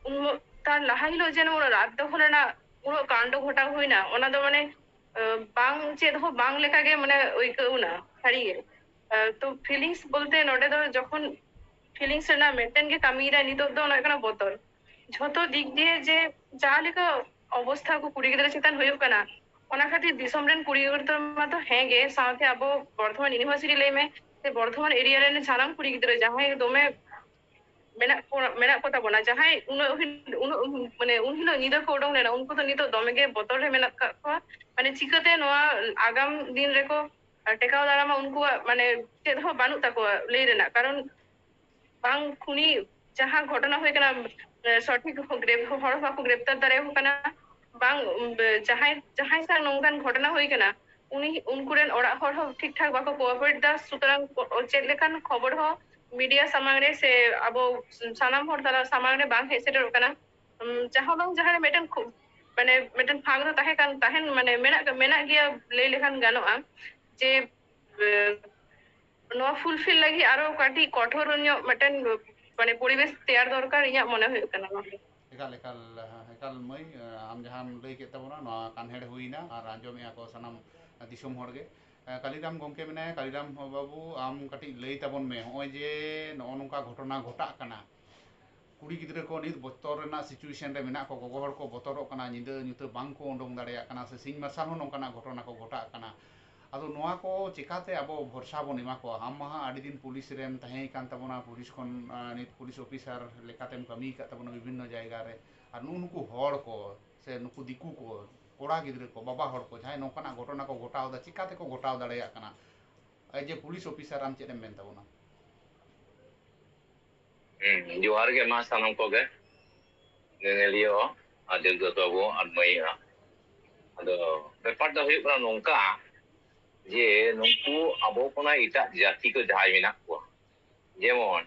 ᱩᱱ, ᱛᱟᱨ ᱞᱟᱦᱟ ᱦᱤᱞᱳᱜ ᱡᱮ ᱱᱚᱣᱟ ᱨᱟᱛ ᱫᱚᱠᱷᱚᱞ ᱨᱮᱱᱟᱜ ᱩᱱᱟᱹᱜ ᱠᱟᱱᱰᱚ ᱜᱷᱚᱴᱟᱣ ᱦᱩᱭᱱᱟ, ᱚᱱᱟ ᱫᱚ, ᱢᱟᱱᱮ, ᱟᱸ, ᱵᱟᱝ, ᱪᱮᱫ ᱦᱚᱸ ᱵᱟᱝ ᱞᱮᱠᱟ ᱜᱮ, ᱢᱟᱱᱮ, ᱟᱹᱭᱠᱟᱹᱣ ᱮᱱᱟ ᱥᱟᱹᱨᱤ ᱜᱮ᱾ ᱟᱸ, ᱛᱚ, ᱯᱷᱤᱞᱤᱝᱥ ᱵᱚᱞᱛᱮ ᱱᱚᱰᱮ ᱫᱚ ᱡᱚᱠᱷᱚᱱ ᱯᱷᱤᱞᱤᱝᱥ ᱨᱮᱱᱟᱜ ᱢᱤᱫᱴᱮᱱ ᱜᱮ ᱠᱟᱹᱢᱤᱭᱮᱫᱟᱭ ᱱᱤᱛᱚᱜ ᱫᱚ, ᱚᱱᱟ ᱦᱩᱭᱩᱜ ᱠᱟᱱᱟ ᱵᱚᱛᱚᱨ᱾ ᱡᱷᱚᱛᱚ ᱫᱤᱠ ᱫᱤᱭᱮ ᱡᱮ ᱡᱟᱦᱟᱸ ᱞᱮᱠᱟ ᱚᱵᱚᱥᱛᱷᱟ ᱠᱚ ᱠᱩᱲᱤ ᱜᱤᱫᱽᱨᱟᱹ ᱪᱮᱛᱟᱱ ᱦᱩᱭᱩᱜ ᱠᱟᱱᱟ, ᱚᱱᱟ ᱠᱷᱟᱹᱛᱤᱨ ᱫᱤᱥᱚᱢ ᱨᱮᱱ ᱠᱩᱲᱤ ᱜᱤᱫᱽᱨᱟᱹ ᱢᱟᱛᱚ ᱦᱮᱸ ᱜᱮ, ᱥᱟᱶᱛᱮ ᱟᱵᱚ ᱵᱚᱨᱫᱷᱚᱢᱟᱱ ᱤᱭᱩᱱᱤᱵᱷᱟᱨᱥᱤᱴᱤ ᱞᱟᱹᱭ ᱢᱮ, ᱥᱮ ᱵᱚᱨᱫᱷᱚᱢᱟᱱ ᱮᱨᱤᱭᱟ ᱨᱮᱱ ᱥᱟᱱᱟᱢ ᱠᱩᱲᱤ ᱜᱤᱫᱽᱨᱟᱹ ᱡᱟᱦᱟᱸᱭ ᱫᱚᱢᱮ ᱢᱮᱱᱟᱜ ᱠᱚ, ᱢᱮᱱᱟᱜ ᱠᱚ ᱛᱟᱵᱚᱱᱟ, ᱡᱟᱦᱟᱸᱭ ᱩᱱᱟᱹᱜ ᱦᱤᱞ-, ᱩᱱᱟᱹᱜ, ᱢᱟᱱᱮ, ᱩᱱ ᱦᱤᱞᱳᱜ ᱧᱤᱫᱟᱹ ᱠᱚ ᱩᱰᱩᱝ ᱞᱮᱱᱟ, ᱩᱱᱠᱩ ᱫᱚ ᱱᱤᱛᱚᱜ ᱫᱚᱢᱮ ᱜᱮ ᱵᱚᱛᱚᱨ ᱨᱮ ᱢᱮᱱᱟᱜ ᱠᱟᱜ ᱠᱚᱣᱟ᱾ ᱢᱟᱱᱮ, ᱪᱤᱠᱟᱹᱛᱮ ᱱᱚᱣᱟ ᱟᱜᱟᱢ ᱫᱤᱱ ᱨᱮᱠᱚ ᱴᱮᱠᱟᱣ ᱫᱟᱨᱟᱢᱟ, ᱩᱱᱠᱩᱣᱟᱜ, ᱢᱟᱱᱮ, ᱪᱮᱫ ᱦᱚᱸ ᱵᱟᱹᱱᱩᱜ ᱛᱟᱠᱚᱣᱟ ᱞᱟᱹᱭ ᱨᱮᱱᱟᱜ᱾ ᱠᱟᱨᱚᱱ ᱵᱟᱝ, ᱠᱷᱩᱱᱤ ᱡᱟᱦᱟᱸ ᱜᱷᱚᱴᱚᱱᱟ ᱦᱩᱭ ᱠᱟᱱᱟ, ᱥᱚᱴᱷᱤᱠ ᱜᱨᱮᱯ-, ᱦᱚᱲ ᱦᱚᱸ ᱵᱟᱠᱚ ᱜᱨᱮᱯᱛᱟᱨ ᱫᱟᱲᱮᱭᱟᱠᱚ ᱠᱟᱱᱟ᱾ ᱵᱟᱝ, ᱡᱟᱦᱟᱸᱭ, ᱡᱟᱦᱟᱸᱭ ᱥᱟᱶ ᱱᱚᱝᱠᱟᱱ ᱜᱷᱚᱴᱚᱱᱟ ᱦᱩᱭ ᱠᱟᱱᱟ, ᱩᱱᱤ, ᱩᱱᱠᱩ ᱨᱮᱱ ᱚᱲᱟᱜ ᱦᱚᱲ ᱦᱚᱸ ᱴᱷᱤᱠ ᱴᱷᱟᱠ ᱵᱟᱠᱚ ᱠᱳᱚᱯᱟᱨᱮᱴ ᱫᱟ᱾ ᱥᱩᱛᱚᱨᱟᱝ, ᱪᱮᱫ ᱞᱮᱠᱟᱱ ᱠᱷᱚᱵᱚᱨ ᱦᱚᱸ ᱢᱤᱰᱤᱭᱟ ᱥᱟᱢᱟᱝ ᱨᱮ ᱥᱮ ᱟᱵᱚ ᱥᱟᱱᱟᱢ ᱦᱚᱲ ᱛᱟᱞᱟ ᱥᱟᱢᱟᱝ ᱨᱮ ᱵᱟᱝ ᱦᱮᱡ ᱥᱮᱴᱮᱨᱚᱜ ᱠᱟᱱᱟ᱾ ᱩᱢ, ᱡᱟᱦᱟᱸ ᱵᱟᱝ ᱡᱟᱦᱟᱸ ᱨᱮ ᱢᱤᱫᱴᱮᱱ ᱠᱷᱩ-, ᱢᱟᱱᱮ, ᱢᱤᱫᱴᱮᱱ ᱯᱷᱟᱸᱠ ᱫᱚ ᱛᱟᱦᱮᱸ ᱠᱟᱱ, ᱛᱟᱦᱮᱱ, ᱢᱟᱱᱮ, ᱢᱮᱱᱟᱜ, ᱢᱮᱱᱟᱜ ᱜᱮᱭᱟ ᱞᱟᱹᱭ ᱞᱮᱠᱷᱟᱱ ᱜᱟᱱᱚᱜᱼᱟ ᱡᱮ, ᱮ, ᱱᱚᱣᱟ ᱯᱷᱩᱞᱯᱷᱤᱞ ᱞᱟᱹᱜᱤᱫ ᱟᱨᱚ ᱠᱟᱹᱴᱤᱡ ᱠᱚᱴᱷᱳᱨ ᱧᱚᱜ ᱢᱤᱫᱴᱮᱱ, ᱢᱟᱱᱮ, ᱯᱚᱨᱤᱵᱮᱥ ᱛᱮᱭᱟᱨ ᱫᱚᱨᱠᱟᱨ ᱤᱧᱟᱹᱜ ᱢᱚᱱᱮ ᱦᱩᱭᱩᱜ ᱠᱟᱱᱟ᱾ ᱮᱠᱟᱞ, ᱮᱠᱟᱞ, ᱮᱠᱟᱞ ᱢᱟᱹᱭ, ᱟᱢ ᱡᱟᱦᱟᱸᱢ ᱞᱟᱹᱭ ᱠᱮᱫ ᱛᱟᱵᱚᱱᱟ, ᱱᱚᱣᱟ ᱠᱟᱱᱦᱮᱲ ᱦᱩᱭᱱᱟ ᱟᱨ ᱟᱸᱡᱚᱢᱮᱜᱼᱟ ᱠᱚ ᱥᱟᱱᱟᱢ ᱫᱤᱥᱚᱢ ᱦᱚᱲ ᱜᱮ᱾ ᱠᱟᱞᱤᱨᱟᱢ ᱜᱚᱢᱠᱮ ᱢᱮᱱᱟᱭᱟ, ᱠᱟᱞᱤᱨᱟᱢ ᱵᱟᱹᱵᱩ, ᱟᱢ ᱠᱟᱹᱴᱤᱡ ᱞᱟᱹᱭ ᱛᱟᱵᱚᱱ ᱢᱮ, ᱱᱚᱜᱼᱚᱭ ᱡᱮ ᱱᱚᱜᱼᱚ ᱱᱚᱝᱠᱟ ᱜᱷᱚᱴᱚᱱᱟ ᱜᱷᱚᱴᱟᱜ ᱠᱟᱱᱟ, ᱠᱩᱲᱤ ᱜᱤᱫᱽᱨᱟᱹ ᱠᱚ ᱱᱤᱛ ᱵᱚᱛᱚᱨ ᱨᱮᱱᱟᱜ ᱥᱤᱪᱩᱭᱮᱥᱚᱱ ᱨᱮ ᱢᱮᱱᱟᱜ ᱠᱚᱣᱟ, ᱜᱚᱜᱚ ᱦᱚᱲ ᱠᱚ ᱵᱚᱛᱚᱨᱚᱜ ᱠᱟᱱᱟ, ᱧᱤᱫᱟᱹ ᱧᱩᱛᱟᱹ ᱵᱟᱝ ᱠᱚ ᱩᱰᱩᱝ ᱫᱟᱲᱮᱭᱟᱜ ᱠᱟᱱᱟ, ᱥᱮ ᱥᱤᱧ ᱢᱟᱨᱥᱟᱞ ᱦᱚᱸ ᱱᱚᱝᱠᱟᱱᱟᱜ ᱜᱷᱚᱴᱚᱱᱟ ᱠᱚ ᱜᱷᱚᱴᱟᱜ ᱠᱟᱱᱟ᱾ ᱟᱫᱚ ᱱᱚᱣᱟ ᱠᱚ ᱪᱮᱠᱟᱛᱮ ᱟᱵᱚ ᱵᱷᱚᱨᱥᱟ ᱵᱚᱱ ᱮᱢᱟ ᱠᱚᱣᱟ? ᱟᱢ ᱢᱟ ᱦᱟᱸᱜ ᱟᱹᱰᱤ ᱫᱤᱱ ᱯᱩᱞᱤᱥ ᱨᱮᱢ ᱛᱟᱦᱮᱸ ᱠᱟᱱ ᱛᱟᱵᱚᱱᱟ, ᱯᱩᱞᱤᱥ ᱠᱷᱚᱱ, ᱟᱸ, ᱱᱤᱛ ᱯᱩᱞᱤᱥ ᱚᱯᱷᱤᱥᱟᱨ ᱞᱮᱠᱟᱛᱮᱢ ᱠᱟᱹᱢᱤ ᱟᱠᱟᱫ ᱛᱟᱵᱚᱱᱟ ᱵᱤᱵᱷᱤᱱᱱᱚ ᱡᱟᱭᱜᱟ ᱨᱮ᱾ ᱟᱨ ᱱᱩᱜᱼᱩ ᱱᱩᱠᱩ ᱦᱚᱲ ᱠᱚ ᱥᱮ ᱱᱩᱠᱩ ᱫᱤᱠᱩ ᱠᱚ, ᱠᱚᱲᱟ ᱜᱤᱫᱽᱨᱟᱹ ᱠᱚ, ᱵᱟᱵᱟ ᱦᱚᱲ ᱠᱚ, ᱡᱟᱦᱟᱸᱭ ᱱᱚᱝᱠᱟᱱᱟᱜ ᱜᱷᱚᱴᱚᱱᱟ ᱠᱚ ᱜᱷᱚᱴᱟᱣ ᱮᱫᱟ, ᱪᱮᱠᱟ ᱛᱮᱠᱚ ᱜᱷᱚᱴᱟᱣ ᱫᱟᱲᱮᱭᱟᱜ ᱠᱟᱱᱟ? ᱮᱭ ᱡᱮ ᱯᱩᱞᱤᱥ ᱚᱯᱷᱤᱥᱟᱨ, ᱟᱢ ᱪᱮᱫ ᱮᱢ ᱢᱮᱱ ᱛᱟᱵᱚᱱᱟ? ᱦᱩᱸ, ᱡᱚᱦᱟᱨ ᱜᱮ ᱢᱟ ᱥᱟᱱᱟᱢ ᱠᱚᱜᱮ, ᱧᱮᱧᱮᱞᱤᱭᱟᱹ ᱦᱚᱸ, ᱟᱨ ᱫᱤᱞᱜᱟᱹ ᱵᱟᱹᱵᱩ ᱟᱨ ᱢᱟᱹᱭ ᱦᱚᱸ᱾ ᱟᱫᱚ ᱵᱮᱯᱟᱨ ᱫᱚ ᱦᱩᱭᱩᱜ ᱠᱟᱱᱟ ᱱᱚᱝᱠᱟ, ᱡᱮ ᱱᱩᱠᱩ ᱟᱵᱚ ᱠᱷᱚᱱᱟᱜ ᱮᱴᱟᱜ ᱡᱟᱹᱛᱤ ᱠᱚ ᱡᱟᱦᱟᱸᱭ ᱢᱮᱱᱟᱜ ᱠᱚᱣᱟ, ᱡᱮᱢᱚᱱ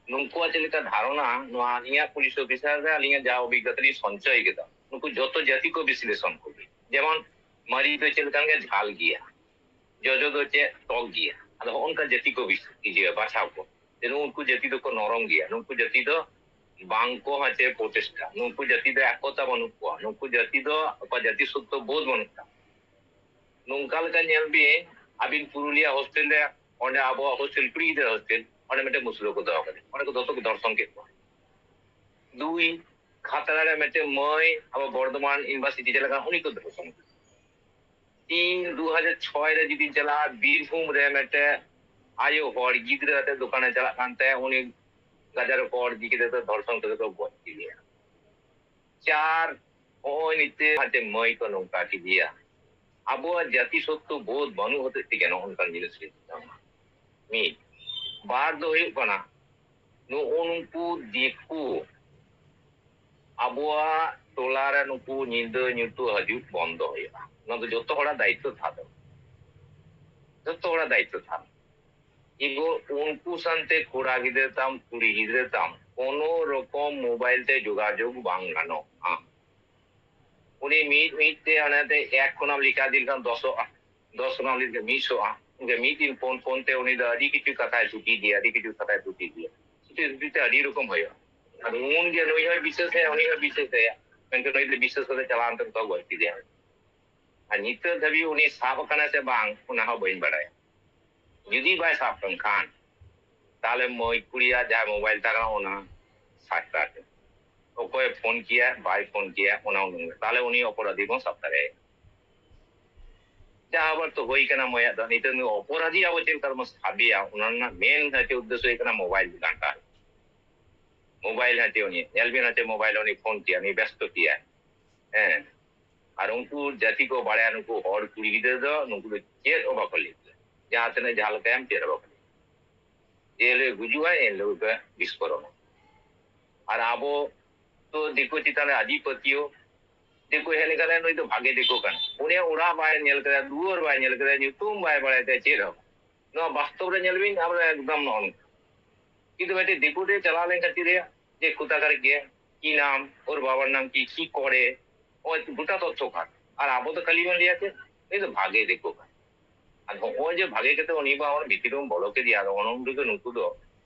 ᱱᱩᱠᱩᱣᱟᱜ ᱪᱮᱫ ᱞᱮᱠᱟ ᱫᱷᱟᱨᱚᱱᱟ, ᱱᱚᱣᱟ ᱟᱹᱞᱤᱧᱟᱜ ᱯᱩᱞᱤᱥ ᱚᱯᱷᱤᱥᱟᱨ ᱨᱮ ᱟᱹᱞᱤᱧᱟᱜ ᱡᱟ ᱚᱵᱷᱤᱜᱽᱜᱚᱛᱟ ᱞᱤᱧ ᱥᱚᱧᱪᱚᱭ ᱠᱮᱫᱟ, ᱱᱩᱠᱩ ᱡᱚᱛᱚ ᱡᱟᱹᱛᱤ ᱠᱚ ᱵᱤᱥᱞᱮᱥᱚᱱ ᱠᱚᱜᱮ, ᱡᱮᱢᱚᱱ ᱢᱟᱹᱨᱤᱪ ᱫᱚ ᱪᱮᱫ ᱞᱮᱠᱟᱱ ᱜᱮ ᱡᱷᱟᱞ ᱜᱮᱭᱟ, ᱡᱚᱡᱚ ᱫᱚ ᱪᱮᱫ ᱴᱚᱠ ᱜᱮᱭᱟ᱾ ᱟᱫᱚ ᱦᱚᱸᱜᱼᱚ ᱱᱚᱝᱠᱟ ᱡᱟᱹᱛᱤ ᱠᱚ ᱵᱤᱥ-, ᱤᱭᱟᱹ ᱵᱟᱪᱷᱟᱣ ᱠᱚ, ᱡᱮ ᱱᱩᱠᱩ ᱡᱟᱹᱛᱤ ᱫᱚᱠᱚ ᱱᱚᱨᱚᱢ ᱜᱮᱭᱟ, ᱱᱩᱠᱩ ᱡᱟᱹᱛᱤ ᱫᱚ ᱵᱟᱝ ᱠᱚ ᱦᱟᱸᱪᱮ ᱯᱨᱚᱪᱮᱥᱴᱟ, ᱱᱩᱠᱩ ᱡᱟᱹᱛᱤ ᱫᱚ ᱮᱠᱚᱛᱟ ᱵᱟᱹᱱᱩᱜ ᱠᱚᱣᱟ, ᱱᱩᱠᱩ ᱡᱟᱹᱛᱤ ᱫᱚ ᱚᱠᱟ ᱡᱟᱹᱛᱤ ᱥᱚᱛᱛᱚ ᱵᱳᱫᱷ ᱵᱟᱹᱱᱩᱜ ᱠᱚᱣᱟ᱾ ᱱᱚᱝᱠᱟ ᱞᱮᱠᱟ ᱧᱮᱞ ᱵᱤᱱ, ᱟᱹᱵᱤᱱ ᱯᱩᱨᱩᱞᱤᱭᱟᱹ ᱦᱳᱥᱴᱮᱞ ᱨᱮ, ᱚᱸᱰᱮ ᱟᱵᱚᱣᱟᱜ ᱦᱳᱥᱴᱮᱞ, ᱠᱩᱲᱤ ᱜᱤᱫᱽᱨᱟᱹ ᱦᱳᱥᱴᱮᱞ, ᱚᱸᱰᱮ ᱢᱤᱫᱴᱮᱱ ᱢᱩᱥᱞᱟᱹ ᱠᱚ ᱫᱚᱦᱚ ᱠᱟᱫᱮ, ᱚᱸᱰᱮ ᱠᱚ ᱫᱚᱛᱚ ᱠᱚ ᱫᱚᱨᱥᱚᱱ ᱠᱮᱫ ᱠᱚᱣᱟ᱾ ᱫᱩᱭ, ᱠᱷᱟᱛᱲᱟ ᱨᱮ ᱢᱤᱫᱴᱮᱱ ᱢᱟᱹᱭ ᱟᱵᱚ ᱵᱚᱨᱫᱷᱚᱢᱟᱱ ᱤᱭᱩᱱᱤᱵᱷᱟᱨᱥᱤᱴᱤ ᱪᱟᱞᱟᱜ ᱠᱟᱱᱟ, ᱩᱱᱤ ᱠᱚ ᱫᱚᱨᱥᱚᱱ ᱠᱮᱫᱮ᱾ ᱤᱧ ᱫᱩ ᱦᱟᱡᱟᱨ ᱪᱷᱚᱭ ᱨᱮ ᱡᱩᱫᱤᱧ ᱪᱟᱞᱟᱜᱼᱟ, ᱵᱤᱨᱵᱷᱩᱢ ᱨᱮ ᱢᱤᱫᱴᱮᱱ ᱟᱭᱳ ᱦᱚᱲ ᱜᱤᱫᱽᱨᱟᱹ ᱟᱛᱮ ᱫᱚᱠᱟᱱᱮ ᱪᱟᱞᱟᱜ ᱠᱟᱱ ᱛᱟᱦᱮᱸ, ᱩᱱᱤ ᱜᱟᱡᱟᱲ ᱨᱮᱠᱚ ᱚᱨ ᱤᱫᱤ ᱠᱮᱫᱮ ᱛᱮ ᱫᱷᱚᱨᱥᱚᱱ ᱠᱟᱛᱮ ᱠᱚ ᱜᱚᱡ ᱠᱮᱫᱮᱭᱟ᱾ ᱪᱟᱨ, ᱱᱚᱜᱼᱚᱭ ᱱᱤᱛᱚᱜ ᱦᱟᱱᱛᱮ ᱢᱟᱹᱭ ᱠᱚ ᱱᱚᱝᱠᱟ ᱠᱮᱫᱮᱭᱟ᱾ ᱟᱵᱚᱣᱟᱜ ᱡᱟᱹᱛᱤ ᱥᱚᱛᱛᱚ ᱵᱳᱫᱷ ᱵᱟᱹᱱᱩᱜ ᱦᱚᱛᱮᱡ ᱛᱮᱜᱮ ᱱᱚᱜᱼᱚ ᱱᱚᱝᱠᱟᱱ ᱡᱤᱱᱤᱥ ᱦᱩᱭᱩᱜ ᱠᱟᱱᱟ᱾ ᱢᱤᱫ᱾ ᱵᱟᱨ ᱫᱚ ᱦᱩᱭᱩᱜ ᱠᱟᱱᱟ, ᱱᱩᱜᱼᱩ ᱱᱩᱠᱩ ᱫᱤᱠᱩ ᱟᱵᱚᱣᱟᱜ ᱴᱚᱞᱟ ᱨᱮ ᱱᱩᱠᱩ ᱧᱤᱫᱟᱹ ᱧᱩᱛᱟᱹ ᱦᱤᱡᱩᱜ ᱵᱚᱱᱫᱚ ᱦᱩᱭᱩᱜᱼᱟ᱾ ᱱᱚᱣᱟ ᱫᱚ ᱡᱚᱛᱚ ᱦᱚᱲᱟᱜ ᱫᱟᱭᱤᱛᱛᱚ ᱛᱟᱦᱮᱸ ᱫᱚ᱾ ᱡᱚᱛᱚ ᱦᱚᱲᱟᱜ ᱫᱟᱭᱤᱛᱛᱚ ᱛᱟᱦᱮᱸ᱾ ᱤᱵᱚ ᱩᱱᱠᱩ ᱥᱟᱶᱛᱮ ᱠᱚᱲᱟ ᱜᱤᱫᱽᱨᱟᱹ ᱛᱟᱢ, ᱠᱩᱲᱤ ᱜᱤᱫᱽᱨᱟᱹ ᱛᱟᱢ, ᱠᱳᱱᱳ ᱨᱚᱠᱚᱢ ᱢᱳᱵᱟᱭᱤᱞ ᱛᱮ ᱡᱳᱜᱟᱡᱳᱜᱽ ᱵᱟᱝ ᱜᱟᱱᱚᱜᱼᱟ᱾ ᱩᱱᱤ ᱢᱤᱫ ᱢᱤᱫ ᱛᱮ ᱚᱱᱟᱛᱮ ᱮᱠ ᱠᱷᱚᱱᱟᱢ ᱞᱮᱠᱷᱟ ᱤᱫᱤ ᱞᱮᱠᱷᱟᱱ ᱫᱚᱥᱚᱜᱼᱟ, ᱫᱚᱥ ᱠᱷᱚᱱᱟᱢ ᱞᱮᱠᱷᱟᱱ ᱢᱤᱫ ᱥᱚᱜᱼᱟ᱾ ᱩᱱᱤ ᱢᱤᱫ ᱫᱤᱱ ᱯᱷᱳᱱ ᱯᱷᱳᱱ ᱛᱮ ᱩᱱᱤ ᱫᱚ ᱟᱹᱰᱤ ᱠᱤᱪᱷᱩ ᱠᱟᱛᱷᱟᱭ ᱛᱷᱩᱛᱤ ᱜᱮᱭᱟ, ᱟᱹᱰᱤ ᱠᱤᱪᱷᱩ ᱠᱟᱛᱷᱟᱭ ᱛᱷᱩᱛᱤ ᱜᱮᱭᱟ᱾ ᱛᱷᱩᱛᱤ ᱛᱷᱩᱛᱤ ᱛᱮ ᱟᱹᱰᱤ ᱨᱚᱠᱚᱢ ᱦᱩᱭᱩᱜᱼᱟ᱾ ᱟᱫᱚ ᱩᱱ ᱜᱮ ᱱᱩᱭ ᱦᱚᱸᱭ ᱵᱤᱥᱥᱟᱹᱥ ᱟᱭᱟ, ᱩᱱᱤ ᱦᱚᱸᱭ ᱵᱤᱥᱥᱟᱹᱥ ᱟᱭᱟ, ᱢᱮᱱᱠᱷᱟᱱ ᱱᱩᱭ ᱫᱚ ᱵᱤᱥᱥᱟᱹᱥ ᱠᱟᱛᱮ ᱪᱟᱞᱟᱣ ᱮᱱ ᱛᱮ ᱜᱚᱡ ᱠᱮᱫᱮᱭᱟ᱾ ᱟᱨ ᱱᱤᱛᱚᱜ ᱫᱷᱟᱹᱵᱤᱡ ᱩᱱᱤ ᱥᱟᱵ ᱟᱠᱟᱱᱟᱭ ᱥᱮ ᱵᱟᱝ, ᱚᱱᱟ ᱦᱚᱸ ᱵᱟᱹᱧ ᱵᱟᱲᱟᱭᱟ᱾ ᱡᱩᱫᱤ ᱵᱟᱭ ᱥᱟᱵ ᱠᱟᱱ ᱠᱷᱟᱱ, ᱛᱟᱦᱞᱮ ᱢᱟᱹᱭ ᱠᱩᱲᱤᱭᱟᱜ ᱡᱟᱦᱟᱸ ᱢᱳᱵᱟᱭᱤᱞ ᱛᱟᱦᱮᱸ ᱠᱟᱱᱟ, ᱚᱱᱟ ᱥᱟᱨᱴᱟ ᱨᱮ ᱚᱠᱚᱭᱮ ᱯᱷᱳᱱ ᱠᱮᱭᱟ, ᱵᱟᱭ ᱯᱷᱳᱱ ᱠᱮᱭᱟ, ᱚᱱᱟ ᱩᱱᱟᱹᱝ ᱜᱮ᱾ ᱛᱟᱦᱞᱮ ᱩᱱᱤ ᱚᱯᱚᱨᱟᱫᱷᱤ ᱵᱚᱱ ᱥᱟᱵ ᱫᱟᱲᱮᱭᱟᱭᱟ᱾ ᱡᱟᱦᱟᱸ ᱟᱵᱟᱨ ᱛᱚ ᱦᱩᱭ ᱠᱟᱱᱟ ᱢᱚᱭᱟᱜ ᱫᱚ, ᱱᱤᱛᱚᱜ ᱱᱩᱭ ᱚᱯᱚᱨᱟᱫᱷᱤ ᱟᱵᱚ ᱪᱮᱫ ᱞᱮᱠᱟ ᱵᱚᱱ ᱥᱟᱵᱮᱭᱟ, ᱚᱱᱟ ᱨᱮᱱᱟᱜ ᱢᱮᱱ ᱦᱚᱪᱚ ᱩᱫᱽᱫᱮᱥᱥᱚ ᱦᱩᱭᱩᱜ ᱠᱟᱱᱟ ᱢᱳᱵᱟᱭᱤᱞ ᱜᱷᱟᱱᱴᱟ᱾ ᱢᱳᱵᱟᱭᱤᱞ ᱦᱟᱛᱮ ᱩᱱᱤ, ᱧᱮᱞ ᱵᱤᱱ ᱦᱟᱛᱮ ᱢᱳᱵᱟᱭᱤᱞ ᱩᱱᱤ ᱯᱷᱳᱱ ᱠᱮᱭᱟ, ᱩᱱᱤ ᱵᱮᱥᱛᱚ ᱠᱮᱭᱟ᱾ ᱦᱮᱸ, ᱟᱨ ᱩᱱᱠᱩ ᱡᱟᱹᱛᱤ ᱠᱚ ᱵᱟᱲᱟᱭᱟ, ᱱᱩᱠᱩ ᱦᱚᱲ ᱠᱩᱲᱤ ᱜᱤᱫᱽᱨᱟᱹ ᱫᱚ ᱱᱩᱠᱩ ᱫᱚ ᱪᱮᱫ ᱦᱚᱸ ᱵᱟᱠᱚ ᱞᱟᱹᱭ ᱠᱮᱭᱟ, ᱡᱟᱦᱟᱸ ᱛᱤᱱᱟᱹᱜ ᱡᱟᱦᱟᱸ ᱞᱮᱠᱟᱭᱟᱢ ᱪᱮᱫ ᱦᱚᱸ ᱵᱟᱠᱚ ᱞᱟᱹᱭ᱾ ᱡᱮ ᱦᱤᱞᱳᱜ ᱜᱩᱡᱩᱜᱼᱟᱭ ᱮᱱ ᱦᱤᱞᱳᱜ ᱜᱮ ᱵᱤᱥᱯᱷᱳᱨᱚᱱ᱾ ᱟᱨ ᱟᱵᱚ ᱛᱚ ᱫᱤᱠᱩ ᱪᱮᱛᱟᱱ ᱨᱮ ᱟᱹᱰᱤ ᱯᱟᱹᱛᱭᱟᱹᱣ᱾ ᱫᱤᱠᱩ ᱦᱮᱡ ᱞᱮᱱᱠᱷᱟᱱ ᱱᱩᱭ ᱫᱚ ᱵᱷᱟᱜᱮ ᱫᱤᱠᱩ ᱠᱟᱱᱟ, ᱩᱱᱤᱭᱟᱜ ᱚᱲᱟᱜ ᱵᱟᱭ ᱧᱮᱞ ᱠᱮᱫᱟ, ᱫᱩᱣᱟᱹᱨ ᱵᱟᱭ ᱧᱮᱞ ᱠᱮᱫᱟ, ᱧᱩᱛᱩᱢ ᱵᱟᱭ ᱵᱟᱲᱟᱭ ᱛᱟᱭᱟ, ᱪᱮᱫ ᱦᱚᱸ᱾ ᱱᱚᱣᱟ ᱵᱟᱥᱛᱚᱵ ᱨᱮ ᱧᱮᱞ ᱵᱤᱱ, ᱟᱵᱚ ᱮᱠᱫᱚᱢ ᱱᱚᱜᱼᱚ ᱱᱚᱝᱠᱟ᱾ ᱠᱤᱱᱛᱩ ᱢᱤᱫᱴᱮᱡ ᱫᱤᱠᱩ ᱴᱷᱮᱱ ᱪᱟᱞᱟᱣ ᱞᱮᱱᱠᱷᱟᱱ ᱪᱮᱫ ᱨᱮᱭᱟᱜ ᱡᱮ ᱠᱳᱛᱷᱟᱠᱟᱨ ᱜᱮ, ᱠᱤ ᱱᱟᱢ, ᱳᱨ ᱵᱟᱵᱟᱨ ᱱᱟᱢ ᱠᱤ, ᱠᱤ ᱠᱚᱨᱮ, ᱱᱚᱜᱼᱚᱭ ᱜᱚᱴᱟ ᱛᱚᱛᱛᱷᱚ ᱠᱟᱨᱰ᱾ ᱟᱨ ᱟᱵᱚ ᱫᱚ ᱠᱷᱟᱹᱞᱤ ᱵᱚᱱ ᱞᱟᱹᱭᱟ ᱪᱮᱫ, ᱩᱱᱤ ᱫᱚ ᱵᱷᱟᱜᱮ ᱫᱤᱠᱩ ᱠᱟᱱᱟ᱾ ᱟᱨ ᱱᱚᱜᱼᱚᱭ ᱡᱮ ᱵᱷᱟᱜᱮ ᱠᱟᱛᱮ ᱩᱱᱤ ᱵᱟ ᱚᱱᱟ ᱵᱷᱤᱛᱤᱨ ᱨᱮᱵᱚᱱ ᱵᱚᱞᱚ ᱠᱮᱫᱮᱭᱟ, ᱟᱫᱚ ᱚᱱᱟ ᱩᱱ ᱨᱮᱜᱮ ᱱᱩᱠᱩ ᱫᱚ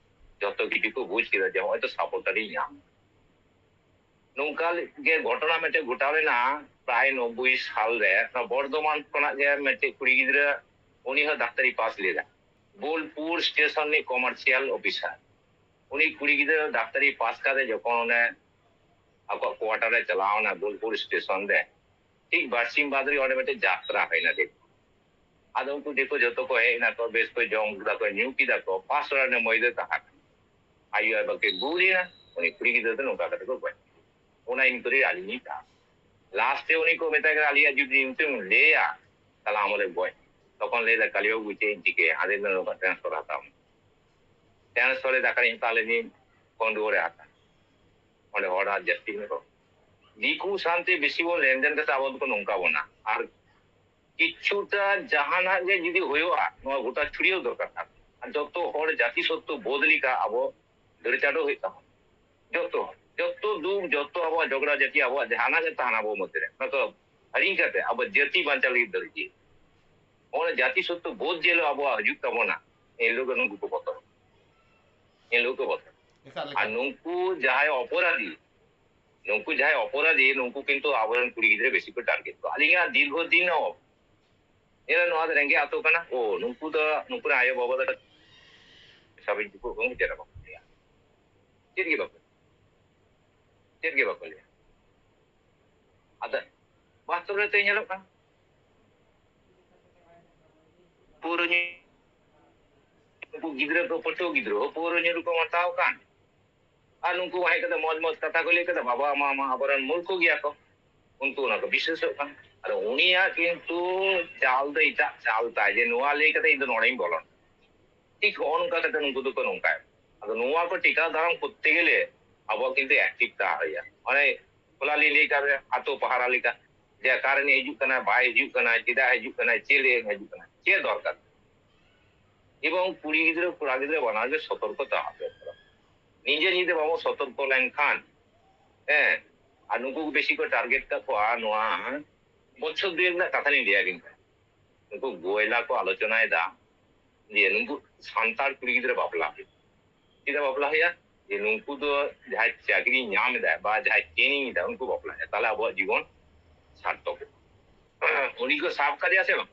ᱡᱚᱛᱚ ᱠᱤᱪᱷᱩ ᱠᱚ ᱵᱩᱡᱽ ᱠᱮᱫᱟ ᱡᱮ ᱱᱚᱜᱼᱚᱭ ᱛᱚ ᱥᱟᱯᱳᱨᱴᱟᱨᱤᱧ ᱧᱟᱢ᱾ ᱱᱚᱝᱠᱟ ᱜᱮ ᱜᱷᱚᱴᱚᱱᱟ ᱢᱤᱫᱴᱮᱡ ᱜᱷᱚᱴᱟᱣ ᱞᱮᱱᱟ ᱯᱨᱟᱭ ᱱᱚᱵᱵᱳᱭ ᱥᱟᱞ ᱨᱮ, ᱱᱚᱣᱟ ᱵᱚᱨᱫᱷᱚᱢᱟᱱ ᱠᱷᱚᱱᱟᱜ ᱜᱮ ᱢᱤᱫᱴᱮᱡ ᱠᱩᱲᱤ ᱜᱤᱫᱽᱨᱟᱹ, ᱩᱱᱤ ᱦᱚᱸ ᱰᱟᱠᱛᱟᱨᱤ ᱯᱟᱥ ᱞᱮᱫᱟ, ᱵᱳᱞᱯᱩᱨ ᱥᱴᱮᱥᱚᱱ ᱨᱤᱱᱤᱡ ᱠᱚᱢᱟᱨᱥᱤᱭᱟᱞ ᱚᱯᱷᱤᱥᱟᱨ᱾ ᱩᱱᱤ ᱠᱩᱲᱤ ᱜᱤᱫᱽᱨᱟᱹ ᱰᱟᱠᱛᱟᱨᱤ ᱯᱟᱥ ᱠᱟᱛᱮ ᱡᱚᱠᱷᱚᱱ ᱚᱱᱮ ᱟᱠᱚᱣᱟᱜ ᱠᱳᱣᱟᱴᱟᱨ ᱨᱮ ᱪᱟᱞᱟᱣ ᱮᱱᱟ ᱵᱳᱞᱯᱩᱨ ᱥᱴᱮᱥᱚᱱ ᱨᱮ, ᱴᱷᱤᱠ ᱵᱟᱨᱥᱤᱧ ᱵᱟᱫᱽ ᱨᱮ ᱚᱸᱰᱮ ᱢᱤᱫᱴᱮᱡ ᱡᱟᱛᱨᱟ ᱦᱩᱭᱱᱟ ᱫᱤᱠᱩ᱾ ᱟᱫᱚ ᱩᱱᱠᱩ ᱫᱤᱠᱩ ᱡᱚᱛᱚ ᱠᱚ ᱦᱮᱡ ᱮᱱᱟ ᱠᱚ, ᱵᱮᱥ ᱠᱚ ᱡᱚᱢ ᱠᱮᱫᱟ ᱠᱚ, ᱧᱩ ᱠᱮᱫᱟ ᱠᱚ, ᱯᱟᱥ ᱨᱮ ᱚᱸᱰᱮ ᱢᱟᱹᱭ ᱫᱚ ᱛᱟᱦᱮᱸ ᱠᱟᱱᱟ᱾ ᱟᱭᱳ ᱟᱨ ᱵᱟᱵᱟ ᱠᱤᱱ ᱜᱩᱨ ᱮᱱᱟ, ᱩᱱᱤ ᱠᱩᱲᱤ ᱜᱤᱫᱽᱨᱟᱹ ᱫᱚ ᱱᱚᱝᱠᱟ ᱠᱟᱛᱮ ᱠᱚ ᱜᱚᱡ ᱠᱮᱫᱮᱭᱟ᱾ ᱚᱱᱟ ᱤᱱᱠᱩᱭᱨᱤ ᱟᱹᱞᱤᱧ ᱞᱤᱧ ᱯᱟᱥ᱾ ᱞᱟᱥᱴ ᱨᱮ ᱩᱱᱤ ᱠᱚ ᱢᱮᱛᱟᱭ ᱠᱟᱱᱟ, "ᱟᱞᱮᱭᱟᱜ ᱡᱩᱫᱤ ᱧᱩᱛᱩᱢ ᱞᱟᱹᱭᱟ, ᱛᱟᱦᱞᱮ ᱟᱢ ᱞᱮ ᱜᱚᱡ᱾" ᱛᱚᱠᱷᱚᱱ ᱞᱟᱹᱭ ᱫᱟ, "ᱠᱟᱞᱤ ᱵᱟᱹᱵᱩ, ᱪᱮᱫ ᱤᱧ ᱪᱤᱠᱟᱹᱭᱟ? ᱟᱞᱮ ᱫᱚ ᱱᱚᱝᱠᱟ ᱴᱨᱟᱱᱥᱯᱷᱟᱨ ᱦᱟᱛᱟᱣ ᱢᱮ᱾" ᱴᱨᱟᱱᱥᱯᱷᱟᱨ ᱮ ᱫᱟᱠᱟᱧ ᱦᱟᱛᱟᱣ ᱞᱮᱫᱤᱧ ᱠᱚᱱᱰᱩᱣᱟᱹ ᱨᱮ ᱦᱟᱛᱟᱣ᱾ ᱚᱸᱰᱮ ᱦᱚᱲ ᱟᱨ ᱡᱟᱹᱥᱛᱤ ᱧᱚᱜ ᱠᱚ᱾ ᱫᱤᱠᱩ ᱥᱟᱶᱛᱮ ᱵᱮᱥᱤ ᱵᱚᱱ ᱞᱮᱱᱫᱮᱱ ᱠᱟᱛᱮ ᱟᱵᱚ ᱫᱚᱠᱚ ᱱᱚᱝᱠᱟ ᱵᱚᱱᱟ᱾ ᱟᱨ ᱠᱤᱪᱷᱩᱴᱟ ᱡᱟᱦᱟᱱᱟᱜ ᱜᱮ ᱡᱩᱫᱤ ᱦᱩᱭᱩᱜᱼᱟ, ᱱᱚᱣᱟ ᱜᱚᱴᱟ ᱪᱷᱩᱲᱭᱟᱹᱣ ᱫᱚᱨᱠᱟᱨ ᱠᱟᱱᱟ᱾ ᱟᱨ ᱡᱚᱛᱚ ᱦᱚᱲ ᱡᱟᱹᱛᱤ ᱥᱚᱛᱛᱚ ᱵᱳᱫᱷ ᱞᱮᱠᱟ ᱟᱵᱚ ᱫᱟᱹᱲ ᱪᱟᱰᱚ ᱦᱩᱭᱩᱜ ᱛᱟᱵᱚᱱᱟ᱾ ᱡᱚᱛᱚ ᱦᱚᱲ, ᱡᱚᱛᱚ ᱫᱩᱠ, ᱡᱚᱛᱚ ᱟᱵᱚᱣᱟᱜ ᱡᱷᱚᱜᱽᱲᱟ ᱡᱟᱹᱛᱤ, ᱟᱵᱚᱣᱟᱜ ᱡᱟᱦᱟᱱᱟᱜ ᱜᱮ ᱛᱟᱦᱮᱱᱟ ᱟᱵᱚ ᱢᱚᱫᱽᱫᱷᱮ ᱨᱮ, ᱚᱱᱟ ᱠᱚ ᱦᱤᱲᱤᱧ ᱠᱟᱛᱮ ᱟᱵᱚ ᱡᱟᱹᱛᱤ ᱵᱟᱧᱪᱟᱣ ᱞᱟᱹᱜᱤᱫ ᱫᱟᱹᱲ ᱤᱫᱤ᱾ ᱚᱱᱟ ᱡᱟᱹᱛᱤ ᱥᱚᱛᱛᱚ ᱵᱳᱫᱷ ᱡᱮ ᱦᱤᱞᱳᱜ ᱟᱵᱚᱣᱟᱜ ᱦᱤᱡᱩᱜ ᱛᱟᱵᱚᱱᱟ, ᱮᱱ ᱦᱤᱞᱳᱜ ᱜᱮ ᱱᱩᱠᱩ ᱠᱚ ᱵᱚᱛᱚᱨ, ᱮᱱ ᱦᱤᱞᱳᱜ ᱠᱚ ᱵᱚᱛᱚᱨ᱾ ᱮᱠᱟᱞ, ᱟᱨ ᱮᱠᱟᱞ᱾ ᱱᱩᱠᱩ ᱡᱟᱦᱟᱸᱭ ᱚᱯᱚᱨᱟᱫᱷᱤ, ᱱᱩᱠᱩ ᱡᱟᱦᱟᱸᱭ ᱚᱯᱚᱨᱟᱫᱷᱤ, ᱱᱩᱠᱩ ᱠᱤᱱᱛᱩ ᱟᱵᱚᱨᱮᱱ ᱠᱩᱲᱤ ᱜᱤᱫᱽᱨᱟᱹ ᱵᱮᱥᱤ ᱠᱚ ᱴᱟᱨᱜᱮᱴ ᱠᱚᱣᱟ᱾ ᱟᱹᱞᱤᱧᱟᱜ ᱫᱤᱨᱜᱷᱚ ᱫᱤᱱ ᱦᱚᱸ ᱧᱮᱞᱟ, ᱱᱚᱣᱟ ᱫᱚ ᱨᱮᱸᱜᱮᱡ ᱟᱹᱛᱩ ᱠᱟᱱᱟ, ᱳ, ᱱᱩᱠᱩ ᱫᱚ, ᱱᱩᱠᱩ ᱨᱮᱱ ᱟᱭᱳ ᱵᱟᱵᱟ ᱫᱚ ᱥᱟᱵᱤᱱ ᱪᱩᱠᱩ ᱠᱚ ᱪᱮᱫ ᱦᱚᱸ ᱵᱟᱠᱚ ᱞᱟᱹᱭᱟ, ᱪᱮᱫ ᱜᱮ ᱵᱟᱠᱚ, ᱪᱮᱫ ᱜᱮ ᱵᱟᱠᱚ ᱞᱟᱹᱭᱟ᱾ ᱟᱫᱚ ᱵᱟᱥᱛᱚᱵ ᱨᱮ ᱛᱮ ᱧᱮᱞᱚᱜ ᱠᱟᱱᱟ, ᱯᱟᱹᱣᱨᱟᱹ ᱧᱩ, ᱩᱱᱠᱩ ᱜᱤᱫᱽᱨᱟᱹ ᱠᱚ, ᱯᱟᱹᱴᱷᱩᱣᱟᱹ ᱜᱤᱫᱽᱨᱟᱹ ᱦᱚᱸ ᱯᱟᱹᱣᱨᱟᱹ ᱧᱩ ᱨᱮᱠᱚ ᱢᱟᱛᱟᱣ ᱠᱟᱱ᱾ ᱟᱨ ᱱᱩᱠᱩ ᱦᱮᱡ ᱠᱟᱛᱮ ᱢᱚᱡᱽ ᱢᱚᱡᱽ ᱠᱟᱛᱷᱟ ᱠᱚ ᱞᱟᱹᱭ ᱠᱟᱫᱟ, ᱵᱟᱵᱟ ᱢᱟ ᱢᱟ ᱟᱵᱚᱨᱮᱱ ᱢᱩᱨᱠᱷᱚ ᱜᱮᱭᱟ ᱠᱚ, ᱩᱱᱠᱩ ᱚᱱᱟ ᱠᱚ ᱵᱤᱥᱣᱟᱥᱚᱜ ᱠᱟᱱᱟ᱾ ᱟᱫᱚ ᱩᱱᱤᱭᱟᱜ ᱠᱤᱱᱛᱩ ᱪᱟᱞ ᱫᱚ ᱮᱴᱟᱜ ᱪᱟᱞ ᱛᱟᱭ, ᱡᱮ ᱱᱚᱣᱟ ᱞᱟᱹᱭ ᱠᱟᱛᱮ ᱤᱧ ᱫᱚ ᱱᱚᱰᱮᱧ ᱵᱚᱞᱚᱱᱟ᱾ ᱴᱷᱤᱠ ᱦᱚᱸᱜᱼᱚ ᱱᱚᱝᱠᱟ ᱠᱟᱛᱮ ᱱᱩᱠᱩ ᱫᱚᱠᱚ ᱱᱚᱝᱠᱟᱭᱟ᱾ ᱟᱫᱚ ᱱᱚᱣᱟ ᱠᱚ ᱴᱮᱠᱟᱣ ᱫᱟᱨᱟᱢ ᱠᱚᱨᱛᱮ ᱜᱮᱞᱮ ᱟᱵᱚᱣᱟᱜ ᱠᱤᱱᱛᱩ active ᱛᱟᱦᱮᱸ ᱦᱩᱭᱩᱜᱼᱟ᱾ ᱚᱱᱮ ᱦᱚᱞᱟ ᱞᱤᱧ ᱞᱟᱹᱭ ᱠᱟᱫ ᱵᱮᱱᱟ, ᱟᱛᱳ ᱯᱟᱦᱟᱨᱟ ᱞᱮᱠᱟ, ᱡᱮ ᱚᱠᱟᱨᱮ ᱦᱤᱡᱩᱜ ᱠᱟᱱᱟ, ᱵᱟᱭ ᱦᱤᱡᱩᱜ ᱠᱟᱱᱟ, ᱪᱮᱫᱟᱜ ᱦᱤᱡᱩᱜ ᱠᱟᱱᱟ, ᱪᱮᱫ ᱞᱟᱹᱜᱤᱫ ᱦᱤᱡᱩᱜ ᱠᱟᱱᱟ, ᱪᱮᱫ ᱫᱚᱨᱠᱟᱨ? ᱮᱵᱚᱝ ᱠᱩᱲᱤ ᱜᱤᱫᱽᱨᱟᱹ ᱠᱚᱲᱟ ᱜᱤᱫᱽᱨᱟᱹ ᱵᱟᱱᱟᱨ ᱜᱮ ᱥᱚᱛᱚᱨᱠᱚ ᱛᱟᱦᱮᱸ ᱫᱚᱨᱠᱟᱨ᱾ ᱱᱤᱡᱮ ᱧᱤᱫᱟᱹ ᱵᱟᱵᱚ ᱥᱚᱛᱚᱨᱠᱚ ᱞᱮᱱᱠᱷᱟᱱ, ᱦᱮᱸ, ᱟᱨ ᱱᱩᱠᱩ ᱠᱚ ᱵᱮᱥᱤ ᱠᱚ target ᱠᱟᱜ ᱠᱚᱣᱟ᱾ ᱱᱚᱣᱟ ᱵᱚᱪᱷᱚᱨ ᱫᱩᱭ ᱨᱮᱱᱟᱜ ᱠᱟᱛᱷᱟ ᱞᱤᱧ ᱞᱟᱹᱭ ᱟᱵᱤᱱ ᱠᱟᱱᱟ᱾ ᱱᱩᱠᱩ ᱜᱚᱭᱞᱟ ᱠᱚ ᱟᱞᱳᱪᱚᱱᱟᱭᱮᱫᱟ ᱡᱮ ᱱᱩᱠᱩ ᱥᱟᱱᱛᱟᱲ ᱠᱩᱲᱤ ᱜᱤᱫᱽᱨᱟᱹ ᱵᱟᱯᱞᱟ ᱦᱩᱭᱩᱜ᱾ ᱪᱮᱫᱟᱜ ᱵᱟᱯᱞᱟ ᱦᱩᱭᱩᱜᱼᱟ? ᱡᱮ ᱱᱩᱠᱩ ᱫᱚ ᱡᱟᱦᱟᱸᱭ ᱪᱟᱹᱠᱨᱤ ᱧᱟᱢ ᱮᱫᱟ ᱵᱟ ᱡᱟᱦᱟᱸᱭ training ᱮᱫᱟ, ᱩᱱᱠᱩ ᱵᱟᱯᱞᱟ ᱦᱩᱭᱩᱜᱼᱟ, ᱛᱟᱦᱞᱮ ᱟᱵᱚᱣᱟᱜ ᱡᱤᱵᱚᱱ ᱥᱟᱨᱛᱷᱚᱠ᱾ ᱩᱱᱤ ᱠᱚ ᱥᱟᱵ ᱠᱟᱫᱮᱭᱟ ᱥᱮ ᱵᱟᱝ?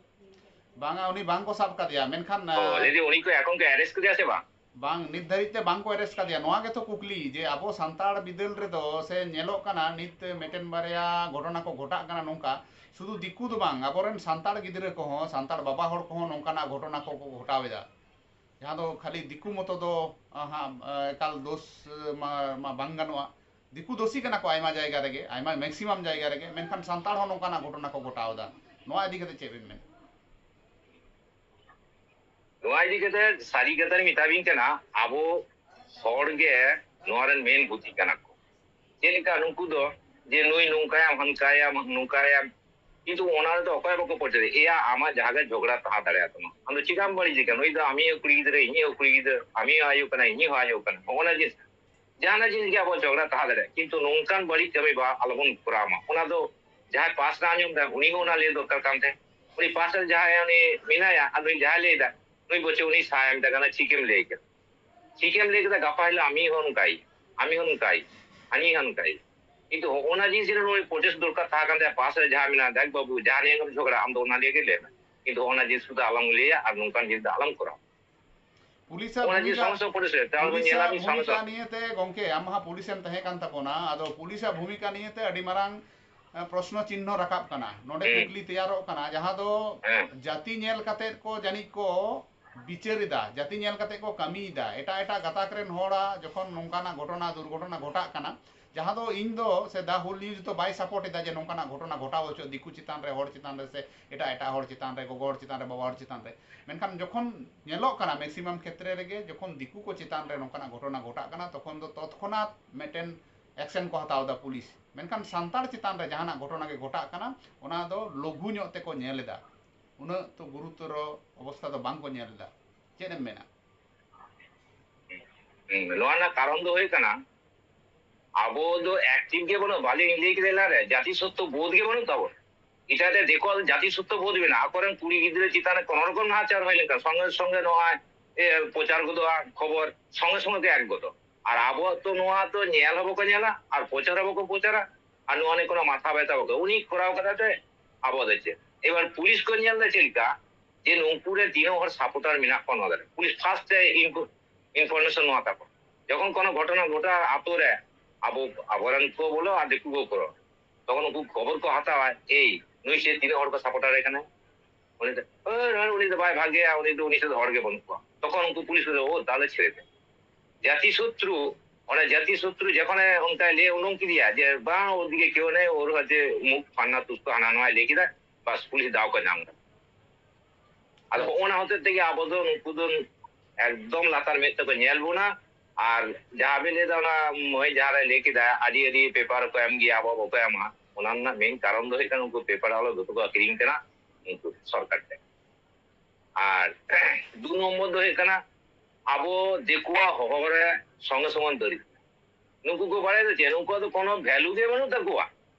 ᱵᱟᱝᱟ, ᱩᱱᱤ ᱵᱟᱝ ᱠᱚ ᱥᱟᱵ ᱠᱟᱫᱮᱭᱟ, ᱢᱮᱱᱠᱷᱟᱱ, ᱚ, ᱞᱟᱹᱭᱫᱟᱹᱧ, ᱩᱱᱤ ᱠᱚ ᱮᱠᱷᱚᱱ ᱠᱚ arrest ᱠᱟᱫᱮᱭᱟ ᱥᱮ ᱵᱟᱝ? ᱵᱟᱝ, ᱱᱤᱛ ᱫᱷᱟᱹᱨᱤᱡ ᱛᱮ ᱵᱟᱝ ᱠᱚ arrest ᱠᱟᱫᱮᱭᱟ᱾ ᱱᱚᱣᱟ ᱜᱮᱛᱚ ᱠᱩᱠᱞᱤ, ᱡᱮ ᱟᱵᱚ ᱥᱟᱱᱛᱟᱲ ᱵᱤᱫᱟᱹᱞ ᱨᱮᱫᱚ ᱥᱮ ᱧᱮᱞᱚᱜ ᱠᱟᱱᱟ, ᱱᱤᱛ ᱢᱤᱫᱴᱮᱱ ᱵᱟᱨᱭᱟ ᱜᱷᱚᱴᱚᱱᱟ ᱠᱚ ᱜᱷᱚᱴᱟᱜ ᱠᱟᱱᱟ ᱱᱚᱝᱠᱟ, ᱥᱩᱫᱷᱩ ᱫᱤᱠᱩ ᱫᱚ ᱵᱟᱝ, ᱟᱵᱚᱨᱮᱱ ᱥᱟᱱᱛᱟᱲ ᱜᱤᱫᱽᱨᱟᱹ ᱠᱚᱦᱚᱸ, ᱥᱟᱱᱛᱟᱲ ᱵᱟᱵᱟ ᱦᱚᱲ ᱠᱚᱦᱚᱸ ᱱᱚᱝᱠᱟᱱᱟᱜ ᱜᱷᱚᱴᱚᱱᱟ ᱠᱚᱠᱚ ᱜᱷᱚᱴᱟᱣ ᱮᱫᱟ, ᱡᱟᱦᱟᱸ ᱫᱚ ᱠᱷᱟᱹᱞᱤ ᱫᱤᱠᱩ ᱢᱚᱛᱚ ᱫᱚ, ᱟᱸ, ᱦᱟᱸᱜ, ᱟᱸ, ᱮᱠᱟᱞ ᱫᱳᱥ, ᱟᱸ, ᱢᱟ, ᱢᱟ ᱵᱟᱝ ᱜᱟᱱᱚᱜᱼᱟ᱾ ᱫᱤᱠᱩ ᱫᱳᱥᱤ ᱠᱟᱱᱟ ᱠᱚ ᱟᱭᱢᱟ ᱡᱟᱭᱜᱟ ᱨᱮᱜᱮ, ᱟᱭᱢᱟ maximum ᱡᱟᱭᱜᱟ ᱨᱮᱜᱮ, ᱢᱮᱱᱠᱷᱟᱱ ᱥᱟᱱᱛᱟᱲ ᱦᱚᱸ ᱱᱚᱝᱠᱟᱱᱟᱜ ᱜᱷᱚᱴᱚᱱᱟ ᱠᱚ ᱜᱷᱚᱴᱟᱣ ᱮᱫᱟ᱾ ᱱᱚᱣᱟ ᱤᱫᱤ ᱠᱟᱛᱮ ᱪᱮᱫ ᱵᱤᱱ ᱢᱮᱱᱟ? ᱱᱚᱣᱟ ᱤᱫᱤ ᱠᱟᱛᱮ ᱥᱟᱹᱨᱤ ᱠᱟᱛᱷᱟᱧ ᱢᱮᱛᱟ ᱵᱤᱱ ᱠᱟᱱᱟ, ᱟᱵᱚ ᱦᱚᱲ ᱜᱮ ᱱᱚᱣᱟ ᱨᱮᱱ main ᱵᱩᱫᱷᱤ ᱠᱟᱱᱟ ᱠᱚ᱾ ᱪᱮᱫ ᱞᱮᱠᱟ ᱱᱩᱠᱩ ᱫᱚ ᱡᱮ ᱱᱩᱭ ᱱᱚᱝᱠᱟᱭᱟᱢ, ᱦᱟᱱᱠᱟᱭᱟᱢ, ᱱᱚᱝᱠᱟᱭᱟᱢ, ᱠᱤᱱᱛᱩ ᱚᱱᱟ ᱨᱮᱫᱚ ᱚᱠᱚᱭ ᱵᱟᱠᱚ ᱯᱟᱹᱪᱟᱹᱨ ᱮᱭᱟ, ᱟᱢᱟᱜ ᱡᱟᱦᱟᱸ ᱜᱮ ᱡᱷᱚᱜᱽᱲᱟ ᱛᱟᱦᱮᱸ ᱫᱟᱲᱮᱭᱟᱜ ᱛᱟᱢᱟ, ᱟᱢ ᱫᱚ ᱪᱮᱫᱟᱜ ᱮᱢ ᱵᱟᱹᱲᱤᱡᱮ ᱠᱟᱱᱟ? ᱱᱩᱭ ᱫᱚ ᱟᱢᱤᱡ ᱦᱚᱸ ᱠᱩᱲᱤ ᱜᱤᱫᱽᱨᱟᱹ, ᱤᱧᱤᱡ ᱦᱚᱸ ᱠᱩᱲᱤ ᱜᱤᱫᱽᱨᱟᱹ, ᱟᱢᱤᱡ ᱦᱚᱸ ᱟᱭᱳ ᱠᱟᱱᱟ, ᱤᱧᱤᱡ ᱦᱚᱸ ᱟᱭᱳ ᱠᱟᱱᱟ, ᱱᱚᱜᱼᱚ ᱱᱟ ᱡᱤᱱᱤᱥ, ᱡᱟᱦᱟᱱᱟᱜ ᱡᱤᱱᱤᱥ ᱜᱮ ᱟᱵᱚ ᱡᱷᱚᱜᱽᱲᱟ ᱛᱟᱦᱮᱸ ᱫᱟᱲᱮᱭᱟᱜᱼᱟ, ᱠᱤᱱᱛᱩ ᱱᱚᱝᱠᱟᱱ ᱵᱟᱹᱲᱤᱡ ᱠᱟᱹᱢᱤ ᱵᱟ ᱟᱞᱚᱵᱚᱱ ᱠᱚᱨᱟᱣ ᱢᱟ᱾ ᱚᱱᱟ ᱫᱚ ᱡᱟᱦᱟᱸᱭ ᱯᱟᱥ ᱨᱮ ᱟᱸᱡᱚᱢ ᱮᱫᱟ, ᱩᱱᱤ ᱦᱚᱸ ᱚᱱᱟ ᱞᱟᱹᱭ ᱫᱚᱨᱠᱟᱨ ᱠᱟᱱ ᱛᱟᱭᱟ᱾ ᱩᱱᱤ ᱯᱟᱥ ᱨᱮ ᱡᱟᱦᱟᱸᱭ ᱩᱱᱤ ᱢᱮᱱᱟᱭᱟ, ᱟᱫᱚ ᱩᱱᱤ ᱡᱟᱦᱟᱸᱭ ᱞᱟᱹᱭ ᱮᱫᱟ, ᱱᱩᱭ ᱵᱚᱪᱷᱚᱨ ᱩᱱᱤ ᱥᱟᱭ ᱮᱢ ᱛᱟᱭ ᱠᱟᱱᱟ, ᱴᱷᱤᱠᱮᱢ ᱞᱟᱹᱭ ᱠᱮᱫᱟ, ᱴᱷᱤᱠᱮᱢ ᱞᱟᱹᱭ ᱠᱮᱫᱟ, ᱜᱟᱯᱟ ᱦᱤᱞᱳᱜ ᱟᱢᱤᱡ ᱦᱚᱸ ᱚᱱᱠᱟᱭ, ᱟᱢᱤᱡ ᱦᱚᱸ ᱚᱱᱠᱟᱭ, ᱦᱟᱹᱱᱤ ᱦᱚᱸ ᱚᱱᱠᱟᱭ᱾ ᱠᱤᱱᱛᱩ ᱦᱚᱸᱜᱼᱚ ᱱᱟ ᱡᱤᱱᱤᱥ ᱨᱮ ᱱᱩᱭ protest ᱫᱚᱨᱠᱟᱨ ᱛᱟᱦᱮᱸ ᱠᱟᱱ ᱛᱟᱭᱟ, ᱯᱟᱥ ᱨᱮ ᱡᱟᱦᱟᱸ ᱢᱮᱱᱟᱜᱼᱟ, ᱫᱮᱠ ᱵᱟᱹᱵᱩ, ᱡᱟᱦᱟᱸ ᱱᱤᱭᱮ ᱜᱮᱢ ᱡᱷᱚᱜᱽᱲᱟ, ᱟᱢ ᱫᱚ ᱚᱱᱟ ᱱᱤᱭᱮ ᱜᱮ ᱞᱟᱹᱭ ᱢᱮ, ᱠᱤᱱᱛᱩ ᱚᱱᱟ ᱡᱤᱱᱤᱥ ᱠᱚᱫᱚ ᱟᱞᱚᱢ ᱞᱟᱹᱭᱟ ᱟᱨ ᱱᱚᱝᱠᱟᱱ ᱡᱤᱱᱤᱥ ᱫᱚ ᱟᱞᱚᱢ ᱠᱚᱨᱟᱣᱟ᱾ ᱯᱩᱞᱤᱥᱟᱜ ᱚᱱᱟ ᱡᱤᱱᱤᱥ ᱵᱷᱩᱢᱤᱠᱟ, ᱥᱚᱢᱚᱥᱥᱟ ᱯᱚᱨᱤᱥᱠᱟᱨ, ᱛᱟᱦᱚᱞᱮ ᱯᱩᱞᱤᱥᱟᱜ ᱧᱮᱞᱟᱵᱤᱱ ᱥᱚᱢᱚᱥᱥᱟ᱾ ᱵᱷᱩᱢᱤᱠᱟ ᱱᱤᱭᱮᱛᱮ ᱜᱚᱝᱠᱮ, ᱟᱢ ᱢᱟ ᱯᱩᱞᱤᱥᱮᱢ ᱛᱟᱦᱮᱸ ᱠᱟᱱ ᱛᱟᱵᱚᱱᱟ, ᱟᱫᱚ ᱯᱩᱞᱤᱥᱟᱜ ᱵᱷᱩᱢᱤᱠᱟ ᱱᱤᱭᱮᱛᱮ ᱟᱹᱰᱤ ᱢᱟᱨᱟᱝ ᱮ, ᱯᱨᱚᱥᱱᱚ ᱪᱤᱱᱦᱚ ᱨᱟᱠᱟᱵ ᱠᱟᱱᱟ᱾ ᱱᱚᱰᱮ ᱦᱩᱸ᱾ ᱠᱩᱠᱞᱤ ᱛᱮᱭᱟᱨᱚᱜ ᱠᱟᱱᱟ, ᱡᱟᱦᱟᱸ ᱫᱚ ᱦᱮᱸ᱾ ᱡᱟᱹᱛᱤ ᱧᱮᱞ ᱠᱟᱛᱮᱫ ᱠᱚ ᱡᱟᱹᱱᱤᱡ ᱠᱚ ᱵᱤᱪᱟᱹᱨ ᱮᱫᱟ, ᱡᱟᱹᱛᱤ ᱧᱮᱞ ᱠᱟᱛᱮᱫ ᱠᱚ ᱠᱟᱹᱢᱤᱭᱮᱫᱟ᱾ ᱮᱴᱟᱜ ᱮᱴᱟᱜ ᱜᱟᱛᱟᱠ ᱨᱮᱱ ᱦᱚᱲᱟᱜ ᱡᱚᱠᱷᱚᱱ ᱱᱚᱝᱠᱟᱱᱟᱜ ᱜᱷᱚᱴᱚᱱᱟ, ᱫᱩᱨᱜᱷᱚᱴᱚᱱᱟ ᱜᱷᱚᱴᱟᱜ ᱠᱟᱱᱟ, ᱡᱟᱦᱟᱸ ᱫᱚ ᱤᱧ ᱫᱚ ᱥᱮ The Whole News ᱫᱚ ᱵᱟᱭ support ᱮᱫᱟ ᱡᱮ ᱱᱚᱝᱠᱟᱱᱟᱜ ᱜᱷᱚᱴᱚᱱᱟ ᱜᱷᱚᱴᱟᱣ ᱦᱚᱪᱚ ᱫᱤᱠᱩ ᱪᱮᱛᱟᱱ ᱨᱮ, ᱦᱚᱲ ᱪᱮᱛᱟᱱ ᱨᱮ, ᱥᱮ ᱮᱴᱟᱜ ᱮᱴᱟᱜ ᱦᱚᱲ ᱪᱮᱛᱟᱱ ᱨᱮ, ᱜᱚᱜᱚ ᱦᱚᱲ ᱪᱮᱛᱟᱱ ᱨᱮ, ᱵᱟᱵᱟ ᱦᱚᱲ ᱪᱮᱛᱟᱱ ᱨᱮ᱾ ᱢᱮᱱᱠᱷᱟᱱ ᱡᱚᱠᱷᱚᱱ ᱧᱮᱞᱚᱜ ᱠᱟᱱᱟ maximum ᱠᱷᱮᱛᱨᱮ ᱨᱮᱜᱮ ᱡᱚᱠᱷᱚᱱ ᱫᱤᱠᱩ ᱠᱚ ᱪᱮᱛᱟᱱ ᱨᱮ ᱱᱚᱝᱠᱟᱱᱟᱜ ᱜᱷᱚᱴᱚᱱᱟ ᱜᱷᱚᱴᱟᱜ ᱠᱟᱱᱟ, ᱛᱚᱠᱷᱚᱱ ᱫᱚ ᱛᱚᱛᱠᱷᱚᱱᱟᱛ ᱢᱤᱫᱴᱮᱱ action ᱠᱚ ᱦᱟᱛᱟᱣ ᱮᱫᱟ ᱯᱩᱞᱤᱥ᱾ ᱢᱮᱱᱠᱷᱟᱱ ᱥᱟᱱᱛᱟᱲ ᱪᱮᱛᱟᱱ ᱨᱮ ᱡᱟᱦᱟᱱᱟᱜ ᱜᱷᱚᱴᱚᱱᱟ ᱜᱮ ᱜᱷᱚᱴᱟᱜ ᱠᱟᱱᱟ, ᱚᱱᱟ ᱫᱚ ᱞᱚᱜᱷᱩ ᱧᱚᱜ ᱛᱮᱠᱚ ᱧᱮᱞ ᱮᱫᱟ, ᱩᱱᱟᱹᱜ ᱛᱚ ᱜᱩᱨᱩᱛᱚᱨ ᱚᱵᱚᱥᱛᱷᱟ ᱫᱚ ᱵᱟᱝ ᱠᱚ ᱧᱮᱞ ᱮᱫᱟ᱾ ᱪᱮᱫ ᱮᱢ ᱢᱮᱱᱟ? ᱦᱩᱸ, ᱱᱚᱣᱟ ᱨᱮᱱᱟᱜ ᱠᱟᱨᱚᱱ ᱫᱚ ᱦᱩᱭᱩᱜ ᱠᱟᱱᱟ, ᱟᱵᱚ ᱫᱚ active ᱜᱮ ᱵᱟᱹᱱᱩᱜ, ᱵᱟᱞᱤᱧ ᱞᱟᱹᱭ ᱠᱮᱫᱟ ᱮᱱᱟᱝ ᱨᱮ, ᱡᱟᱹᱛᱤ ᱥᱚᱛᱛᱚ ᱵᱳᱫᱷ ᱜᱮ ᱵᱟᱹᱱᱩᱜ ᱛᱟᱵᱚᱱ᱾ ᱮᱴᱟᱜ ᱨᱮ ᱫᱤᱠᱩ ᱡᱟᱹᱛᱤ ᱥᱚᱛᱛᱚ ᱵᱳᱫᱷ ᱢᱮᱱᱟᱜᱼᱟ, ᱟᱠᱚᱨᱮᱱ ᱠᱩᱲᱤ ᱜᱤᱫᱽᱨᱟᱹ ᱪᱮᱛᱟᱱ ᱨᱮ ᱠᱳᱱᱳ ᱨᱚᱠᱚᱢ ᱱᱟᱦᱟᱪᱟᱨ ᱦᱩᱭ ᱞᱮᱱᱠᱷᱟᱱ ᱥᱚᱸᱜᱮ ᱥᱚᱸᱜᱮ ᱱᱚᱣᱟ, ᱮ, ᱯᱨᱚᱪᱟᱨ ᱜᱚᱫᱚᱜᱼᱟ, ᱠᱷᱚᱵᱚᱨ ᱥᱚᱸᱜᱮ ᱥᱚᱸᱜᱮ ᱜᱮ ᱮᱠ ᱜᱚᱫᱚᱜ᱾ ᱟᱨ ᱟᱵᱚᱣᱟᱜ ᱛᱚ ᱱᱚᱣᱟ ᱫᱚ ᱧᱮᱞ ᱦᱚᱸ ᱵᱟᱠᱚ ᱧᱮᱞᱟ ᱟᱨ ᱯᱨᱚᱪᱟᱨ ᱦᱚᱸ ᱵᱟᱠᱚ ᱯᱨᱚᱪᱟᱨᱟ, ᱟᱨ ᱱᱚᱣᱟ ᱱᱤᱭᱮ ᱠᱳᱱᱳ ᱢᱟᱛᱷᱟ ᱵᱮᱛᱷᱟ ᱵᱟᱠᱚ, ᱩᱱᱤ ᱠᱚᱨᱟᱣ ᱠᱟᱫᱟ ᱛᱮ ᱟᱵᱚ ᱫᱚ ᱪᱮᱫ? ᱮᱵᱟᱨ ᱯᱩᱞᱤᱥ ᱠᱚ ᱧᱮᱞ ᱫᱟ ᱪᱮᱫ ᱞᱮᱠᱟ ᱡᱮ ᱱᱩᱠᱩ ᱨᱮ ᱛᱤᱱᱟᱹᱜ ᱦᱚᱲ supporter ᱢᱮᱱᱟᱜ ᱠᱚᱣᱟ ᱱᱚᱣᱟ ᱫᱷᱟᱨᱮ, ᱯᱩᱞᱤᱥ first ᱛᱮ ᱤᱱᱯᱚᱨᱢᱮᱥᱚᱱ ᱱᱚᱣᱟ ᱛᱟᱠᱚ᱾ ᱡᱚᱠᱷᱚᱱ ᱠᱳᱱᱳ ᱜᱷᱚᱴᱚᱱᱟ ᱜᱷᱚᱴᱟᱜᱼᱟ ᱟᱛᱳ ᱨᱮ, ᱟᱵᱚ, ᱟᱵᱚᱨᱮᱱ ᱠᱚ ᱵᱚᱞᱚ ᱟᱨ ᱫᱤᱠᱩ ᱠᱚ ᱵᱚᱞᱚ, ᱛᱚᱠᱷᱚᱱ ᱩᱱᱠᱩ ᱠᱷᱚᱵᱚᱨ ᱠᱚ ᱦᱟᱛᱟᱣᱟ, ᱮᱭ ᱱᱩᱭ ᱪᱮᱫ ᱛᱤᱱᱟᱹᱜ ᱦᱚᱲ ᱠᱚ supporter ᱮ ᱠᱟᱱᱟ, ᱩᱱᱤ ᱫᱚ, "ᱦᱳᱭ, ᱦᱳᱭ, ᱩᱱᱤ ᱫᱚ ᱵᱟᱭ ᱵᱷᱟᱜᱮᱭᱟ, ᱩᱱᱤ ᱫᱚ, ᱩᱱᱤ ᱥᱮᱫ ᱦᱚᱲ ᱜᱮ ᱵᱟᱹᱱᱩᱜ ᱠᱚᱣᱟ", ᱛᱚᱠᱷᱚᱱ ᱩᱱᱠᱩ ᱯᱩᱞᱤᱥ ᱠᱚ ᱞᱟᱹᱭᱟ, "ᱳ, ᱛᱟᱦᱞᱮ ᱪᱷᱮᱲᱮ ᱯᱮ᱾" ᱡᱟᱹᱛᱤ ᱥᱚᱛᱨᱩ, ᱚᱸᱰᱮ ᱡᱟᱹᱛᱤ ᱥᱚᱛᱨᱩ ᱡᱚᱠᱷᱚᱱᱮ ᱚᱱᱠᱟᱭ ᱞᱟᱹᱭ ᱩᱰᱩᱝ ᱠᱮᱫᱮᱭᱟ ᱡᱮ, "ᱵᱟᱝ, ᱳᱫᱤᱠᱮ ᱠᱮᱣ ᱱᱮᱭ, ᱳᱨ ᱦᱚᱭᱛᱳ ᱢᱩᱠ ᱯᱷᱟᱱᱱᱟ ᱛᱩᱥᱠᱚ ᱦᱟᱱᱟ ᱱᱚᱣᱟᱭ ᱞᱟᱹᱭ ᱠᱮᱫᱟ", ᱵᱟᱥ, ᱯᱩᱞᱤᱥ ᱫᱟᱣ ᱠᱚ ᱧᱟᱢ ᱠᱮᱫᱟ᱾ ᱟᱫᱚ ᱦᱚᱸᱜᱼᱚ ᱱᱟ ᱦᱚᱛᱮᱡ ᱛᱮᱜᱮ ᱟᱵᱚ ᱫᱚ ᱱᱩᱠᱩ ᱫᱚ ᱮᱠᱫᱚᱢ ᱞᱟᱛᱟᱨ ᱢᱮᱫ ᱛᱮᱠᱚ ᱧᱮᱞ ᱵᱚᱱᱟ᱾ ᱟᱨ ᱡᱟᱦᱟᱸ ᱵᱤᱱ ᱞᱟᱹᱭᱫᱟ, ᱚᱱᱟ ᱢᱟᱹᱭ ᱡᱟᱦᱟᱸ ᱨᱮ ᱞᱟᱹᱭ ᱠᱮᱫᱟ, ᱟᱹᱰᱤ ᱟᱹᱰᱤ ᱯᱮᱯᱟᱨ ᱠᱚ ᱮᱢ ᱜᱮᱭᱟ, ᱟᱵᱚ ᱵᱟᱠᱚ ᱮᱢᱟ, ᱚᱱᱟ ᱨᱮᱱᱟᱜ ᱢᱮᱱ ᱠᱟᱨᱚᱱ ᱫᱚ ᱦᱩᱭᱩᱜ ᱠᱟᱱᱟ, ᱩᱱᱠᱩ ᱯᱮᱯᱟᱨ ᱟᱞᱚ ᱡᱚᱛᱚ ᱠᱚ ᱟᱹᱠᱷᱨᱤᱧ ᱠᱟᱱᱟ ᱩᱱᱠᱩ ᱥᱚᱨᱠᱟᱨ ᱴᱷᱮᱱ᱾ ᱟᱨ ᱫᱩ ᱱᱚᱢᱵᱚᱨ ᱫᱚ ᱦᱩᱭᱩᱜ ᱠᱟᱱᱟ, ᱟᱵᱚ ᱫᱤᱠᱩᱣᱟᱜ ᱦᱚᱦᱚ ᱨᱮ ᱥᱚᱸᱜᱮ ᱥᱚᱸᱜᱮ ᱫᱟᱹᱲ᱾ ᱱᱩᱠᱩ ᱠᱚ ᱵᱟᱲᱟᱭᱟ ᱫᱚ ᱪᱮᱫ? ᱱᱩᱠᱩᱣᱟᱜ ᱫᱚ ᱠᱳᱱᱳ ᱵᱷᱮᱞᱩ ᱜᱮ ᱵᱟᱹᱱᱩᱜ ᱛᱟᱠᱚᱣᱟ᱾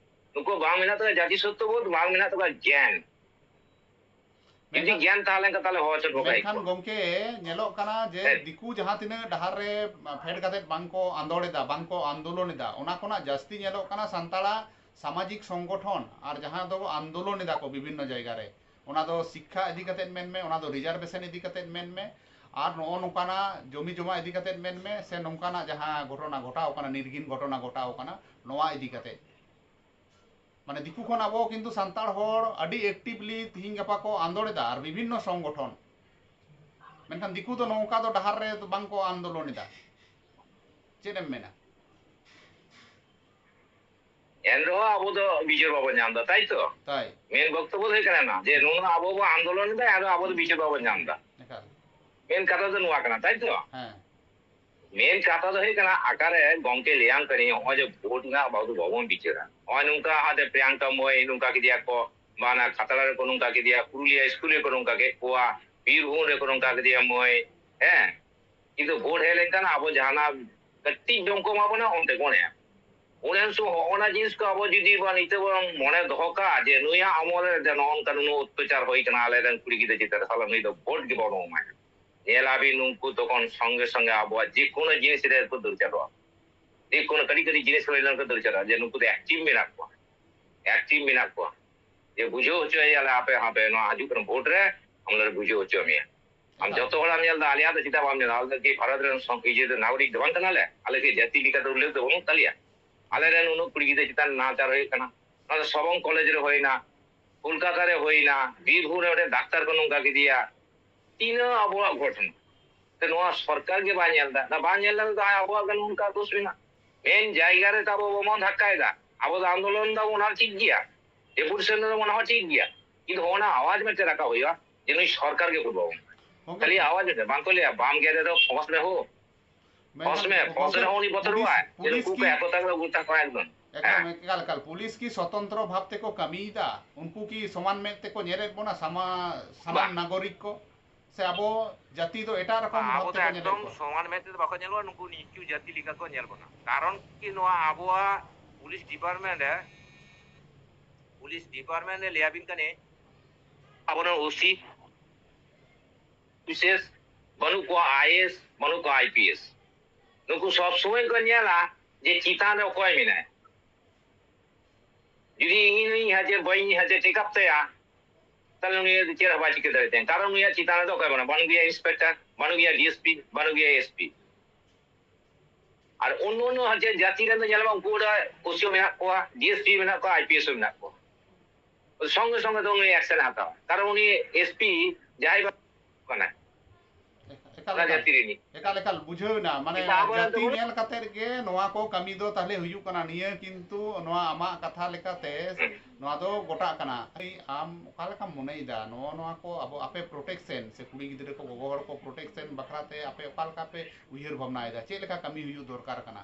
ᱱᱩᱠᱩ ᱵᱟᱝ ᱢᱮᱱᱟᱜ ᱛᱟᱠᱚᱣᱟ ᱡᱟᱹᱛᱤ ᱥᱚᱛᱛᱚ ᱵᱳᱫᱷ, ᱵᱟᱝ ᱢᱮᱱᱟᱜ ᱛᱟᱠᱚᱣᱟ ᱜᱮᱭᱟᱱ᱾ ᱡᱩᱫᱤ ᱢᱮᱱᱠᱷᱟᱱ, ᱜᱮᱭᱟᱱ ᱛᱟᱦᱮᱸ ᱞᱮᱱᱠᱷᱟᱱ, ᱛᱟᱦᱞᱮ ᱦᱚᱦᱚ ᱪᱮᱫ ᱵᱟᱠᱷᱟᱡ ᱢᱮᱱᱠᱷᱟᱱ ᱠᱚ? ᱜᱚᱢᱠᱮ, ᱧᱮᱞᱚᱜ ᱠᱟᱱᱟ ᱡᱮ ᱦᱮᱸ᱾ ᱫᱤᱠᱩ ᱡᱟᱦᱟᱸ ᱛᱤᱱᱟᱹᱜ ᱰᱟᱦᱟᱨ ᱨᱮ ᱯᱷᱮᱰ ᱠᱟᱛᱮᱫ ᱵᱟᱝ ᱠᱚ ᱟᱸᱫᱳᱲ ᱮᱫᱟ, ᱵᱟᱝ ᱠᱚ ᱟᱱᱫᱳᱞᱚᱱ ᱮᱫᱟ, ᱚᱱᱟ ᱠᱷᱚᱱᱟᱜ ᱡᱟᱹᱥᱛᱤ ᱧᱮᱞᱚᱜ ᱠᱟᱱᱟ ᱥᱟᱱᱛᱟᱲᱟᱜ ᱥᱟᱢᱟᱡᱤᱠ ᱥᱚᱝᱜᱚᱴᱷᱚᱱ ᱟᱨ ᱡᱟᱦᱟᱸ ᱫᱚ ᱟᱱᱫᱳᱞᱚᱱ ᱮᱫᱟ ᱠᱚ ᱵᱤᱵᱷᱤᱱᱱᱚ ᱡᱟᱭᱜᱟ ᱨᱮ, ᱚᱱᱟ ᱫᱚ ᱥᱤᱠᱠᱷᱟ ᱤᱫᱤ ᱠᱟᱛᱮᱫ ᱢᱮᱱ ᱢᱮ, ᱚᱱᱟ ᱫᱚ ᱨᱤᱡᱟᱨᱵᱷᱮᱥᱚᱱ ᱤᱫᱤ ᱠᱟᱛᱮᱫ ᱢᱮᱱ ᱢᱮ, ᱟᱨ ᱱᱚᱜᱼᱚ ᱱᱚᱝᱠᱟᱱᱟᱜ ᱡᱚᱢᱤ ᱡᱚᱢᱟ ᱤᱫᱤ ᱠᱟᱛᱮᱫ ᱢᱮᱱ ᱢᱮ, ᱥᱮ ᱱᱚᱝᱠᱟᱱᱟᱜ ᱡᱟᱦᱟᱸ ᱜᱷᱚᱴᱚᱱᱟ ᱜᱷᱚᱴᱟᱣ ᱠᱟᱱᱟ, ᱱᱤᱨᱜᱷᱤᱱ ᱜᱷᱚᱴᱚᱱᱟ ᱜᱷᱚᱴᱟᱣ ᱠᱟᱱᱟ, ᱱᱚᱣᱟ ᱤᱫᱤ ᱠᱟᱛᱮᱫ᱾ ᱢᱟᱱᱮ ᱫᱤᱠᱩ ᱠᱷᱚᱱ ᱟᱵᱚ ᱠᱤᱱᱛᱩ ᱥᱟᱱᱛᱟᱲ ᱦᱚᱲ ᱟᱹᱰᱤ actively ᱛᱤᱦᱤᱧ ᱜᱟᱯᱟ ᱠᱚ ᱟᱱᱫᱳᱲ ᱮᱫᱟ ᱟᱨ ᱵᱤᱵᱷᱤᱱᱱᱚ ᱥᱚᱝᱜᱚᱴᱷᱚᱱ᱾ ᱢᱮᱱᱠᱷᱟᱱ ᱫᱤᱠᱩ ᱫᱚ ᱱᱚᱝᱠᱟ ᱫᱚ ᱰᱟᱦᱟᱨ ᱨᱮ ᱫᱚ ᱵᱟᱝ ᱠᱚ ᱟᱱᱫᱳᱞᱚᱱ ᱮᱫᱟ᱾ ᱪᱮᱫ ᱮᱢ ᱢᱮᱱᱟ? ᱮᱱ ᱨᱮᱦᱚᱸ ᱟᱵᱚ ᱫᱚ ᱵᱤᱪᱟᱹᱨ ᱵᱟᱵᱚᱱ ᱧᱟᱢ ᱮᱫᱟ, ᱛᱟᱭ ᱛᱚ? ᱛᱟᱭ᱾ ᱢᱮᱱ ᱵᱚᱠᱛᱚᱵᱚ ᱫᱚ ᱦᱩᱭᱩᱜ ᱠᱟᱱᱟ ᱱᱚᱣᱟ, ᱡᱮ ᱱᱩᱱᱟᱹᱜ ᱟᱵᱚ ᱵᱚ ᱟᱱᱫᱳᱞᱚᱱ ᱮᱫᱟ, ᱮᱱ ᱨᱮᱦᱚᱸ ᱟᱵᱚ ᱫᱚ ᱵᱤᱪᱟᱹᱨ ᱵᱟᱵᱚᱱ ᱧᱟᱢ ᱮᱫᱟ᱾ ᱮᱠᱟᱞ᱾ ᱢᱮᱱ ᱠᱟᱛᱷᱟ ᱫᱚ ᱱᱚᱣᱟ ᱠᱟᱱᱟ, ᱛᱟᱭ ᱛᱚ? ᱦᱮᱸ᱾ ᱢᱮᱱ ᱠᱟᱛᱷᱟ ᱫᱚ ᱦᱩᱭᱩᱜ ᱠᱟᱱᱟ, ᱚᱠᱟᱨᱮ ᱜᱚᱝᱠᱮ ᱞᱟᱹᱭᱟᱢ ᱠᱟᱹᱱᱟᱹᱧ, ᱱᱚᱜᱼᱚᱭ ᱡᱮ ᱵᱷᱳᱴ ᱨᱮᱱᱟᱜ ᱵᱟᱵᱚ ᱵᱟᱵᱚᱱ ᱵᱤᱪᱟᱹᱨᱟ, ᱱᱚᱜᱼᱚᱭ ᱱᱚᱝᱠᱟ ᱦᱟᱛᱮ ᱯᱨᱤᱭᱟᱝᱠᱟ ᱢᱟᱹᱭ ᱱᱚᱝᱠᱟ ᱠᱮᱫᱮᱭᱟ ᱠᱚ, ᱵᱟᱱᱟ ᱠᱷᱟᱛᱲᱟ ᱨᱮᱠᱚ ᱱᱚᱝᱠᱟ ᱠᱮᱫᱮᱭᱟ, ᱯᱩᱨᱩᱞᱤᱭᱟ ᱥᱠᱩᱞ ᱨᱮᱠᱚ ᱱᱚᱝᱠᱟ ᱠᱮᱫ ᱠᱚᱣᱟ, ᱵᱤᱨᱵᱷᱩᱢ ᱨᱮᱠᱚ ᱱᱚᱝᱠᱟ ᱠᱮᱫᱮᱭᱟ ᱢᱟᱹᱭ, ᱦᱮᱸ᱾ ᱠᱤᱱᱛᱩ ᱵᱷᱳᱴ ᱦᱮᱡ ᱞᱮᱱᱠᱷᱟᱱ ᱟᱵᱚ ᱡᱟᱦᱟᱱᱟᱜ ᱠᱟᱹᱴᱤᱡ ᱡᱚᱢ ᱠᱚ ᱮᱢᱟ ᱵᱚᱱᱟ, ᱚᱱᱛᱮ ᱵᱚᱱ ᱮᱢ᱾ ᱚᱱᱮ ᱩᱱ ᱥᱚᱢᱚᱭ ᱦᱚᱸᱜᱼᱚ ᱱᱟ ᱡᱤᱱᱤᱥ ᱠᱚ ᱟᱵᱚ ᱡᱩᱫᱤ ᱵᱚᱱ ᱱᱤᱛᱚᱜ ᱵᱚᱱ ᱢᱚᱱᱮ ᱫᱚᱦᱚ ᱠᱟᱜᱼᱟ ᱡᱮ ᱱᱩᱭᱟᱜ ᱟᱢᱚᱞ ᱨᱮ ᱡᱮ ᱱᱚᱜᱼᱚ ᱱᱚᱝᱠᱟ ᱱᱩᱱᱟᱹᱜ ᱚᱛᱛᱟᱪᱟᱨ ᱦᱩᱭ ᱠᱟᱱᱟ ᱟᱞᱮᱨᱮᱱ ᱠᱩᱲᱤ ᱜᱤᱫᱽᱨᱟᱹ ᱪᱮᱛᱟᱱ ᱨᱮ, ᱥᱟᱞᱟ ᱱᱩᱭ ᱫᱚ ᱵᱷᱳᱴ ᱜᱮ ᱵᱟᱵᱚᱱ ᱮᱢᱟᱭᱟ᱾ ᱧᱮᱞ ᱟᱵᱤᱱ ᱱᱩᱠᱩ ᱛᱚᱠᱷᱚᱱ ᱥᱚᱝᱜᱮ ᱥᱚᱝᱜᱮ ᱟᱵᱚᱣᱟᱜ ᱡᱮ ᱠᱳᱱᱳ ᱡᱤᱱᱤᱥ ᱨᱮ ᱠᱚ ᱫᱟᱹᱲ ᱪᱟᱰᱚᱜᱼᱟ᱾ ᱡᱮ ᱠᱳᱱᱳ ᱠᱟᱹᱴᱤᱡ ᱠᱟᱹᱴᱤᱡ ᱡᱤᱱᱤᱥ ᱦᱩᱭ ᱞᱮᱱᱠᱷᱟᱱ ᱫᱟᱹᱲ ᱪᱟᱰᱚᱜᱼᱟ ᱡᱮ ᱱᱩᱠᱩ ᱫᱚ active ᱢᱮᱱᱟᱜ ᱠᱚᱣᱟ, active ᱢᱮᱱᱟᱜ ᱠᱚᱣᱟ᱾ ᱡᱮ ᱵᱩᱡᱷᱟᱹᱣ ᱦᱚᱪᱚᱭᱮᱭᱟᱞᱮ, ᱟᱯᱮ ᱦᱟᱯᱮ ᱱᱚᱣᱟ ᱦᱤᱡᱩᱜ ᱠᱟᱱ ᱵᱷᱳᱴ ᱨᱮ ᱟᱢ ᱞᱮ ᱵᱩᱡᱷᱟᱹᱣ ᱦᱚᱪᱚ ᱢᱮᱭᱟ᱾ ᱟᱢ ᱡᱚᱛᱚ ᱦᱚᱲᱟᱜ ᱧᱮᱞ ᱫᱟ, ᱟᱞᱮᱭᱟᱜ ᱫᱚ ᱪᱮᱫᱟᱜ ᱵᱟᱢ ᱧᱮᱞᱟ? ᱟᱞᱮ ᱫᱚ ᱠᱤ ᱵᱷᱟᱨᱚᱛ ᱨᱮᱱ ᱥᱚᱝ-, ᱤᱭᱟᱹ ᱫᱚ ᱱᱟᱜᱚᱨᱤᱠ ᱫᱚ ᱵᱟᱝ ᱠᱟᱱᱟᱞᱮ? ᱟᱞᱮ ᱠᱤ ᱡᱟᱹᱛᱤ ᱞᱮᱠᱟᱛᱮ ᱩᱞᱞᱮᱠᱷ ᱫᱚ ᱵᱟᱹᱱᱩᱜ ᱛᱟᱞᱮᱭᱟ? ᱟᱞᱮ ᱨᱮᱱ ᱩᱱᱟᱹᱜ ᱠᱩᱲᱤ ᱜᱤᱫᱽᱨᱟᱹ ᱪᱮᱛᱟᱱ ᱱᱟᱦᱟᱪᱟᱨ ᱦᱩᱭᱩᱜ ᱠᱟᱱᱟ᱾ ᱱᱚᱣᱟ ᱫᱚ ᱥᱚᱵᱚᱝ ᱠᱚᱞᱮᱡᱽ ᱨᱮ ᱦᱩᱭᱱᱟ, ᱠᱳᱞᱠᱟᱛᱟ ᱨᱮ ᱦᱩᱭᱱᱟ, ᱵᱤᱨᱵᱷᱩᱢ ᱨᱮ ᱢᱤᱫᱴᱮᱱ ᱰᱟᱠᱛᱟᱨ ᱠᱚ ᱱᱚᱝᱠᱟ ᱠᱮᱫᱮᱭᱟ᱾ ᱛᱤᱱᱟᱹᱜ ᱟᱵᱚᱣᱟᱜ ᱜᱷᱚᱴᱚᱱᱟ᱾ ᱛᱚ ᱱᱚᱣᱟ ᱥᱚᱨᱠᱟᱨ ᱜᱮ ᱵᱟᱭ ᱧᱮᱞ ᱫᱟ᱾ ᱱᱟ ᱵᱟᱝ ᱧᱮᱞ ᱞᱮᱱ ᱫᱚ ᱟᱵᱚᱣᱟᱜ ᱜᱮ ᱱᱚᱝᱠᱟ ᱫᱳᱥ ᱢᱮᱱᱟᱜ᱾ ᱢᱮᱱ ᱡᱟᱭᱜᱟ ᱨᱮ ᱛᱟᱵᱚ ᱵᱟᱵᱚᱱ ᱫᱷᱟᱠᱠᱟᱭ ᱫᱟ᱾ ᱟᱵᱚ ᱫᱚ ᱟᱱᱫᱳᱞᱚᱱ ᱫᱟᱵᱚᱱ, ᱚᱱᱟ ᱴᱷᱤᱠ ᱜᱮᱭᱟ᱾ ᱰᱮᱯᱩᱴᱮᱥᱚᱱ ᱨᱮ ᱚᱱᱟ ᱦᱚᱸ ᱴᱷᱤᱠ ᱜᱮᱭᱟ᱾ ᱠᱤᱱᱛᱩ ᱚᱱᱟ ᱟᱣᱟᱡ ᱢᱤᱫᱴᱮᱱ ᱨᱟᱠᱟᱵ ᱦᱩᱭᱩᱜᱼᱟ ᱡᱮ ᱱᱩᱭ ᱥᱚᱨᱠᱟᱨ ᱜᱮ ᱵᱷᱩᱞ ᱵᱟᱵᱚᱱ᱾ ᱜᱚᱝᱠᱮ, ᱠᱷᱟᱹᱞᱤ ᱟᱣᱟᱡ ᱢᱤᱫᱴᱮᱱ ᱵᱟᱝ ᱠᱚ ᱞᱟᱹᱭᱟ, ᱵᱟᱢ ᱜᱮᱫ ᱨᱮᱫᱚ ᱯᱷᱚᱥ ᱢᱮ ᱦᱳ᱾ ᱯᱷᱚᱥ ᱢᱮ, ᱯᱷᱚᱥ ᱨᱮᱦᱚᱸ ᱩᱱᱤ ᱵᱚᱛᱚᱨᱚᱜᱼᱟᱭ ᱡᱮ ᱱᱩᱠᱩ ᱠᱚ ᱮᱠᱚᱛᱟ ᱠᱚ ᱜᱚᱴᱟ ᱠᱚ ᱮᱠᱫᱚᱢ᱾ ᱮᱠᱫᱚᱢ, ᱮᱠᱟᱞ, ᱮᱠᱟᱞ᱾ ᱯᱩᱞᱤᱥ ᱠᱤ ᱥᱚᱛᱚᱱᱛᱨᱚ ᱵᱷᱟᱵ ᱛᱮᱠᱚ ᱠᱟᱹᱢᱤᱭᱮᱫᱟ? ᱩᱱᱠᱩ ᱠᱤ ᱥᱚᱢᱟᱱ ᱢᱮᱫ ᱛᱮᱠᱚ ᱧᱮᱞᱮᱫ ᱵᱚᱱᱟ ᱥᱟᱢᱟ-, ᱥᱟᱱᱟᱢ ᱵᱟᱝ᱾ ᱱᱟᱜᱚᱨᱤᱠ ᱠᱚ? ᱥᱮ ᱟᱵᱚ ᱡᱟᱹᱛᱤ ᱫᱚ ᱮᱴᱟᱜ ᱨᱚᱠᱚᱢ ᱵᱟᱝ, ᱵᱷᱟᱵ ᱟᱵᱚ ᱫᱚ ᱛᱮᱠᱚ ᱧᱮᱞᱮᱫ ᱮᱠᱫᱚᱢ ᱠᱚᱣᱟ? ᱥᱚᱢᱟᱱ ᱢᱮᱫ ᱛᱮᱫᱚ ᱵᱟᱠᱚ ᱧᱮᱞ ᱵᱚᱱᱟ, ᱱᱩᱠᱩ ᱱᱤᱪᱩ ᱡᱟᱹᱛᱤ ᱞᱮᱠᱟ ᱠᱚ ᱧᱮᱞ ᱵᱚᱱᱟ᱾ ᱠᱟᱨᱚᱱ ᱠᱤ ᱱᱚᱣᱟ ᱟᱵᱚᱣᱟᱜ ᱯᱩᱞᱤᱥ ᱰᱤᱯᱟᱨᱴᱢᱮᱱᱴ ᱨᱮ, ᱯᱩᱞᱤᱥ ᱰᱤᱯᱟᱨᱴᱢᱮᱱᱴ ᱨᱮ ᱞᱟᱹᱭᱟᱵᱤᱱ ᱠᱟᱹᱱᱟᱹᱧ, ᱟᱵᱚᱨᱮᱱ ᱳᱥᱤ ᱵᱤᱥᱮᱥ ᱵᱟᱹᱱᱩᱜ ᱠᱚᱣᱟ, ᱟᱭᱮᱥ ᱵᱟᱹᱱᱩᱜ ᱠᱚᱣᱟ, ᱟᱭᱯᱤᱮᱥ᱾ ᱱᱩᱠᱩ ᱥᱚᱵ ᱥᱚᱢᱚᱭ ᱠᱚ ᱧᱮᱞᱟ ᱡᱮ ᱪᱮᱛᱟᱱ ᱨᱮ ᱚᱠᱚᱭ ᱢᱮᱱᱟᱭ᱾ ᱡᱩᱫᱤ ᱤᱧ ᱱᱩᱭ ᱦᱟᱡᱮ ᱵᱟᱹᱧ ᱦᱟᱡᱮ ᱴᱮᱠᱟᱯ ᱛᱟᱭᱟ, ᱛᱟᱦᱞᱮ ᱩᱱᱤ ᱫᱚ ᱪᱮᱫ ᱦᱚᱸ ᱵᱟᱭ ᱪᱤᱠᱟᱹ ᱫᱟᱲᱮᱭᱟᱜ ᱛᱟᱭᱟ᱾ ᱠᱟᱨᱚᱱ ᱩᱱᱤᱭᱟᱜ ᱪᱮᱛᱟᱱ ᱨᱮᱫᱚ ᱚᱠᱚᱭ ᱵᱟᱹᱱᱩᱜ, ᱵᱟᱹᱱᱩᱜ ᱜᱮᱭᱟ ᱤᱱᱥᱯᱮᱠᱴᱚᱨ, ᱵᱟᱹᱱᱩᱜ ᱜᱮᱭᱟ ᱰᱤᱮᱥᱯᱤ, ᱵᱟᱹᱱᱩᱜ ᱜᱮᱭᱟ ᱮᱥᱯᱤ᱾ ᱟᱨ ᱚᱱᱱᱚ ᱚᱱᱱᱚ ᱡᱮ ᱡᱟᱹᱛᱤ ᱨᱮᱱ ᱫᱚ ᱧᱮᱞ ᱢᱮ, ᱩᱱᱠᱩ ᱚᱸᱰᱮ ᱳᱥᱤ ᱦᱚᱸ ᱢᱮᱱᱟᱜ ᱠᱚᱣᱟ, ᱰᱤᱮᱥᱯᱤ ᱢᱮᱱᱟᱜ ᱠᱚᱣᱟ, ᱟᱭᱯᱤᱮᱥ ᱦᱚᱸ ᱢᱮᱱᱟᱜ ᱠᱚᱣᱟ᱾ ᱥᱚᱸᱜᱮ ᱥᱚᱸᱜᱮ ᱫᱚ ᱩᱱᱤ ᱮᱠᱥᱮᱱ ᱦᱟᱛᱟᱣᱟ, ᱠᱟᱨᱚᱱ ᱩᱱᱤ ᱮᱥᱯᱤ ᱡᱟᱦᱟᱸᱭ ᱵᱟ-, ᱠᱟᱱᱟᱭ, ᱮᱠᱟᱞ ᱚᱱᱟ ᱮᱠᱟᱞ ᱡᱟᱹᱛᱤ ᱨᱤᱱᱤᱡ᱾ ᱮᱠᱟᱞ ᱮᱠᱟᱞ ᱵᱩᱡᱷᱟᱹᱣ ᱮᱱᱟ, ᱢᱟᱱᱮ ᱮᱴᱟᱜ ᱟᱵᱚ ᱨᱮᱱ ᱫᱚ ᱡᱟᱹᱛᱤ ᱵᱟᱹᱱᱩᱜ᱾ ᱧᱮᱞ ᱠᱟᱛᱮᱫ ᱜᱮ ᱱᱚᱣᱟ ᱠᱚ ᱠᱟᱹᱢᱤ ᱫᱚ ᱛᱟᱦᱞᱮ ᱦᱩᱭᱩᱜ ᱠᱟᱱᱟ᱾ ᱱᱤᱭᱟᱹ ᱠᱤᱱᱛᱩ ᱱᱚᱣᱟ ᱟᱢᱟᱜ ᱠᱟᱛᱷᱟ ᱞᱮᱠᱟᱛᱮ, ᱱᱚᱣᱟ ᱫᱚ ᱜᱚᱴᱟᱜ ᱠᱟᱱᱟ᱾ ᱟᱢ ᱚᱠᱟ ᱞᱮᱠᱟᱢ ᱢᱚᱱᱮᱭᱮᱫᱟ, ᱱᱚᱜᱼᱚ ᱱᱚᱣᱟ ᱠᱚ ᱟᱵᱚ ᱟᱯᱮ ᱯᱨᱚᱴᱮᱠᱥᱮᱱ ᱥᱮ ᱠᱩᱲᱤ ᱜᱤᱫᱽᱨᱟᱹ ᱠᱚ, ᱜᱚᱜᱚ ᱦᱚᱲ ᱠᱚ ᱯᱨᱚᱴᱮᱠᱥᱮᱱ ᱵᱟᱠᱷᱨᱟ ᱛᱮ ᱟᱯᱮ ᱚᱠᱟ ᱞᱮᱠᱟ ᱯᱮ ᱩᱭᱦᱟᱹᱨ ᱵᱷᱟᱵᱽᱱᱟᱭᱮᱫᱟ? ᱪᱮᱫ ᱞᱮᱠᱟ ᱠᱟᱹᱢᱤ ᱦᱩᱭᱩᱜ ᱫᱚᱨᱠᱟᱨ ᱠᱟᱱᱟ?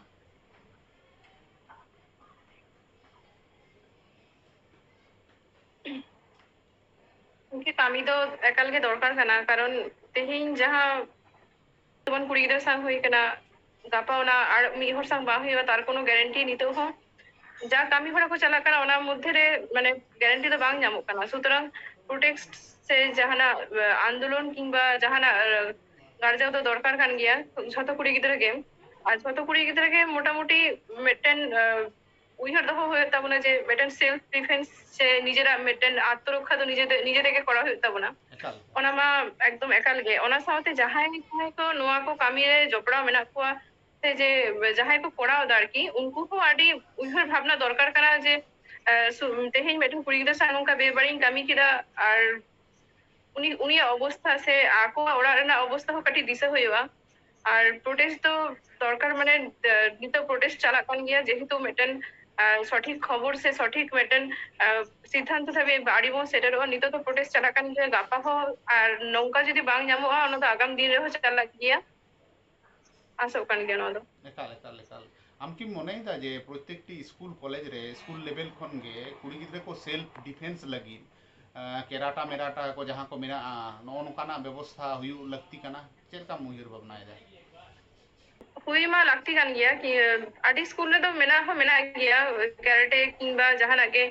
ᱜᱚᱢᱠᱮ, ᱠᱟᱹᱢᱤ ᱫᱚ ᱮᱠᱟᱞ ᱜᱮ ᱫᱚᱨᱠᱟᱨ ᱠᱟᱱᱟ, ᱠᱟᱨᱚᱱ ᱛᱮᱦᱮᱧ ᱡᱟᱦᱟᱸ ᱡᱮᱢᱚᱱ ᱠᱩᱲᱤ ᱜᱤᱫᱽᱨᱟᱹ ᱥᱟᱶ ᱦᱩᱭ ᱠᱟᱱᱟ, ᱜᱟᱯᱟ ᱚᱱᱟ ᱟᱨ ᱢᱤᱫ ᱦᱚᱲ ᱥᱟᱶ ᱵᱟᱝ ᱦᱩᱭᱩᱜᱼᱟ, ᱛᱟᱨ ᱠᱳᱱᱳ ᱜᱮᱨᱮᱱᱴᱤ ᱱᱤᱛᱚᱜ ᱦᱚᱸ ᱡᱟ ᱠᱟᱹᱢᱤ ᱦᱚᱨᱟ ᱠᱚ ᱪᱟᱞᱟᱜ ᱠᱟᱱᱟ, ᱚᱱᱟ ᱢᱚᱫᱽᱫᱷᱮ ᱨᱮ ᱢᱟᱱᱮ ᱜᱮᱨᱮᱱᱴᱤ ᱫᱚ ᱵᱟᱝ ᱧᱟᱢᱚᱜ ᱠᱟᱱᱟ᱾ ᱥᱩᱛᱚᱨᱟᱝ ᱯᱨᱚᱴᱮᱥᱴ ᱥᱮ ᱡᱟᱦᱟᱱᱟᱜ ᱟᱱᱫᱳᱞᱚᱱ ᱠᱤᱝᱵᱟ ᱡᱟᱦᱟᱱᱟᱜ ᱜᱟᱨᱡᱟᱣ ᱫᱚ ᱫᱚᱨᱠᱟᱨ ᱠᱟᱱ ᱜᱮᱭᱟ ᱡᱷᱚᱛᱚ ᱠᱩᱲᱤ ᱜᱤᱫᱽᱨᱟᱹ ᱜᱮ᱾ ᱟᱨ ᱡᱷᱚᱛᱚ ᱠᱩᱲᱤ ᱜᱤᱫᱽᱨᱟᱹ ᱜᱮ ᱢᱚᱴᱟᱢᱩᱴᱤ ᱢᱤᱫᱴᱮᱱ ᱩᱭᱦᱟᱹᱨ ᱫᱚᱦᱚ ᱦᱩᱭᱩᱜ ᱛᱟᱵᱚᱱᱟ ᱡᱮ ᱢᱤᱫᱴᱮᱱ ᱥᱮᱞᱯ ᱰᱤᱯᱷᱮᱱᱥ ᱥᱮ ᱱᱤᱡᱮᱨᱟᱜ ᱢᱤᱫᱴᱮᱱ ᱟᱛᱢᱚᱨᱚᱠᱠᱷᱟ ᱫᱚ ᱱᱤᱡᱮ ᱛᱮ-, ᱱᱤᱡᱮ ᱛᱮᱜᱮ ᱠᱚᱨᱟᱣ ᱦᱩᱭᱩᱜ ᱛᱟᱵᱚᱱᱟ᱾ ᱮᱠᱟᱞ᱾ ᱚᱱᱟ ᱢᱟ ᱮᱠᱫᱚᱢ ᱮᱠᱟᱞ ᱜᱮ᱾ ᱚᱱᱟ ᱥᱟᱶᱛᱮ ᱡᱟᱦᱟᱸᱭ ᱡᱟᱦᱟᱸᱭ ᱠᱚ ᱱᱚᱣᱟ ᱠᱚ ᱠᱟᱹᱢᱤ ᱨᱮ ᱡᱚᱯᱲᱟᱣ ᱢᱮᱱᱟᱜ ᱠᱚᱣᱟ ᱥᱮ ᱡᱮ ᱡᱟᱦᱟᱸᱭ ᱠᱚ ᱠᱚᱨᱟᱣ ᱮᱫᱟ ᱟᱨᱠᱤ, ᱩᱱᱠᱩ ᱦᱚᱸ ᱟᱹᱰᱤ ᱩᱭᱦᱟᱹᱨ ᱵᱷᱟᱵᱽᱱᱟ ᱫᱚᱨᱠᱟᱨ ᱠᱟᱱᱟ ᱡᱮ, ᱟᱸ, ᱥᱩ-, ᱛᱮᱦᱮᱧ ᱢᱤᱫᱴᱮᱱ ᱠᱩᱲᱤ ᱜᱤᱫᱽᱨᱟᱹ ᱥᱟᱶ ᱱᱚᱝᱠᱟ ᱵᱮᱵᱟᱹᱲᱤᱡ ᱤᱧ ᱠᱟᱹᱢᱤ ᱠᱮᱫᱟ, ᱟᱨ ᱩᱱᱤ, ᱩᱱᱤᱭᱟᱜ ᱚᱵᱚᱥᱛᱷᱟ ᱥᱮ ᱟᱠᱚᱣᱟᱜ ᱚᱲᱟᱜ ᱨᱮᱱᱟᱜ ᱚᱵᱚᱥᱛᱷᱟ ᱦᱚᱸ ᱠᱟᱹᱴᱤᱡ ᱫᱤᱥᱟᱹ ᱦᱩᱭᱩᱜᱼᱟ᱾ ᱟᱨ ᱯᱨᱚᱴᱮᱥᱴ ᱫᱚ ᱫᱚᱨᱠᱟᱨ, ᱢᱟᱱᱮ, ᱟᱸ, ᱱᱤᱛᱚᱜ ᱯᱨᱚᱴᱮᱥᱴ ᱪᱟᱞᱟᱜ ᱠᱟᱱ ᱜᱮᱭᱟ, ᱡᱮᱦᱮᱛᱩ ᱢᱤᱫᱴᱮᱱ, ᱟᱸ, ᱥᱚᱴᱷᱤᱠ ᱠᱷᱚᱵᱚᱨ ᱥᱮ ᱥᱚᱴᱷᱤᱠ ᱢᱤᱫᱴᱮᱱ, ᱟᱸ, ᱥᱤᱫᱽᱫᱷᱟᱱᱛᱚ ᱫᱷᱟᱹᱵᱤᱡ ᱟᱹᱰᱤ ᱵᱚᱱ ᱥᱮᱴᱮᱨᱚᱜᱼᱟ᱾ ᱱᱤᱛᱚᱜ ᱫᱚ ᱯᱨᱚᱴᱮᱥᱴ ᱪᱟᱞᱟᱜ ᱠᱟᱱ ᱜᱮᱭᱟ, ᱜᱟᱯᱟ ᱦᱚᱸ, ᱟᱨ ᱱᱚᱝᱠᱟ ᱡᱩᱫᱤ ᱵᱟᱝ ᱧᱟᱢᱚᱜᱼᱟ, ᱚᱱᱟ ᱫᱚ ᱟᱜᱟᱢ ᱫᱤᱱ ᱨᱮᱦᱚᱸ ᱪᱟᱞᱟᱜ ᱜᱮᱭᱟ, ᱟᱥᱚᱜ ᱠᱟᱱ ᱜᱮᱭᱟ ᱱᱚᱣᱟ ᱫᱚ᱾ ᱮᱠᱟᱞ, ᱮᱠᱟᱞ, ᱮᱠᱟᱞ᱾ ᱟᱢ ᱠᱤᱢ ᱢᱚᱱᱮᱭᱮᱫᱟ ᱡᱮ ᱯᱨᱚᱛᱮᱠᱴᱤ ᱥᱠᱩᱞ, ᱠᱚᱞᱮᱡᱽ ᱨᱮ, ᱥᱠᱩᱞ ᱞᱮᱵᱮᱞ ᱠᱷᱚᱱ ᱜᱮ ᱠᱩᱲᱤ ᱜᱤᱫᱽᱨᱟᱹ ᱠᱚ ᱥᱮᱞᱯ ᱰᱤᱯᱷᱮᱱᱥ ᱞᱟᱹᱜᱤᱫ, ᱟᱸ, ᱠᱮᱨᱟᱴᱟ ᱢᱮᱨᱟᱴᱟ ᱠᱚ ᱡᱟᱦᱟᱸ ᱠᱚ ᱢᱮᱱᱟᱜᱼᱟ, ᱱᱚᱜᱼᱚ ᱱᱚᱝᱠᱟᱱᱟᱜ ᱵᱮᱵᱚᱥᱛᱷᱟ ᱦᱩᱭᱩᱜ ᱞᱟᱹᱠᱛᱤ ᱠᱟᱱᱟ? ᱪᱮᱫ ᱞᱮᱠᱟᱢ ᱩᱭᱦᱟᱹᱨ ᱵᱷᱟᱵᱽᱱᱟᱭᱮᱫᱟ? ᱦᱩᱭ ᱢᱟ ᱞᱟᱹᱠᱛᱤ ᱠᱟᱱ ᱜᱮᱭᱟ, ᱠᱤ ᱟᱹᱰᱤ ᱥᱠᱩᱞ ᱨᱮᱫᱚ ᱢᱮᱱᱟᱜ ᱦᱚᱸ ᱢᱮᱱᱟᱜ ᱜᱮᱭᱟ, ᱠᱮᱨᱟᱴᱮ ᱠᱤᱝᱵᱟ ᱡᱟᱦᱟᱱᱟᱜ ᱜᱮ,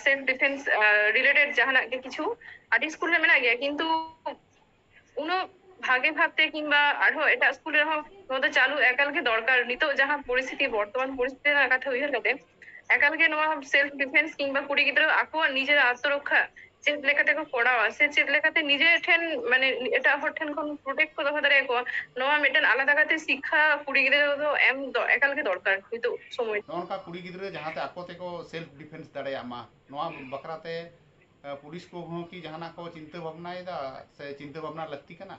ᱥᱮᱞᱯ ᱰᱤᱯᱷᱮᱱᱥ ᱨᱤᱞᱮᱴᱮᱰ ᱡᱟᱦᱟᱱᱟᱜ ᱜᱮ ᱠᱤᱪᱷᱩ ᱟᱹᱰᱤ ᱥᱠᱩᱞ ᱨᱮ ᱢᱮᱱᱟᱜ ᱜᱮᱭᱟ, ᱠᱤᱱᱛᱩ ᱩᱱᱟᱹᱜ ᱵᱷᱟᱜᱮ ᱵᱷᱟᱵᱛᱮ ᱠᱤᱝᱵᱟ ᱟᱨᱦᱚᱸ ᱮᱴᱟᱜ ᱥᱠᱩᱞ ᱨᱮᱦᱚᱸ ᱱᱚᱣᱟ ᱫᱚ ᱪᱟᱹᱞᱩ ᱮᱠᱟᱞ ᱜᱮ ᱫᱚᱨᱠᱟᱨ᱾ ᱱᱤᱛᱚᱜ ᱡᱟᱦᱟᱸ ᱯᱚᱨᱤᱥᱛᱷᱤᱛᱤ, ᱵᱚᱨᱛᱚᱢᱟᱱ ᱯᱚᱨᱤᱥᱛᱷᱤᱛᱤ ᱨᱮᱱᱟᱜ ᱠᱟᱛᱷᱟ ᱩᱭᱦᱟᱹᱨ ᱠᱟᱛᱮ ᱮᱠᱟᱞ ᱜᱮ ᱱᱚᱣᱟ ᱥᱮᱞᱯ ᱰᱤᱯᱷᱮᱱᱥ ᱠᱤᱝᱵᱟ ᱠᱩᱲᱤ ᱜᱤᱫᱽᱨᱟᱹ ᱟᱠᱚᱣᱟᱜ ᱱᱤᱡᱮᱨᱟᱜ ᱟᱛᱢᱚᱨᱚᱠᱠᱷᱟ ᱪᱮᱫ ᱞᱮᱠᱟᱛᱮ ᱠᱚ ᱠᱚᱨᱟᱣᱟ ᱥᱮ ᱪᱮᱫ ᱞᱮᱠᱟᱛᱮ ᱱᱤᱡᱮ ᱴᱷᱮᱱ, ᱢᱟᱱᱮ, ᱮᱴᱟᱜ ᱦᱚᱲ ᱴᱷᱮᱱ ᱠᱷᱚᱱ ᱯᱨᱚᱴᱮᱠᱴ ᱠᱚ ᱫᱚᱦᱚ ᱫᱟᱲᱮᱭᱟᱠᱚᱣᱟ, ᱱᱚᱣᱟ ᱢᱤᱫᱴᱮᱱ ᱟᱞᱟᱫᱟ ᱠᱟᱛᱮ ᱥᱤᱠᱠᱷᱟ ᱠᱩᱲᱤ ᱜᱤᱫᱽᱨᱟᱹ ᱫᱚ ᱮᱢ ᱫᱚ ᱮᱠᱟᱞ ᱜᱮ ᱫᱚᱨᱠᱟᱨ ᱱᱤᱛᱚᱜ ᱥᱚᱢᱚᱭ᱾ ᱱᱚᱜᱼᱚ ᱱᱚᱝᱠᱟ ᱠᱩᱲᱤ ᱜᱤᱫᱽᱨᱟᱹ ᱡᱟᱦᱟᱸᱛᱮ ᱟᱠᱚ ᱛᱮᱠᱚ ᱥᱮᱞᱯ ᱰᱤᱯᱷᱮᱱᱥ ᱫᱟᱲᱮᱭᱟᱜ ᱢᱟ, ᱱᱚᱣᱟ ᱵᱟᱠᱷᱨᱟ ᱛᱮ ᱮ, ᱯᱩᱞᱤᱥ ᱠᱚᱦᱚᱸ ᱠᱤ ᱡᱟᱦᱟᱱᱟᱜ ᱠᱚ ᱪᱤᱱᱛᱟᱹ ᱵᱷᱟᱵᱽᱱᱟᱭᱮᱫᱟ ᱥᱮ ᱪᱤᱱᱛᱟᱹ ᱵᱷᱟᱵᱽᱱᱟ ᱞᱟᱹᱠᱛᱤ ᱠᱟᱱᱟ?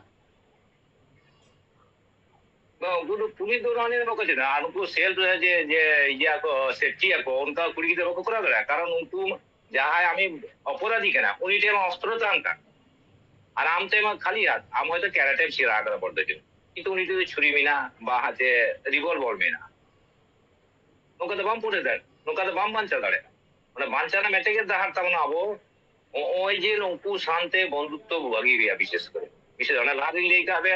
ᱵᱟᱝ, ᱩᱱᱠᱩ ᱫᱚ ᱯᱩᱞᱤᱥ ᱫᱚ ᱱᱚᱣᱟ ᱱᱤᱭᱮ ᱵᱟᱠᱚ ᱪᱮᱫᱟ᱾ ᱟᱨ ᱩᱱᱠᱩ ᱥᱮᱞᱯ ᱨᱮ ᱡᱮ ᱡᱮ ᱤᱭᱟᱹ ᱠᱚ ᱥᱮᱯᱴᱤ ᱟᱠᱚ, ᱚᱱᱠᱟ ᱠᱩᱲᱤ ᱜᱤᱫᱽᱨᱟᱹ ᱵᱟᱠᱚ ᱠᱚᱨᱟᱣ ᱫᱟᱲᱮᱭᱟᱜᱼᱟ᱾ ᱠᱟᱨᱚᱱ ᱩᱱᱠᱩ ᱡᱟᱦᱟᱸᱭ ᱟᱢᱤᱡ ᱚᱯᱚᱨᱟᱫᱷᱤ ᱠᱟᱱᱟ, ᱩᱱᱤ ᱴᱷᱮᱱ ᱢᱟ ᱚᱥᱛᱨᱚ ᱛᱟᱦᱮᱱ ᱠᱟᱱ, ᱟᱨ ᱟᱢ ᱴᱷᱮᱱ ᱢᱟ ᱠᱷᱟᱹᱞᱤ ᱦᱟᱛ᱾ ᱟᱢ ᱦᱚᱭᱛᱳ ᱠᱮᱨᱟᱴᱮᱢ ᱥᱮᱬᱟ ᱟᱠᱟᱫᱟ ᱵᱚᱰᱰᱚ ᱡᱳᱨ, ᱠᱤᱱᱛᱩ ᱩᱱᱤ ᱴᱷᱮᱱ ᱫᱚ ᱪᱷᱩᱨᱤ ᱢᱮᱱᱟᱜᱼᱟ ᱵᱟ ᱦᱟᱛᱮ ᱨᱤᱵᱚᱞᱵᱚᱨ ᱢᱮᱱᱟᱜᱼᱟ᱾ ᱱᱚᱝᱠᱟ ᱫᱚ ᱵᱟᱢ ᱯᱩᱨᱟᱹ ᱫᱟᱲᱮᱭᱟᱜᱼᱟ, ᱱᱚᱝᱠᱟ ᱫᱚ ᱵᱟᱢ ᱵᱟᱧᱪᱟᱣ ᱫᱟᱲᱮᱭᱟᱜᱼᱟ᱾ ᱚᱱᱟ ᱵᱟᱧᱪᱟᱣ ᱨᱮᱱᱟᱜ ᱢᱤᱫᱴᱮᱡ ᱜᱮ ᱰᱟᱦᱟᱨ ᱛᱟᱵᱚᱱ ᱟᱵᱚ ᱱᱚᱜᱼᱚᱭ ᱡᱮ ᱱᱩᱠᱩ ᱥᱟᱶᱛᱮ ᱵᱚᱱᱫᱷᱩᱛᱛᱚ ᱵᱷᱟᱹᱜᱤ ᱦᱩᱭᱩᱜᱼᱟ᱾ ᱵᱤᱥᱮᱥ ᱠᱚᱨᱮ ᱵᱤᱥᱮᱥ ᱚᱱᱟ ᱞᱟᱦᱟ ᱨᱤᱧ ᱞᱟᱹᱭ ᱠᱟᱜ ᱯᱮ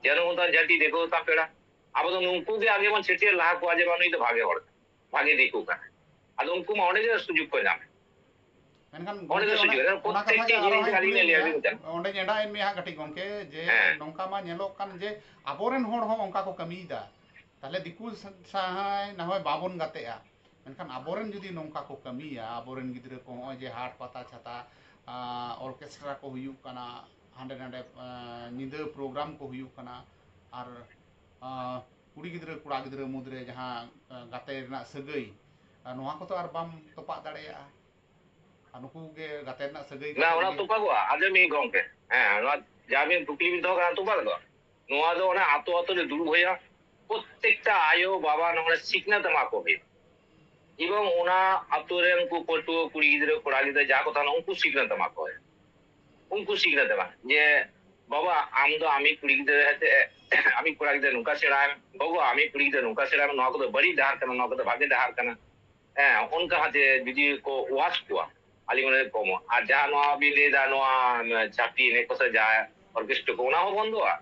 ᱡᱮ ᱱᱚᱜᱼᱚ ᱱᱚᱝᱠᱟᱱ ᱡᱟᱹᱛᱤ ᱫᱤᱠᱩ ᱛᱟᱢ ᱯᱮᱲᱟ, ᱟᱵᱚ ᱫᱚ ᱱᱩᱠᱩ ᱜᱮ ᱟᱜᱮ ᱵᱚᱱ ᱥᱮᱴᱮᱨ ᱞᱟᱦᱟ ᱠᱚᱣᱟ ᱡᱮ ᱵᱟᱝ ᱱᱩᱭ ᱫᱚ ᱵᱷᱟᱜᱮ ᱦᱚᱲ ᱠᱟᱱᱟ, ᱵᱷᱟᱜᱮ ᱫᱤᱠᱩ ᱠᱟᱱᱟ᱾ ᱟᱫᱚ ᱩᱱᱠᱩ ᱢᱟ ᱚᱸᱰᱮ ᱜᱮ ᱥᱩᱡᱳᱜᱽ ᱠᱚ ᱧᱟᱢᱟ᱾ ᱢᱮᱱᱠᱷᱟᱱ ᱚᱸᱰᱮ ᱜᱮ ᱜᱚᱢᱠᱮ, ᱚᱱᱟ, ᱚᱱᱟ ᱚᱱᱟ ᱠᱟᱛᱷᱟ ᱯᱨᱚᱛᱮᱠᱴᱤ ᱜᱮ ᱟᱨᱚ ᱡᱤᱱᱤᱥ ᱦᱟᱸᱜ ᱟᱹᱞᱤᱧ ᱠᱩᱞᱤᱭᱮᱫ ᱞᱤᱧ ᱞᱟᱹᱭ ᱢᱮᱭᱟ, ᱟᱹᱵᱤᱱ ᱠᱟᱱᱟ᱾ ᱚᱸᱰᱮᱧ ᱮᱰᱟᱜ ᱮᱫ ᱢᱮᱭᱟ ᱦᱟᱸᱜ ᱠᱟᱹᱴᱤᱡ ᱜᱚᱢᱠᱮ, ᱡᱮ ᱦᱮᱸ᱾ ᱱᱚᱝᱠᱟ ᱢᱟ ᱧᱮᱞᱚᱜ ᱠᱟᱱ ᱡᱮ ᱟᱵᱚᱨᱮᱱ ᱦᱚᱲ ᱦᱚᱸ ᱚᱱᱠᱟ ᱠᱚ ᱠᱟᱹᱢᱤᱭᱮᱫᱟ, ᱛᱟᱦᱞᱮ ᱫᱤᱠᱩ ᱥᱟ-, ᱥᱟᱦᱟᱭ ᱱᱟᱦᱚᱭ ᱵᱟᱵᱚᱱ ᱜᱟᱛᱮᱜᱼᱟ, ᱢᱮᱱᱠᱷᱟᱱ ᱟᱵᱚᱨᱮᱱ ᱡᱩᱫᱤ ᱱᱚᱝᱠᱟ ᱠᱚ ᱠᱟᱹᱢᱤᱭᱟ, ᱟᱵᱚᱨᱮᱱ ᱜᱤᱫᱽᱨᱟᱹ ᱠᱚ ᱱᱚᱜᱼᱚᱭ ᱡᱮ ᱦᱟᱴ ᱯᱟᱛᱟ ᱪᱷᱟᱛᱟ, ᱟᱸ, ᱚᱨᱠᱮᱥᱴᱨᱟ ᱠᱚ ᱦᱩᱭᱩᱜ ᱠᱟᱱᱟ, ᱦᱟᱸᱰᱮ ᱱᱟᱰᱮ, ᱟᱸ, ᱧᱤᱫᱟᱹ ᱯᱨᱳᱜᱨᱟᱢ ᱠᱚ ᱦᱩᱭᱩᱜ ᱠᱟᱱᱟ, ᱟᱨ, ᱟᱸ, ᱠᱩᱲᱤ ᱜᱤᱫᱽᱨᱟᱹ ᱠᱚᱲᱟ ᱜᱤᱫᱽᱨᱟᱹ ᱢᱩᱫᱽᱨᱮ ᱡᱟᱦᱟᱸ, ᱟᱸ, ᱜᱟᱛᱮ ᱨᱮᱱᱟᱜ ᱥᱟᱹᱜᱟᱹᱭ, ᱟᱸ, ᱱᱚᱣᱟ ᱠᱚᱫᱚ ᱟᱨ ᱵᱟᱢ ᱛᱚᱯᱟᱜ ᱫᱟᱲᱮᱭᱟᱜᱼᱟ᱾ ᱟᱨ ᱱᱩᱠᱩ ᱜᱮ ᱜᱟᱛᱮ ᱨᱮᱱᱟᱜ ᱥᱟᱹᱜᱟᱹᱭ ᱵᱟᱝ, ᱠᱟᱛᱮ ᱚᱱᱟ ᱜᱮ᱾ ᱛᱚᱯᱟᱜᱚᱜᱼᱟ᱾ ᱟᱸᱡᱚᱢ ᱵᱤᱱ ᱜᱚᱢᱠᱮ, ᱦᱮᱸ, ᱱᱚᱣᱟ ᱡᱟᱦᱟᱸ ᱵᱤᱱ ᱠᱩᱠᱞᱤ ᱵᱤᱱ ᱫᱚᱦᱚ ᱠᱟᱜᱼᱟ, ᱛᱚᱯᱟᱜᱚᱜᱼᱟ᱾ ᱱᱚᱣᱟ ᱫᱚ ᱚᱱᱟ ᱟᱛᱳ ᱟᱛᱳ ᱨᱮ ᱫᱩᱲᱩᱵ ᱦᱩᱭᱩᱜᱼᱟ᱾ ᱯᱨᱚᱛᱛᱮᱠᱴᱟ ᱟᱭᱳ ᱵᱟᱵᱟ ᱱᱚᱰᱮ ᱥᱤᱠᱷᱱᱟᱹᱛ ᱮᱢᱟ ᱠᱚ ᱦᱩᱭᱩᱜᱼᱟ᱾ ᱮᱵᱚᱝ ᱚᱱᱟ ᱟᱛᱳ ᱨᱮ ᱩᱱᱠᱩ ᱯᱟᱹᱴᱷᱩᱣᱟᱹ ᱠᱩᱲᱤ ᱜᱤᱫᱽᱨᱟᱹ ᱠᱚᱲᱟ ᱜᱤᱫᱽᱨᱟᱹ ᱡᱟ ᱠᱚ ᱛᱟᱦᱮᱱᱟ, ᱩᱱᱠᱩ ᱥᱤᱠᱷᱱᱟᱹᱛ ᱮᱢᱟ ᱠᱚ ᱦᱩᱭᱩᱜᱼᱟ᱾ ᱩᱱᱠᱩ ᱥᱤᱠᱷᱱᱟᱹᱛ ᱮᱢᱟ ᱡᱮ, "ᱵᱟᱵᱟ, ᱟᱢ ᱫᱚ ᱟᱢᱤᱡ ᱠᱩᱲᱤ ᱜᱤᱫᱽᱨᱟᱹ ᱦᱮᱛᱮ, ᱟᱢᱤᱡ ᱠᱚᱲᱟ ᱜᱤᱫᱽᱨᱟᱹ ᱱᱚᱝᱠᱟ ᱥᱮᱬᱟᱭ ᱢᱮ, ᱜᱚᱜᱚ, ᱟᱢᱤᱡ ᱠᱩᱲᱤ ᱜᱤᱫᱽᱨᱟᱹ ᱱᱚᱝᱠᱟ ᱥᱮᱬᱟᱭ ᱢᱮ, ᱱᱚᱣᱟ ᱠᱚᱫᱚ ᱵᱟᱹᱲᱤᱡ ᱰᱟᱦᱟᱨ ᱠᱟᱱᱟ, ᱱᱚᱣᱟ ᱠᱚᱫᱚ ᱵᱷᱟᱜᱮ ᱰᱟᱦᱟᱨ ᱠᱟᱱᱟ᱾" ᱦᱮᱸ, ᱚᱱᱠᱟ ᱦᱟᱛᱮ ᱡᱩᱫᱤ ᱠᱚ ᱣᱟᱪ ᱠᱚᱣᱟ, ᱟᱹᱞᱤᱧ ᱢᱚᱱᱮ ᱠᱚᱢᱚᱜᱼᱟ᱾ ᱟᱨ ᱡᱟᱦᱟᱸ ᱱᱚᱣᱟ ᱵᱤᱱ ᱞᱟᱹᱭᱫᱟ, ᱱᱚᱣᱟ ᱪᱷᱟᱯᱨᱤ ᱮᱱᱮᱡ ᱠᱚ ᱥᱮ ᱡᱟᱦᱟᱸ ᱚᱨᱠᱮᱥᱴᱨᱟ ᱠᱚ, ᱚᱱᱟ ᱦᱚᱸ ᱵᱚᱱᱫᱚᱜᱼᱟ᱾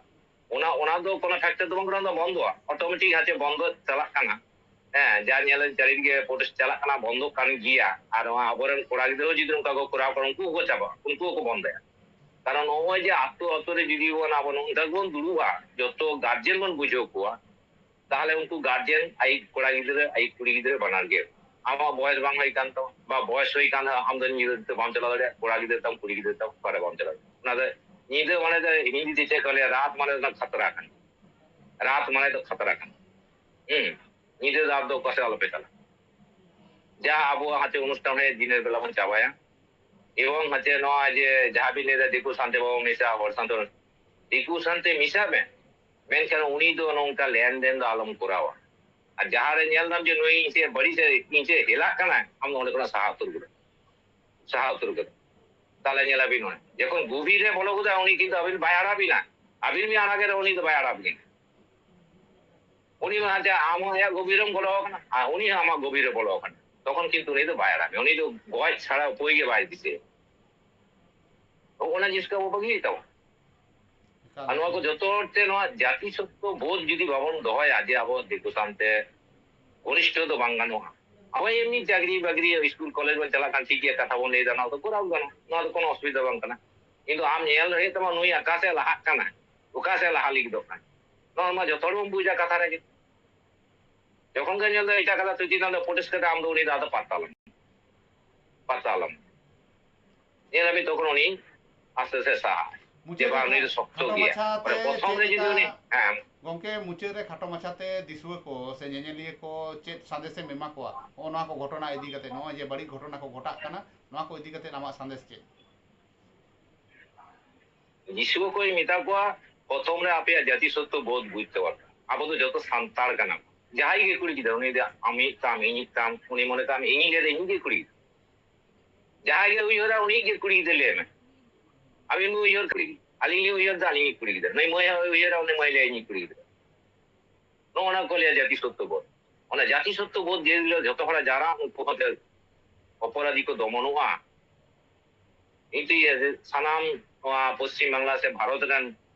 ᱚᱱᱟ, ᱚᱱᱟ ᱫᱚ ᱠᱳᱱᱳ ᱯᱷᱮᱠᱴᱟᱨ ᱫᱚ ᱵᱟᱝ ᱠᱟᱱᱟ, ᱚᱱᱟ ᱵᱚᱱᱫᱚᱜᱼᱟ, ᱚᱴᱳᱢᱮᱴᱤᱠ ᱦᱟᱛᱮ ᱵᱚᱱᱫᱚ ᱪᱟᱞᱟᱜ ᱠᱟᱱᱟ᱾ ᱦᱮᱸ, ᱡᱟ ᱧᱮᱞ ᱪᱟᱹᱨᱤ ᱜᱮ ᱯᱨᱚᱴᱮᱥᱴ ᱪᱟᱞᱟᱜ ᱠᱟᱱᱟ, ᱵᱚᱱᱫᱚᱜ ᱠᱟᱱ ᱜᱮᱭᱟ᱾ ᱟᱨ ᱱᱚᱣᱟ ᱟᱵᱚᱨᱮᱱ ᱠᱚᱲᱟ ᱜᱤᱫᱽᱨᱟᱹ ᱦᱚᱸ ᱡᱩᱫᱤ ᱱᱚᱝᱠᱟ ᱠᱚ ᱠᱚᱨᱟᱣ ᱠᱟᱱᱟ, ᱩᱱᱠᱩ ᱦᱚᱸᱠᱚ ᱪᱟᱵᱟᱜᱼᱟ, ᱩᱱᱠᱩ ᱦᱚᱸᱠᱚ ᱵᱚᱱᱫᱚᱭᱟ᱾ ᱠᱟᱨᱚᱱ ᱱᱚᱜᱼᱚᱭ ᱡᱮ ᱟᱛᱳ ᱟᱛᱳ ᱨᱮ ᱡᱩᱫᱤ ᱵᱚᱱ, ᱟᱵᱚ ᱱᱚᱝᱠᱟ ᱵᱚᱱ ᱫᱩᱲᱩᱵᱼᱟ, ᱡᱚᱛᱚ ᱜᱟᱨᱡᱮᱱ ᱵᱚᱱ ᱵᱩᱡᱷᱟᱹᱣ ᱠᱚᱣᱟ, ᱛᱟᱦᱚᱞᱮ ᱩᱱᱠᱩ ᱜᱟᱨᱡᱮᱱ ᱟᱭᱤᱡ ᱠᱚᱲᱟ ᱜᱤᱫᱽᱨᱟᱹ, ᱟᱭᱤᱡ ᱠᱩᱲᱤ ᱜᱤᱫᱽᱨᱟᱹ ᱵᱟᱱᱟᱨ ᱜᱮ ᱟᱢᱟᱜ ᱵᱚᱭᱮᱥ ᱵᱟᱝ ᱦᱩᱭ ᱠᱟᱱ ᱛᱟᱢᱟ, ᱵᱟ ᱵᱚᱭᱮᱥ ᱦᱩᱭ ᱠᱟᱱ ᱨᱮᱦᱚᱸ ᱟᱢ ᱫᱚ ᱧᱤᱫᱟᱹ ᱛᱮ ᱵᱟᱢ ᱪᱟᱞᱟᱣ ᱫᱟᱲᱮᱭᱟᱜᱼᱟ, ᱠᱚᱲᱟ ᱜᱤᱫᱽᱨᱟᱹ ᱛᱟᱢ, ᱠᱩᱲᱤ ᱜᱤᱫᱽᱨᱟᱹ ᱛᱟᱢ, ᱚᱠᱟᱨᱮ ᱵᱟᱢ ᱪᱟᱞᱟᱣ ᱫᱟᱲᱮᱭᱟᱜᱼᱟ᱾ ᱚᱱᱟ ᱫᱚ ᱧᱤᱫᱟᱹ ᱢᱟᱱᱮ ᱫᱚ ᱦᱤᱱᱫᱤ ᱛᱮ ᱪᱮᱫ ᱠᱚ ᱞᱟᱹᱭᱟ, ᱨᱟᱛ ᱢᱟᱱᱮ ᱫᱚ ᱠᱷᱟᱛᱨᱟ ᱠᱟᱱᱟ, ᱨᱟᱛ ᱢᱟᱱᱮ ᱫᱚ ᱠᱷᱟᱛᱨᱟ ᱠᱟᱱᱟ᱾ ᱦᱩᱸ, ᱧᱤᱫᱟᱹ ᱫᱚ ᱟᱯᱮ ᱫᱚ ᱚᱠᱟ ᱥᱮᱫ ᱟᱞᱚᱯᱮ ᱪᱟᱞᱟᱜᱼᱟ᱾ ᱡᱟ ᱟᱵᱚᱣᱟᱜ ᱦᱟᱛᱮ ᱚᱱᱩᱥᱴᱷᱟᱱ ᱦᱩᱭᱩᱜᱼᱟ, ᱫᱤᱱᱮᱨ ᱵᱮᱞᱟ ᱵᱚᱱ ᱪᱟᱵᱟᱭᱟ᱾ ᱮᱵᱚᱝ ᱦᱟᱛᱮ ᱱᱚᱣᱟ ᱡᱮ ᱡᱟᱦᱟᱸ ᱵᱤᱱ ᱞᱟᱹᱭᱫᱟ ᱫᱤᱠᱩ ᱥᱟᱶᱛᱮ ᱵᱟᱵᱚᱱ ᱢᱮᱥᱟᱜᱼᱟ, ᱦᱚᱲ ᱥᱟᱶᱛᱮ, ᱫᱤᱠᱩ ᱥᱟᱶᱛᱮ ᱢᱮᱥᱟᱜ ᱢᱮ, ᱢᱮᱱᱠᱷᱟᱱ ᱩᱱᱤ ᱫᱚ ᱱᱚᱝᱠᱟ ᱞᱮᱱᱫᱮᱱ ᱫᱚ ᱟᱞᱚᱢ ᱠᱚᱨᱟᱣᱟ᱾ ᱟᱨ ᱡᱟᱦᱟᱸ ᱨᱮ ᱧᱮᱞ ᱫᱟᱢ ᱡᱮ ᱱᱩᱭ ᱤᱧ ᱥᱮ ᱵᱟᱹᱲᱤᱡ ᱥᱮ ᱤᱧ ᱥᱮ ᱦᱮᱞᱟᱜ ᱠᱟᱱᱟᱭ, ᱟᱢ ᱫᱚ ᱚᱸᱰᱮ ᱠᱷᱚᱱᱟᱜ ᱥᱟᱦᱟ ᱩᱛᱟᱹᱨ ᱜᱚᱫᱚᱜ, ᱥᱟᱦᱟ ᱩᱛᱟᱹᱨ ᱜᱚᱫᱚᱜ᱾ ᱛᱟᱦᱞᱮ ᱧᱮᱞᱟᱵᱤᱱ ᱱᱚᱰᱮ, ᱡᱚᱠᱷᱚᱱ ᱜᱚᱵᱷᱤᱨ ᱨᱮ ᱵᱚᱞᱚ ᱜᱚᱫᱚᱜᱼᱟ, ᱩᱱᱤ ᱠᱤᱱᱛᱩ ᱟᱹᱵᱤᱱ ᱵᱟᱭ ᱟᱲᱟᱜ ᱵᱤᱱᱟ, ᱟᱹᱵᱤᱱ ᱵᱤᱱ ᱟᱲᱟᱜᱮ ᱨᱮᱦᱚᱸ ᱩᱱᱤ ᱫᱚ ᱵᱟᱭ ᱟᱲᱟᱜ ᱵᱤᱱᱟ᱾ ᱩᱱᱤ ᱢᱟ ᱟᱡᱟᱜ, ᱟᱢ ᱦᱚᱸ ᱟᱭᱟᱜ ᱜᱚᱵᱷᱤᱨᱮᱢ ᱵᱚᱞᱚ ᱟᱠᱟᱱᱟ ᱟᱨ ᱩᱱᱤ ᱦᱚᱸ ᱟᱢᱟᱜ ᱜᱚᱵᱷᱤᱨᱮ ᱵᱚᱞᱚ ᱟᱠᱟᱱᱟ, ᱛᱚᱠᱷᱚᱱ ᱠᱤᱱᱛᱩ ᱩᱱᱤ ᱫᱚ ᱵᱟᱭ ᱟᱲᱟᱜ ᱢᱮᱭᱟ, ᱩᱱᱤ ᱫᱚ ᱜᱚᱡ ᱪᱷᱟᱲᱟ ᱩᱯᱟᱹᱭ ᱜᱮ ᱵᱟᱭ ᱫᱤᱥᱟᱹᱭᱟ᱾ ᱚᱱᱟ ᱡᱤᱱᱤᱥ ᱠᱚ ᱟᱵᱚ ᱵᱟᱹᱜᱤ ᱦᱩᱭᱩᱜ ᱛᱟᱵᱚᱱᱟ᱾ ᱮᱠᱟᱞ᱾ ᱟᱨ ᱱᱚᱣᱟ ᱠᱚ ᱡᱚᱛᱚ ᱦᱚᱲ ᱛᱮ ᱱᱚᱣᱟ ᱡᱟᱹᱛᱤ ᱥᱚᱛᱛᱚ ᱵᱳᱫᱷ ᱡᱩᱫᱤ ᱵᱟᱵᱚᱱ ᱫᱚᱦᱚᱭᱟ ᱡᱮ ᱟᱵᱚ ᱫᱤᱠᱩ ᱥᱟᱶᱛᱮ ᱜᱷᱚᱱᱤᱥᱴᱷᱚ ᱫᱚ ᱵᱟᱝ ᱜᱟᱱᱚᱜᱼᱟ, ᱟᱵᱚ ᱮᱢᱱᱤ ᱪᱟᱹᱠᱨᱤ ᱵᱟᱹᱠᱨᱤ ᱥᱠᱩᱞ ᱠᱚᱞᱮᱡᱽ ᱵᱚᱱ ᱪᱟᱞᱟᱜ ᱠᱷᱟᱱ ᱴᱷᱤᱠ ᱜᱮᱭᱟ, ᱠᱟᱛᱷᱟ ᱵᱚᱱ ᱞᱟᱹᱭ ᱮᱫᱟ, ᱱᱚᱣᱟ ᱫᱚ ᱠᱚᱨᱟᱣ ᱜᱟᱱᱚᱜᱼᱟ, ᱱᱚᱣᱟ ᱫᱚ ᱠᱳᱱᱳ ᱚᱥᱩᱵᱤᱫᱷᱟ ᱵᱟᱝ ᱠᱟᱱᱟ᱾ ᱠᱤᱱᱛᱩ ᱟᱢ ᱧᱮᱞ ᱦᱩᱭᱩᱜ ᱛᱟᱢᱟ ᱱᱩᱭ ᱚᱠᱟ ᱥᱮᱫ ᱞᱟᱦᱟᱜ ᱠᱟᱱᱟ, ᱚᱠᱟ ᱥᱮᱫ ᱞᱟᱦᱟ ᱞᱟᱹᱜᱤᱫᱚᱜ ᱠᱟᱱᱟ, ᱱᱚᱣᱟ ᱢᱟ ᱡᱚᱛᱚ ᱦᱚᱲ ᱵᱚᱱ ᱵᱩᱡᱟ ᱠᱟᱛᱷᱟ ᱨᱮᱜᱮ᱾ ᱡᱚᱠᱷᱚᱱ ᱜᱮ ᱧᱮᱞ ᱫᱟ ᱮᱴᱟᱜ ᱠᱟᱛᱷᱟ ᱛᱮ ᱪᱮᱛᱟᱱ ᱫᱚ ᱯᱨᱚᱴᱮᱥᱴ ᱠᱟᱛᱮ ᱟᱢ ᱫᱚ ᱩᱱᱤ ᱫᱚ ᱟᱫᱚ ᱯᱟᱛᱟᱞᱟᱢ, ᱯᱟᱛᱟᱞᱟᱢ᱾ ᱧᱮᱞ ᱟᱵᱤᱱ ᱛᱚᱠᱷᱚᱱ ᱩᱱᱤ ᱟᱥᱛᱮ ᱟᱥᱛᱮ ᱥᱟᱦᱟᱜᱼᱟᱭ᱾ ᱡᱮ ᱢᱩᱪᱟᱹᱫ ᱨᱮ ᱵᱟᱝ, ᱱᱩᱭ ᱫᱚ ᱠᱷᱟ-, ᱥᱚᱠᱛᱚ ᱠᱷᱟᱴᱚ ᱜᱮᱭᱟ᱾ ᱢᱟᱪᱷᱟ ᱛᱮ ᱯᱨᱚᱛᱷᱚᱢ ᱪᱮᱫ ᱨᱮ ᱡᱩᱫᱤ ᱞᱮᱠᱟ, ᱩᱱᱤ, ᱦᱮᱸ᱾ ᱜᱚᱝᱠᱮ, ᱢᱩᱪᱟᱹᱫ ᱨᱮ ᱠᱷᱟᱴᱚ ᱢᱟᱪᱷᱟ ᱛᱮ ᱫᱤᱥᱩᱣᱟᱹ ᱠᱚ ᱥᱮ ᱧᱮᱧᱮᱞᱤᱭᱟᱹ ᱠᱚ ᱪᱮᱫ ᱥᱟᱸᱫᱮᱥ ᱮᱢ ᱮᱢᱟ ᱠᱚᱣᱟ? ᱱᱚᱜᱼᱚ ᱱᱚᱣᱟ ᱠᱚ ᱜᱷᱚᱴᱚᱱᱟ ᱤᱫᱤ ᱠᱟᱛᱮ, ᱱᱚᱜᱼᱚᱭ ᱡᱮ ᱵᱟᱹᱲᱤᱡ ᱜᱷᱚᱴᱚᱱᱟ ᱠᱚ ᱜᱷᱚᱴᱟᱜ ᱠᱟᱱᱟ, ᱱᱚᱣᱟ ᱠᱚ ᱤᱫᱤ ᱠᱟᱛᱮ ᱟᱢᱟᱜ ᱥᱟᱸᱫᱮᱥ ᱪᱮᱫ? ᱫᱤᱥᱩᱣᱟᱹ ᱠᱚᱧ ᱢᱮᱛᱟ ᱠᱚᱣᱟ, ᱯᱨᱚᱛᱷᱚᱢ ᱨᱮ ᱟᱯᱮᱭᱟᱜ ᱡᱟᱹᱛᱤ ᱥᱚᱛᱛᱚ ᱵᱳᱫᱷ ᱵᱩᱡᱽ ᱛᱟᱵᱚᱱ᱾ ᱟᱵᱚ ᱫᱚ ᱡᱚᱛᱚ ᱥᱟᱱᱛᱟᱲ ᱠᱟᱱᱟ ᱵᱚᱱ᱾ ᱡᱟᱦᱟᱸᱭ ᱜᱮ ᱠᱩᱲᱤ ᱜᱤᱫᱽᱨᱟᱹ, ᱩᱱᱤ ᱫᱚ ᱟᱢᱤᱡ ᱛᱟᱢ, ᱤᱧᱤᱡ ᱛᱟᱢ, ᱩᱱᱤ ᱢᱚᱱᱮ ᱛᱟᱢ ᱤᱧᱤᱡ ᱜᱮ, ᱤᱧᱤᱡ ᱜᱮ ᱠᱩᱲᱤ ᱜᱤᱫᱽᱨᱟᱹ᱾ ᱡᱟᱦᱟᱸᱭ ᱜᱮ ᱩᱭᱦᱟᱹᱨᱟ, ᱩᱱᱤ ᱜᱮ ᱠᱩᱲᱤ ᱜᱤᱫᱽᱨᱟᱹ ᱞᱟᱹᱭ ᱢᱮ᱾ ᱟᱹᱵᱤᱱ ᱵᱤᱱ ᱩᱭᱦᱟᱹᱨ ᱠᱩᱲᱤ ᱜᱤᱫᱽᱨᱟᱹ, ᱟᱹᱞᱤᱧ ᱞᱤᱧ ᱩᱭᱦᱟᱹᱨ ᱫᱟ ᱟᱹᱞᱤᱧ ᱜᱮ ᱠᱩᱲᱤ ᱜᱤᱫᱽᱨᱟᱹ, ᱱᱩᱭ ᱢᱟᱹᱭ ᱦᱚᱸ ᱩᱭᱦᱟᱹᱨᱟ, ᱩᱱᱤ ᱢᱟᱹᱭ ᱞᱟᱹᱭᱟ ᱤᱧᱤᱡ ᱠᱩᱲᱤ ᱜᱤᱫᱽᱨᱟᱹ᱾ ᱱᱚᱜᱼᱚ ᱱᱟ ᱠᱚ ᱞᱟᱹᱭᱟ ᱡᱟᱹᱛᱤ ᱥᱚᱛᱛᱚ ᱵᱳᱫᱷ᱾ ᱚᱱᱟ ᱡᱟᱹᱛᱤ ᱥᱚᱛᱛᱚ ᱵᱳᱫᱷ ᱡᱮ ᱦᱤᱞᱳᱜ ᱡᱚᱛᱚ ᱦᱚᱲᱟᱜ ᱡᱟᱨᱟ, ᱩᱱᱠᱩ ᱦᱚᱸ ᱚᱯᱚᱨᱟᱫᱷᱤ ᱠᱚ ᱫᱚᱢᱚᱱᱚᱜᱼᱟ᱾ ᱤᱧ ᱫᱚ ᱤᱭᱟᱹ ᱥᱟᱱᱟᱢ ᱱᱚᱣᱟ ᱯᱚᱥᱪᱤᱢ ᱵᱟᱝᱞᱟ ᱥᱮ ᱵᱷᱟᱨᱚᱛ ᱨᱮᱱ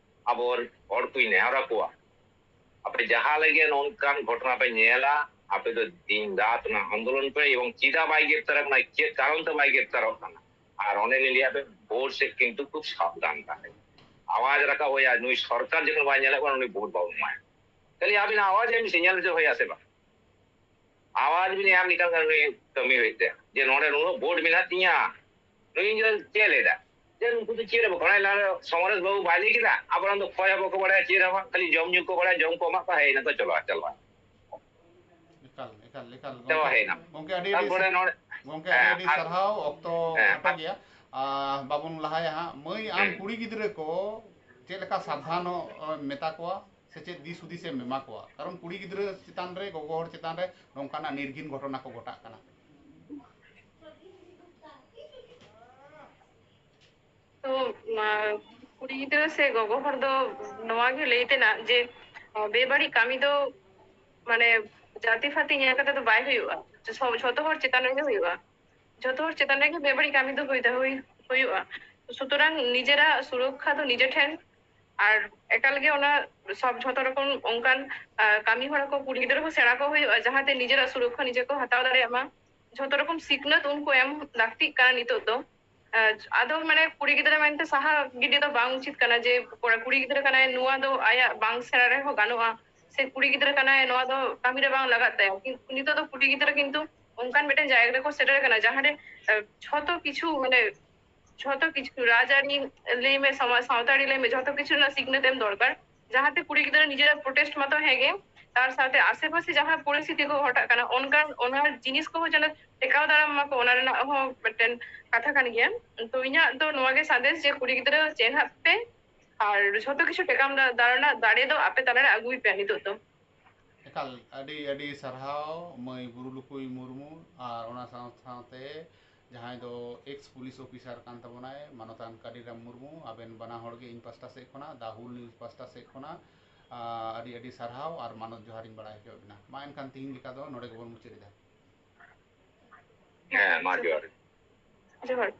ᱟᱵᱚ ᱦᱚᱲ ᱠᱚᱧ ᱱᱮᱦᱚᱨ ᱟᱠᱚᱣᱟ, ᱟᱯᱮ ᱡᱟᱦᱟᱸ ᱞᱮᱠᱟ ᱱᱚᱝᱠᱟᱱ ᱜᱷᱚᱴᱚᱱᱟ ᱯᱮ ᱧᱮᱞᱟ, ᱟᱯᱮ ᱫᱚ ᱫᱤᱱ ᱨᱟᱛ ᱚᱱᱟ ᱟᱱᱫᱳᱞᱚᱱ ᱯᱮ, ᱮᱵᱚᱝ ᱪᱮᱫᱟᱜ ᱵᱟᱭ ᱜᱨᱮᱯᱛᱟᱨᱚᱜ ᱠᱟᱱᱟ, ᱪᱮᱫ ᱠᱟᱨᱚᱱ ᱛᱮ ᱵᱟᱭ ᱜᱨᱮᱯᱛᱟᱨᱚᱜ ᱠᱟᱱᱟ? ᱟᱨ ᱚᱱᱮ ᱞᱤᱧ ᱞᱟᱹᱭᱟᱫ ᱯᱮ, ᱵᱷᱳᱴ ᱥᱮᱫ ᱠᱤᱱᱛᱩ ᱠᱷᱩᱵ ᱥᱟᱵᱫᱷᱟᱱ ᱛᱟᱦᱮᱸ᱾ ᱟᱣᱟᱡ ᱨᱟᱠᱟᱵ ᱦᱩᱭᱟ, ᱱᱩᱭ ᱥᱚᱨᱠᱟᱨ ᱡᱚᱠᱷᱚᱱ ᱵᱟᱭ ᱧᱮᱞᱮᱫ ᱠᱟᱱᱟ, ᱩᱱᱤ ᱵᱷᱳᱴ ᱵᱟᱵᱚᱱ ᱮᱢᱟᱭᱟ᱾ ᱠᱷᱟᱹᱞᱤ ᱟᱹᱵᱤᱱ ᱟᱣᱟᱡ ᱮᱢ ᱥᱤᱜᱱᱟᱞ ᱦᱚᱪᱚ ᱦᱩᱭᱟ ᱥᱮ ᱵᱟᱝ? ᱟᱣᱟᱡ ᱡᱩᱫᱤ ᱟᱢ ᱞᱮᱠᱟᱱ ᱠᱟᱹᱢᱤ ᱦᱩᱭᱩᱜ ᱛᱟᱭᱟ ᱡᱮ ᱱᱚᱰᱮ ᱱᱩᱱᱟᱹᱜ ᱵᱷᱳᱴ ᱢᱮᱱᱟᱜ ᱛᱤᱧᱟ, ᱱᱩᱭ ᱫᱚ ᱪᱮᱫ ᱞᱟᱹᱭ ᱫᱟ? ᱡᱮ ᱩᱱᱠᱩ ᱫᱚ ᱪᱮᱫ ᱦᱚᱸ ᱵᱟᱠᱚ ᱵᱟᱲᱟᱭᱟ᱾ ᱥᱚᱢᱟᱨᱮᱥ ᱵᱟᱹᱵᱩ ᱵᱟᱭ ᱞᱟᱹᱭ ᱠᱮᱫᱟ, ᱟᱵᱚᱨᱮᱱ ᱫᱚ ᱚᱠᱚᱭ ᱦᱚᱸ ᱵᱟᱠᱚ ᱵᱟᱲᱟᱭᱟ ᱪᱮᱫ ᱦᱚᱸ ᱵᱟᱝ, ᱠᱷᱟᱹᱞᱤ ᱡᱚᱢ ᱧᱩ ᱠᱚ ᱵᱟᱲᱟᱭᱟ, ᱡᱚᱢ ᱠᱚ ᱮᱢᱟ ᱠᱚᱣᱟ, ᱦᱮᱡ ᱮᱱᱟ ᱠᱚ, ᱪᱟᱞᱟᱜᱼᱟ, ᱪᱟᱞᱟᱜᱼᱟ᱾ ᱮᱠᱟᱞ, ᱮᱠᱟᱞ, ᱮᱠᱟᱞ᱾ ᱪᱟᱵᱟ ᱜᱚᱢᱠᱮ, ᱦᱩᱭᱱᱟ᱾ ᱜᱚᱢᱠᱮ, ᱟᱹᱰᱤ ᱟᱹᱰᱤ ᱛᱟᱨᱯᱚᱨᱮ ᱥᱟ-, ᱱᱚᱰᱮ, ᱜᱚᱢᱠᱮ, ᱟᱹᱰᱤ ᱦᱮᱸ, ᱟᱹᱰᱤ ᱟᱨ, ᱥᱟᱨᱦᱟᱣ᱾ ᱚᱠᱛᱚ ᱦᱮᱸ, ᱠᱷᱟᱴᱚ ᱟᱨ, ᱜᱮᱭᱟ᱾ ᱟᱨ ᱵᱟᱵᱚᱱ ᱞᱟᱦᱟᱭᱟ ᱦᱟᱸᱜ᱾ ᱢᱟᱹᱭ, ᱟᱢ ᱦᱩᱸ᱾ ᱠᱩᱲᱤ ᱜᱤᱫᱽᱨᱟᱹ ᱠᱚ ᱪᱮᱫ ᱞᱮᱠᱟ ᱥᱟᱵᱫᱷᱟᱱᱚᱜ, ᱮ, ᱢᱮᱛᱟ ᱠᱚᱣᱟ ᱥᱮ ᱪᱮᱫ ᱫᱤᱥ ᱦᱩᱫᱤᱥ ᱮᱢ ᱮᱢᱟ ᱠᱚᱣᱟ? ᱠᱟᱨᱚᱱ ᱠᱩᱲᱤ ᱜᱤᱫᱽᱨᱟᱹ ᱪᱮᱛᱟᱱ ᱨᱮ, ᱜᱚᱜᱚ ᱦᱚᱲ ᱪᱮᱛᱟᱱ ᱨᱮ ᱱᱚᱝᱠᱟᱱᱟᱜ ᱱᱤᱨᱜᱷᱤᱱ ᱜᱷᱚᱴᱚᱱᱟ ᱠᱚ ᱜᱷᱚᱴᱟᱜ ᱠᱟᱱᱟ᱾ ᱛᱚ, ᱢᱟ, ᱠᱩᱲᱤ ᱜᱤᱫᱽᱨᱟᱹ ᱥᱮ ᱜᱚᱜᱚ ᱦᱚᱲ ᱫᱚ ᱱᱚᱣᱟ ᱜᱮ ᱞᱟᱹᱭ ᱛᱮᱱᱟᱜ ᱡᱮ, ᱚ, ᱵᱮᱵᱟᱹᱲᱤᱡ ᱠᱟᱹᱢᱤ ᱫᱚ, ᱢᱟᱱᱮ, ᱡᱟᱹᱛᱤ ᱯᱷᱟᱹᱛᱤ ᱧᱮᱞ ᱠᱟᱛᱮ ᱫᱚ ᱵᱟᱭ ᱦᱩᱭᱩᱜᱼᱟ᱾ ᱡᱚ-, ᱡᱷᱚᱛᱚ ᱦᱚᱲ ᱪᱮᱛᱟᱱ ᱨᱮᱜᱮ ᱦᱩᱭᱩᱜᱼᱟ᱾ ᱡᱷᱚᱛᱚ ᱦᱚᱲ ᱪᱮᱛᱟᱱ ᱨᱮᱜᱮ ᱵᱮᱵᱟᱹᱲᱤᱡ ᱠᱟᱹᱢᱤ ᱫᱚ ᱦᱩᱭ ᱫᱟ-, ᱦᱩᱭ, ᱦᱩᱭᱩᱜᱼᱟ᱾ ᱥᱩᱛᱚᱨᱟᱝ ᱱᱤᱡᱮᱨᱟᱜ ᱥᱩᱨᱚᱠᱠᱷᱟ ᱫᱚ ᱱᱤᱡᱮ ᱴᱷᱮᱱ, ᱟᱨ ᱮᱠᱟᱞ ᱜᱮ ᱚᱱᱟ ᱥᱚᱵ ᱡᱷᱚᱛᱚ ᱨᱚᱠᱚᱢ ᱚᱱᱠᱟᱱ, ᱟ, ᱠᱟᱹᱢᱤ ᱦᱚᱨᱟ ᱠᱚ ᱠᱩᱲᱤ ᱜᱤᱫᱽᱨᱟᱹ ᱦᱚᱸ ᱥᱮᱬᱟ ᱠᱚ ᱦᱩᱭᱩᱜᱼᱟ, ᱡᱟᱦᱟᱸᱛᱮ ᱱᱤᱡᱮᱨᱟᱜ ᱥᱩᱨᱚᱠᱠᱷᱟ ᱱᱤᱡᱮ ᱠᱚ ᱦᱟᱛᱟᱣ ᱫᱟᱲᱮᱭᱟᱜ ᱢᱟ᱾ ᱡᱷᱚᱛᱚ ᱨᱚᱠᱚᱢ ᱥᱤᱠᱷᱱᱟᱹᱛ ᱩᱱᱠᱩ ᱮᱢ ᱞᱟᱹᱠᱛᱤᱜ ᱠᱟᱱᱟ ᱱᱤᱛᱚᱜ ᱫᱚ᱾ ᱟᱨ ᱟᱫᱚ, ᱢᱟᱱᱮ, ᱠᱩᱲᱤ ᱜᱤᱫᱽᱨᱟᱹ ᱢᱮᱱᱛᱮ ᱥᱟᱦᱟ ᱜᱤᱰᱤ ᱫᱚ ᱵᱟᱝ ᱩᱪᱤᱛ ᱠᱟᱱᱟ ᱡᱮ ᱠᱚᱲᱟ, ᱠᱩᱲᱤ ᱜᱤᱫᱽᱨᱟᱹ ᱠᱟᱱᱟᱭ, ᱱᱚᱣᱟ ᱫᱚ ᱟᱭᱟᱜ ᱵᱟᱝ ᱥᱮᱬᱟ ᱨᱮᱦᱚᱸ ᱜᱟᱱᱚᱜᱼᱟ, ᱥᱮ ᱠᱩᱲᱤ ᱜᱤᱫᱽᱨᱟᱹ ᱠᱟᱱᱟᱭ, ᱱᱚᱣᱟ ᱫᱚ ᱠᱟᱹᱢᱤ ᱨᱮ ᱵᱟᱝ ᱞᱟᱜᱟᱜ ᱛᱟᱭᱟ᱾ ᱠᱤᱱᱛᱩ ᱱᱤᱛᱚᱜ ᱫᱚ ᱠᱩᱲᱤ ᱜᱤᱫᱽᱨᱟᱹ ᱠᱤᱱᱛᱩ ᱚᱱᱠᱟᱱ ᱢᱤᱫᱴᱮᱱ ᱡᱟᱭᱜᱟ ᱨᱮᱠᱚ ᱥᱮᱴᱮᱨ ᱟᱠᱟᱱᱟ, ᱡᱟᱦᱟᱸ ᱨᱮ, ᱮ, ᱡᱷᱚᱛᱚ ᱠᱤᱪᱷᱩ, ᱢᱟᱱᱮ, ᱡᱷᱚᱛᱚ ᱠᱤᱪᱷᱩ, ᱨᱟᱡᱽᱟᱹᱨᱤ ᱞᱟᱹᱭ ᱢᱮ, ᱥᱚᱢᱟᱡᱽ, ᱥᱟᱶᱛᱟᱹᱨᱤ ᱞᱟᱹᱭ ᱢᱮ, ᱡᱷᱚᱛᱚ ᱠᱤᱪᱷᱩ ᱨᱮᱱᱟᱜ ᱥᱤᱠᱷᱱᱟᱹᱛ ᱮᱢ ᱫᱚᱨᱠᱟᱨ, ᱡᱟᱦᱟᱸᱛᱮ ᱠᱩᱲᱤ ᱜᱤᱫᱽᱨᱟᱹ ᱱᱤᱡᱮᱨᱟᱜ ᱯᱨᱚᱴᱮᱥᱴ ᱢᱟᱛᱚ ᱦᱮᱸ ᱜᱮ, ᱛᱟᱨ ᱥᱟᱶᱛᱮ ᱟᱥᱮᱯᱟᱥᱮ ᱡᱟᱦᱟᱸ ᱯᱚᱨᱤᱥᱛᱷᱤᱛᱤ ᱠᱚ ᱜᱷᱚᱴᱟᱜ ᱠᱟᱱᱟ, ᱚᱱᱠᱟᱱ, ᱚᱱᱟ ᱡᱤᱱᱤᱥ ᱠᱚᱦᱚᱸ ᱡᱮᱱᱚ ᱴᱮᱠᱟᱣ ᱫᱟᱨᱟᱢ ᱢᱟᱠᱚ, ᱚᱱᱟ ᱨᱮᱱᱟᱜ ᱦᱚᱸ ᱢᱤᱫᱴᱮᱱ ᱠᱟᱛᱷᱟ ᱠᱟᱱ ᱜᱮᱭᱟ᱾ ᱛᱚ, ᱤᱧᱟᱹᱜ ᱫᱚ ᱱᱚᱣᱟ ᱜᱮ ᱥᱟᱸᱫᱮᱥ ᱡᱮ ᱠᱩᱲᱤ ᱜᱤᱫᱽᱨᱟᱹ ᱪᱮᱸᱜᱷᱟᱜ ᱯᱮ, ᱟᱨ ᱡᱷᱚᱛᱚ ᱠᱤᱪᱷᱩ ᱴᱮᱠᱟᱣ ᱫᱟ-, ᱫᱟᱨᱟᱢ ᱨᱮᱱᱟᱜ ᱫᱟᱲᱮ ᱫᱚ ᱟᱯᱮ ᱛᱟᱞᱟᱨᱮ ᱟᱹᱜᱩᱭ ᱯᱮ ᱱᱤᱛᱚᱜ ᱫᱚ᱾ ᱮᱠᱟᱞ, ᱟᱹᱰᱤ ᱟᱹᱰᱤ ᱥᱟᱨᱦᱟᱣ ᱢᱟᱹᱭ ᱵᱩᱨᱩᱞᱩᱠᱩᱭ ᱢᱩᱨᱢᱩ, ᱟᱨ ᱚᱱᱟ ᱥᱟᱶ ᱥᱟᱶᱛᱮ ᱡᱟᱦᱟᱸᱭ ᱫᱚ ᱮᱠᱥ ᱯᱩᱞᱤᱥ ᱚᱯᱷᱤᱥᱟᱨ ᱠᱟᱱ ᱛᱟᱵᱚᱱᱟᱭ, ᱢᱟᱱᱚᱛᱟᱱ ᱠᱟᱹᱰᱤᱨᱟᱢ ᱢᱩᱨᱢᱩ, ᱟᱵᱮᱱ ᱵᱟᱱᱟ ᱦᱚᱲ ᱜᱮ ᱤᱧ ᱯᱟᱥᱴᱟ ᱥᱮᱫ ᱠᱷᱚᱱᱟᱜ, ᱫᱟ ᱦᱩᱞ ᱱᱤᱭᱩᱡᱽ ᱯᱟᱥᱴᱟ ᱥᱮᱫ ᱠᱷᱚᱱᱟᱜ, ᱟᱨ ᱟᱹᱰᱤ ᱟᱹᱰᱤ ᱥᱟᱨᱦᱟᱣ ᱟᱨ ᱢᱟᱱᱚᱛ ᱡᱚᱦᱟᱨᱤᱧ ᱵᱟᱲᱟᱭ ᱦᱚᱪᱚᱭᱮᱫ ᱵᱮᱱᱟ᱾ ᱢᱟ ᱮᱱᱠᱷᱟᱱ ᱛᱤᱦᱤᱧ ᱞᱮᱠᱟ ᱫᱚ ᱱᱚᱰᱮ ᱜᱮᱵᱚᱱ ᱢᱩᱪᱟᱹᱫ ᱮᱫᱟ᱾ ᱦᱮᱸ, ᱢᱟ ᱡᱚᱦᱟᱨ᱾ ᱡᱚᱦᱟᱨ᱾